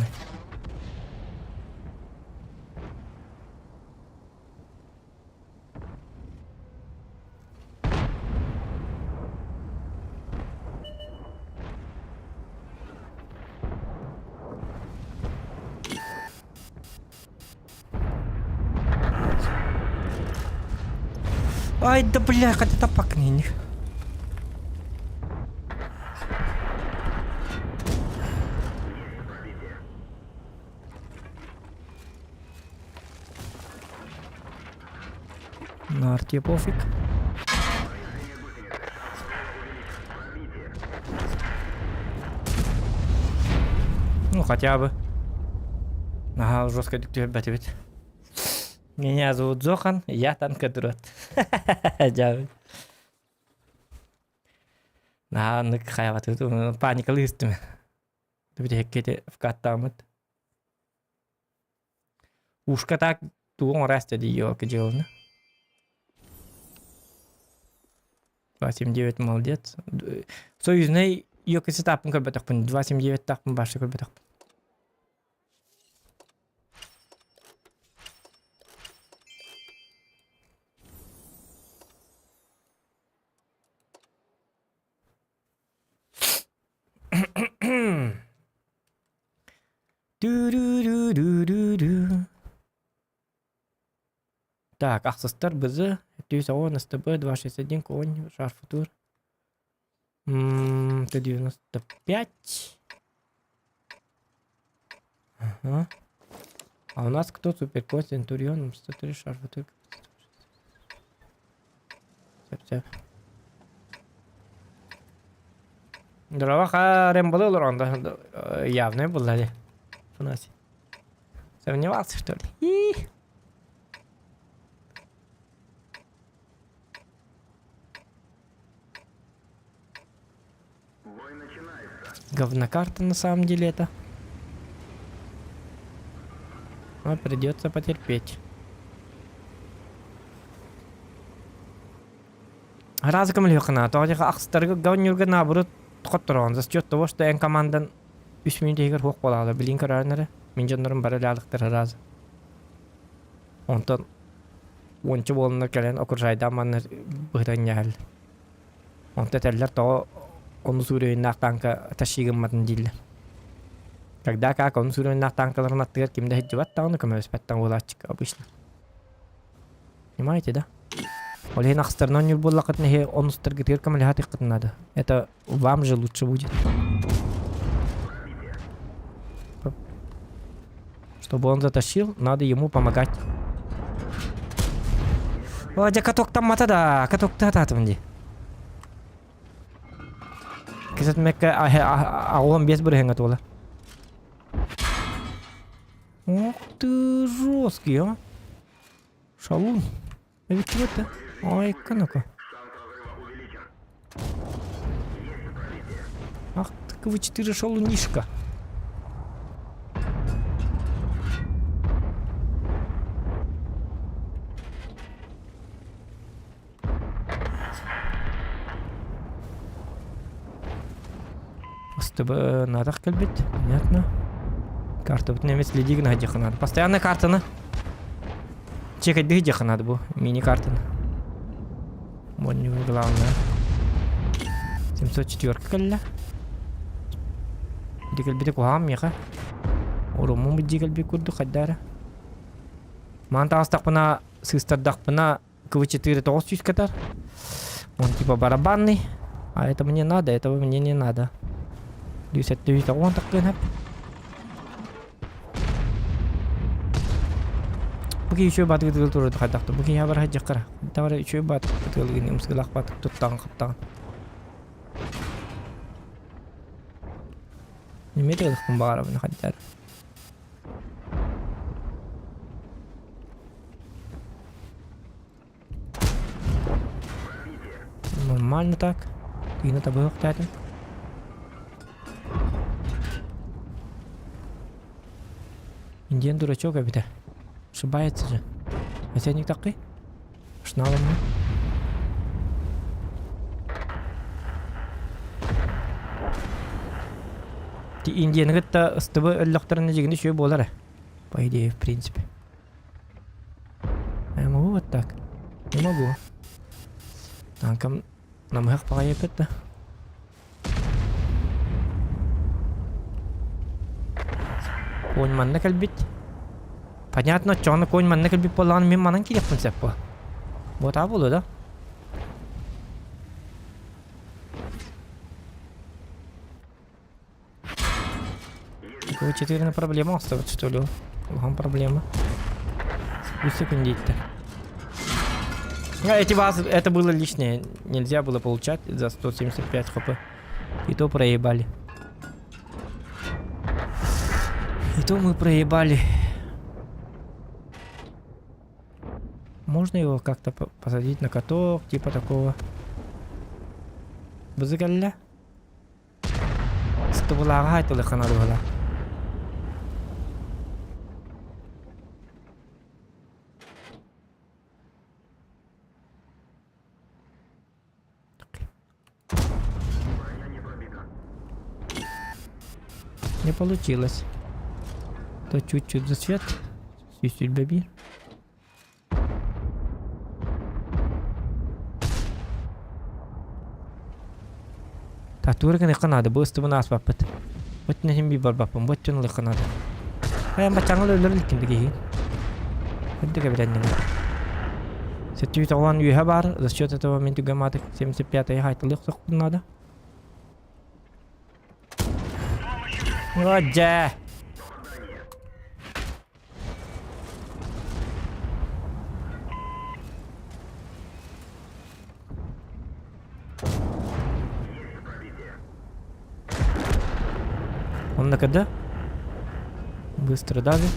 Ай да бля, хотя тапак не На арте пофиг. Ну, хотя бы. Ага, жестко түһэрбэт эбит. Меня зовут Зохан, я танкодрот. Дьабы. Наһаа хайабаты паникалыы истим. Бүтэһиккэ вкаттааммыт. Ушка так тугу оҥорооста дии ёлка дьыаланы. 279 молодец. Союзнай ёкасы тааппын көрбөтөхпүн. 279 тааппын башта көрбөтөхпүн. Ду-ду-ду-ду-ду-ду. Так, ахсыстар БЗ, 310, СТБ, 261, конь, шарфутур. Т-95. Ага. А у нас кто? Суперкон, Центурион, 103, шарфутур. Сөп-сөп. Здорово, Рэмболы олорон да явный булла дии. Афанасий. Сомневался, что ли? И Говнокарта на самом деле это. Но придется потерпеть. Араас көмөлүөххэ тоҕо диэхэ ахсытарга гаунньуурга наоборот хоттороҕун за счет того что эн командан үс мүнүүтэ иһигэр суох буолаҕа билин көрөөрүн эрэ мин дьоннорум бары лаалыктар араас онтон уонча буоланнар кэлэн окружайдаан манна быһыта анньаһал онто этэллэр тоҕо онус уровеннаах тааҥка тащи гымматын дииллэр когда как онус уровеннаах тааҥкаларын аттыгар ким да сылдьыбат даҕаны көмөлөспөт даҕаны буолааччы обычно Понимаете, да? Ол иһин ахстарынан оонньуур буоллаххытына эһи онустаргытыгар көмөлөһө надо. Это вам же лучше будет. Чтобы он затащил, надо ему помогать. О, дьэ катоктаммата да, катоктаатаатым дии. Кисэтмэккэ аҕуон биэс бырыһыҥҥа туола. Ох ты жесткий, а! Шалун. Эбит да? Ай-ка ну-ка. Ах ты КВ-4 шалунишка. СТБ надах кэлбит, понятно. Картабытын эмиэ следи гына сылдьыахха наада. Постоянно картаны чекайдыы сылдьыахха наада бу мини-картаны. Монньугу главное. 704 кэллэ. Ити кэлбитэ куһаҕан миэхэ. Уруммун бу дии кэлбит курдук хайда эрэ. Маан таҕыстахпына сыыстардахпына КВ-4 900 катар. Он типа барабанный. А это мне надо, этого мне не надо. 170 таккын хап. Бу киһи үчүгэй баатыгы тыгыл турар хайдахта. Бу киһи бар хajjakкара. Тавара үчүгэй баатык тыгылгын умсыгылах баатык туттаҕын хаптаҕын. Неме тыгылыкпын баҕарабын хайдар. Нормально так. Тыына табыһыктаатым. Индиан дурачок эбитэ. Ошибается же. Хотя не такой. Шналым Ти Индияны кытта ыстыбы өллөхтөрүнэ дьигини үчүгэй буолар э. По идее, в принципе. Я могу вот так? Не могу. Танкам намыһах баҕайы эппит да. Конь манна кэлбит. Понятно, оччоҕуна конь манна кэлбит буоллаҕына мин манан киириэхпин сөп буо. Буотаа буолуо да? Такого 4 на проблема осталось, что ли? Улахан проблема. Үс секундиттер. А, эти базы, это было лишнее. Нельзя было получать за 175 хп. И то проебали. И то мы проебали. Можно его как-то посадить на каток, типа такого. Бызыгалля? Сытыбылааҕа айтылыххана быһыла. Не получилось. То чуть-чуть засвет. Сүүс биир. Татура гыныахха наада, бу ыстыбын ааспаппыт. Бу өттүнэн син биир барбаппын, бу өттүн ылыахха наада. Хайан баччааҥҥа өлөр иликкин да киһи. Үрдүк эбилэнним. Сэттүү тоҕуон үөһэ баар, за счет этого мин түгэн маатык 75 хайтылыах сохпун наада. Дьэ! Он на КД. Быстро давит.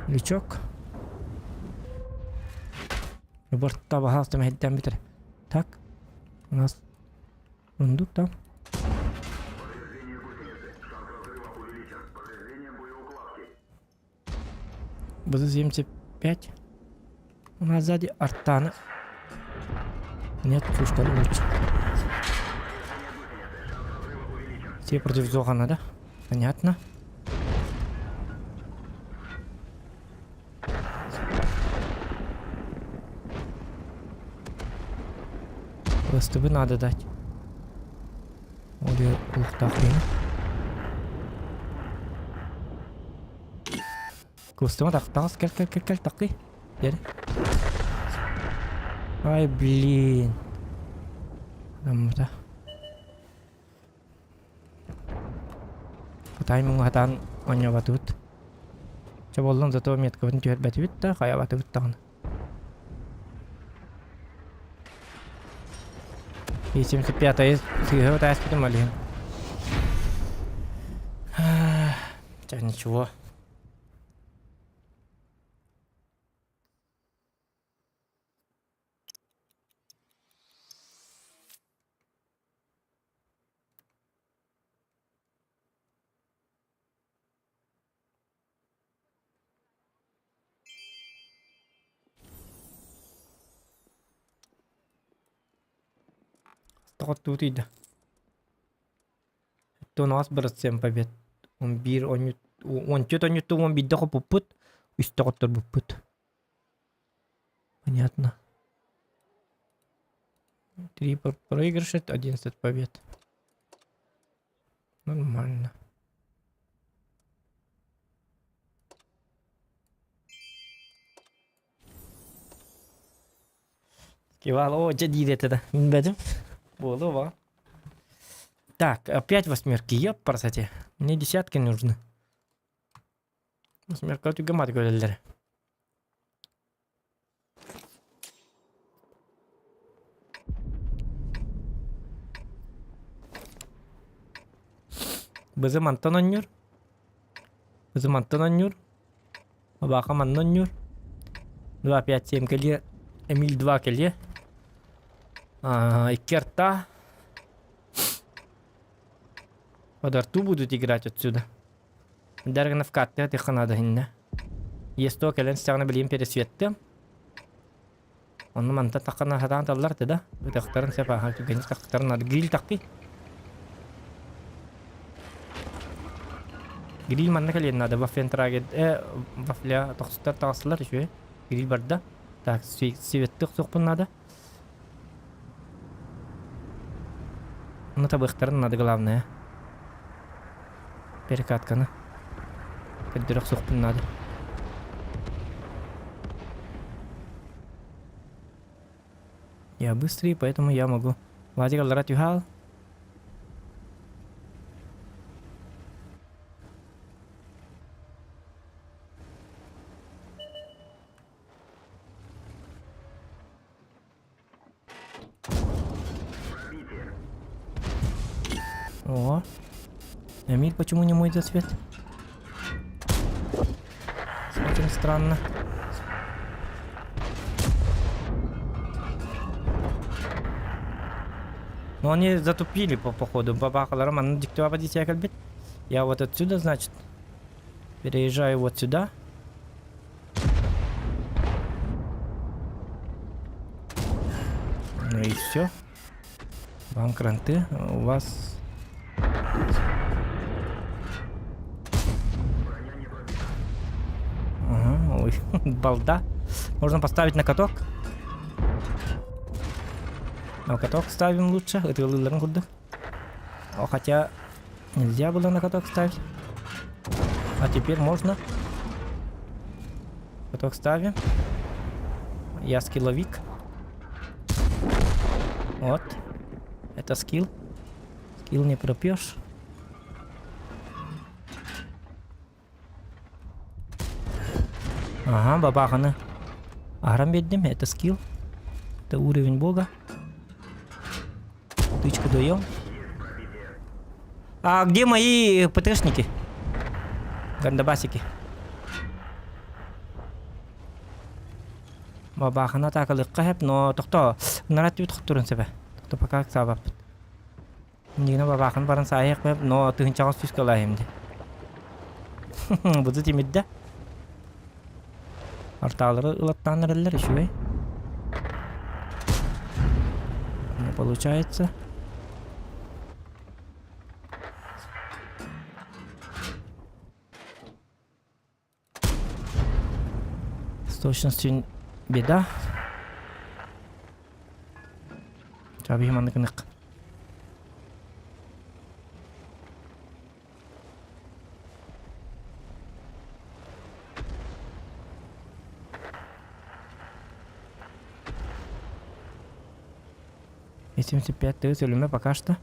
Лючок. Бортта баһаалта мэһэйдээн бүтэр. Так. У нас рундук там. БЗ-75. У нас сзади Артана. Нет, пушка лучше. Все против Зохана, да? Понятно. Пластыбы надо дать. Оле улуктаах диэн. Кустума тахтаҕас кэл кэл кэл кэл такый. Дери. Ай блин. Наммыта. Кытай муҥатаан оонньообатыбыт. Чэ буоллун зато меткабытын түһэрбэтибит да хайаабатыбыт даҕаны. И 75 сыыһа ытааспытым ол иһин. Чэ ничего. Тоҕоттуу тиийдэ. Оттон аас бырацем побед. Он биир онньут уонча онньутту уон биирдэ хоппуппут, үстэ хотторбуппут. Понятно. Три проигрыша, 11 побед. Нормально. Кивал, о, дьэ диир этэ да. Билбэтим. Буолуо ба. Так, опять восьмерки, ёппарсати. Мне десятки нужны. Восьмерка түгэмат көрөллөр. Бызы мантан оонньуур. Бызы мантан оонньуур. Абааха манна оонньуур. 2, 5, 7 кэлиэ. Эмиль 2 кэлиэ. Икки арта. Под арту будут играть отсюда. Даргана в карты тихо надо иннэ. Есто кэлэн истэҕинэ билигин пересветтэ. Онно мантан таххана сатаан таллар этэ да. Ытахтарын сөп ааһар түгэнник тахтарын надо. Гриль тахпый. Гриль манна кэлиэн надо. Вафлен э, вафля тохсуттар таҕыстылар үчүгэй. Гриль барда. Так, светты охсуохпун надо. Ну табыахтарын надо главное. Перекатканы. Көрдөрө охсуохпун надо. Я быстрый, поэтому я могу. Вадик аллара түһаал. О, Эмиль почему не мой засвет? Очень странно. Но они затупили по походу. Бабахалара манна диктуа позиция кэлбит. Я вот отсюда, значит, переезжаю вот сюда. Ну и все. Вам кранты. У вас... Ага, ой, балда. Можно поставить на каток. На каток ставим лучше. Это курдук. Хотя нельзя было на каток ставить. А теперь можно. Каток ставим. Я скилловик. Вот. Это скилл. Скилл не пропьешь. Ага, бабаханы аһаран биэрдим. Это скилл. Это уровень бога. Тычку даем. А где мои ПТшники? Гандабасики. Бабаханы атаакалыахха сөп, но тохтоо, ынара түбүт хотторун сөбө. Тохто пока саабаппыт. Иннигинэ бабаахын баран саайыах бэп, но тыһынчаҕа сүүскэ ылаайым дии. Бузу тимирдэ. Артаалары ылаттаан эрэллэр үчүгэй. Не получается. С точностью беда. Чабиһи маннык ынык. И 75 тыс өлүмэ пока что.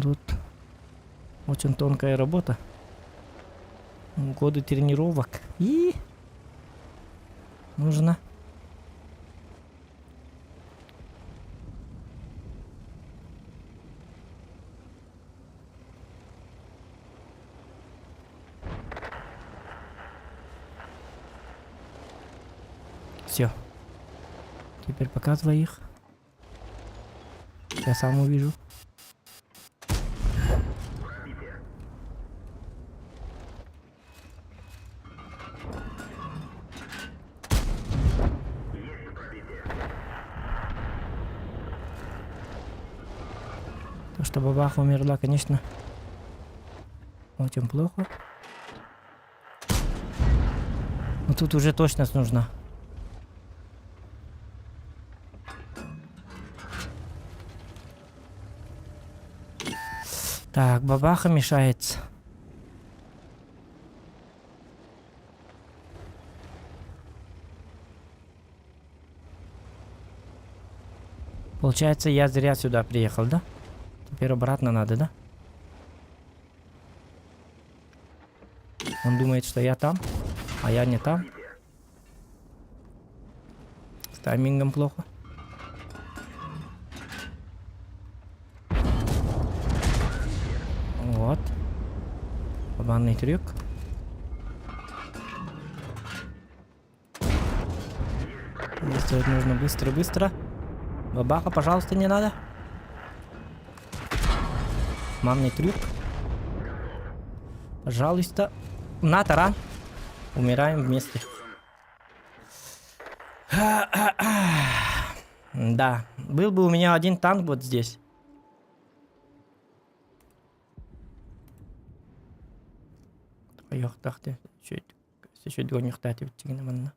Тут очень тонкая работа. Годы тренировок. И нужно. Все. Теперь показывай их. Я сам увижу. То, что бабаха умерла, конечно, очень плохо. Но тут уже точность нужна. Так, бабаха мешается. Получается, я зря сюда приехал, да? Теперь обратно надо, да? Он думает, что я там, а я не там. С таймингом плохо. Вот. Банный трюк. Действовать нужно быстро-быстро. Бабаха, пожалуйста, не надо. Манный трюк. Пожалуйста. На, таран. Умираем вместе. Да, был бы у меня один танк вот здесь. Ойохтоох үчүгэй манна.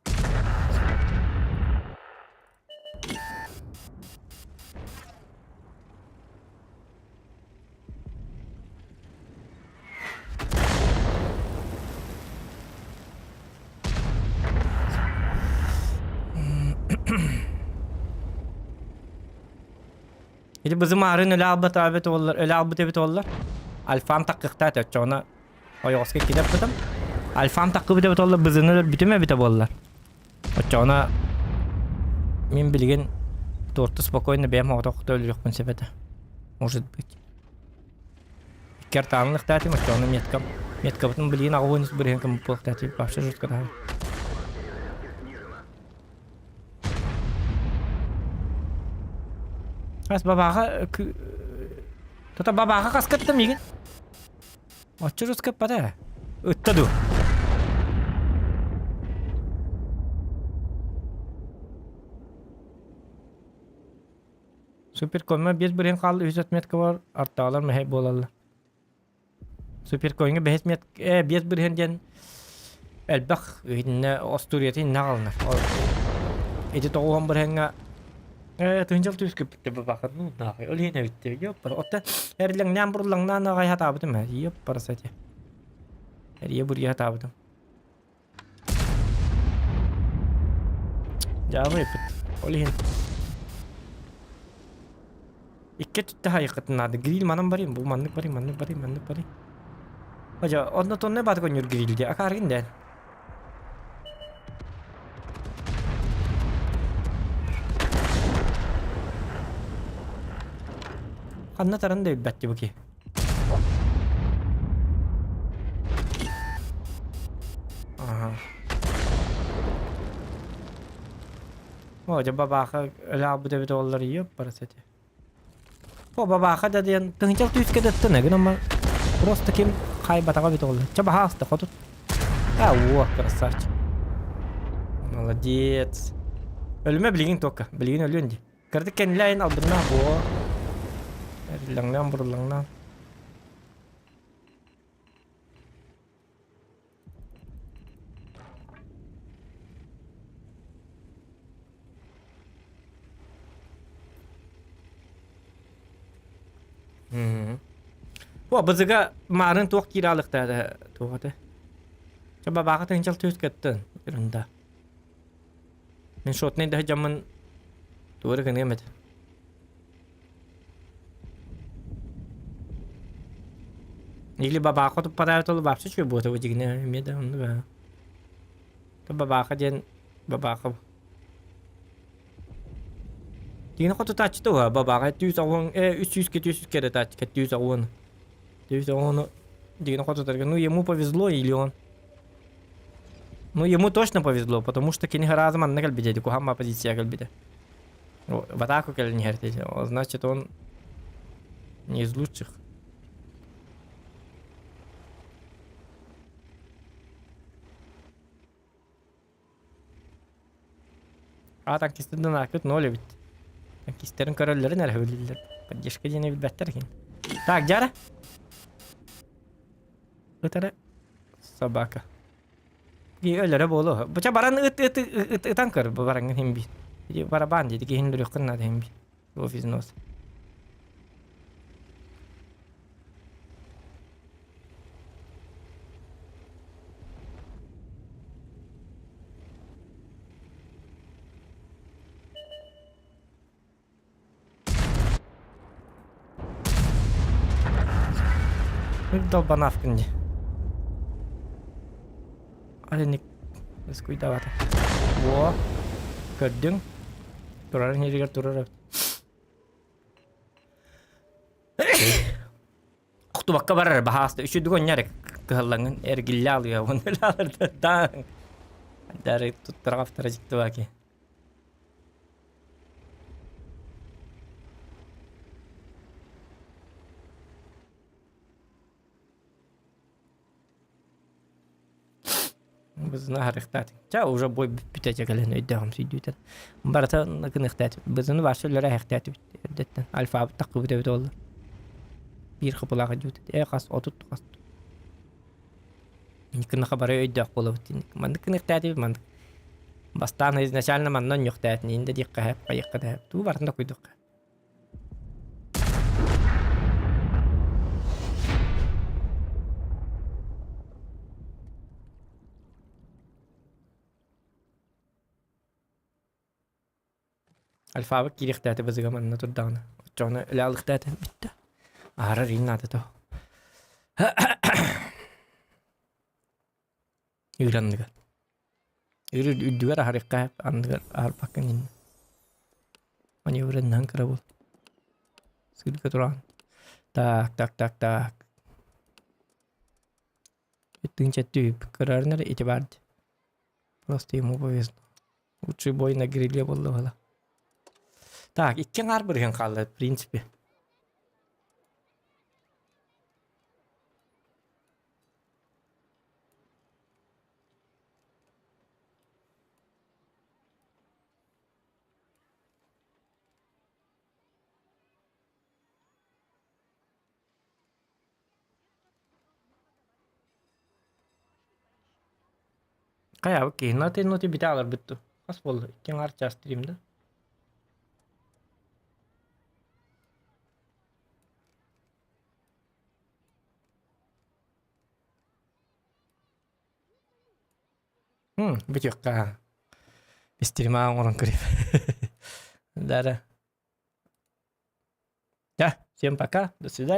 Ити бызым арын өлө албат эбит оллар, өлө албыт эбит оллар. Альфам таккыхта өччөҕүнэ ойоҕоско кидэппитим. Альфам таккыбыт эбит оллар бызыны өлөрбүтүм эбитэ буоллар. Оччоҕуна мин билигин торту спокойно бэйэм оҕотохто өлөрүөхпүн сөп этэ. Может быть. Иккер таанылыктаатым, оччоҕуна меткам. Меткабытын билигин аҕабын бырыһын кымпылыктаатым. Вообще жестко даҕаны. Ас бабаҕа Тута бабаҕа хаскаттым миигин. Оччо жесткаппата ээ. Ытта дуу. Суперкомма биэс бырыһын хаалла үс отметка бар, артаалар мэһэй буолаллар. Суперкоиҥҥа бэһис мет э биэс бырыһын диэн элбэх итиннэ остуоруйата иннэ аҕалынар. Ити тоҕуһан бырыһыҥҥа э тыһыынча түскүппүттэ бабахын ну нахуй ол иһин эбиттэ ёппар оттон эрлэҥнээн бурлаҥнаан аҕай хатаабытым ээ ёппар сати. Эрийэ бурйа сатаабытым. Дьаабы ыппыт. Ол иһин икки өттүттэ хайыаххытын наада. Гриль манан барыйм, бу маннык барыйм, маннык барыйм, маннык барыйм. Ожа, онно тонна баат көнньүр гриль дии. Акааргын дээн. Ханна таран да билбэт бу киһи. Ага. О, дьэ бабааха өлө эбит оллар ийэ барас эти. О, бабааха да диэн тыһынчал түүскэ даттан эгин ама просто ким хайбатаҕа эбит оллар. Ча баһааста хотут. А, о, красавчик. Молодец. Өлүмэ билигин тока. Билигин өлүөн ди. Кырдык кэннилээн албыннаах буо. Эриллэҥнээн буруллаҥнаан. Бу бызыга маарын туох киирэ алыктаата туох этэ? Чэ бабааҕа тыһынчал түс кеттен ерунда. Мин шотный да дьаммын туора гыныам этэ. Или бабааха туппатаабыт ол вообще үчүгэй буолуо бу дьигинэ эмиэ да оннук аа. Бабааха диэн бабааха Дигини хотутааччы туһа бабааха түүс оҕуон э үс сүүскэ түүс сүүскэ эрэ тааччы түүс оҕуон түүс оҕуону дигини хотутарга ну ему повезло или он ну ему точно повезло потому что кини сразу манна кэлбитэ куһаҕан позиция кэлбитэ в атаку кэлэн иһэр значит он не из лучших А танкистардан аакыт ноль эбит. Танкистарын көрөллөрүн эрэ билиллэр. Поддержка диэни билбэттэр иһин. Так, Жара. Ыт эрэ. Собака. Өлөрө буолуо. Буча баран ыт ыт ыт ытан көр бу бараҥҥын иһин бит. Барабан диэти киһин өлөрүөххүн наада иһин бит. Офизнос. Долбанавкын дии. Алиник скуйдавата. Во. Көрдүҥ. Турарын иһигэр турар эбит. Охтубакка барар баһааста үчүдүк онньар кыһаллаҥын эргиллэ алыа уон өлаалардаан. Дары туттарҕафтара дьиктибаки. Бызына харыхтаатыҥ. Ча уже бой бүппүтэ дьэ кэлэн өйдөөҕүм сүүйдүүтэн. Барыта гыныахтаат. Бызыны башы өлөрө эһэхтээтибит эрдэттэн. Альфабыт таххыбыт эбит буолла. Биир хапылаах дьуут. Э хас 30 хас. Никынаха бары өйдөөх буолабыт. Маннык гыныахтаатыбыт маннык. Бастаан изначально манна онньуохтаатын инде диэххэ хэп, хайыахха да хэп. Туу барытын да куйдуохха. Альфабет киириэхтээтэ бызыга манна турдаҕына. Оччоҕуна үлэ алыхтаата бүттэ. Аһарар иин наада то. Үүр анныгар. Үүр үрдүгэр аһарыахха анныгар аһарбаккын иннэ. Маневреннаһан кыра буол. Сыырга тураҕын. Так, так, так, так. Тыынча түһүп кырарын эрэ ити баар дии. Просто ему повезло. Лучший бой на гриле буолла бала. Так, икки аҥаар бырыһын хаалла, в принципе. Хайаабыт киһи ноти ноти бүтэ аҕаларбыт дуу? Хас буолла? Икки аҥаар чаас дириим да? Бүтүөххэ. Истирима оҥорон көрүм. Да, да. Всем пока, до свидания.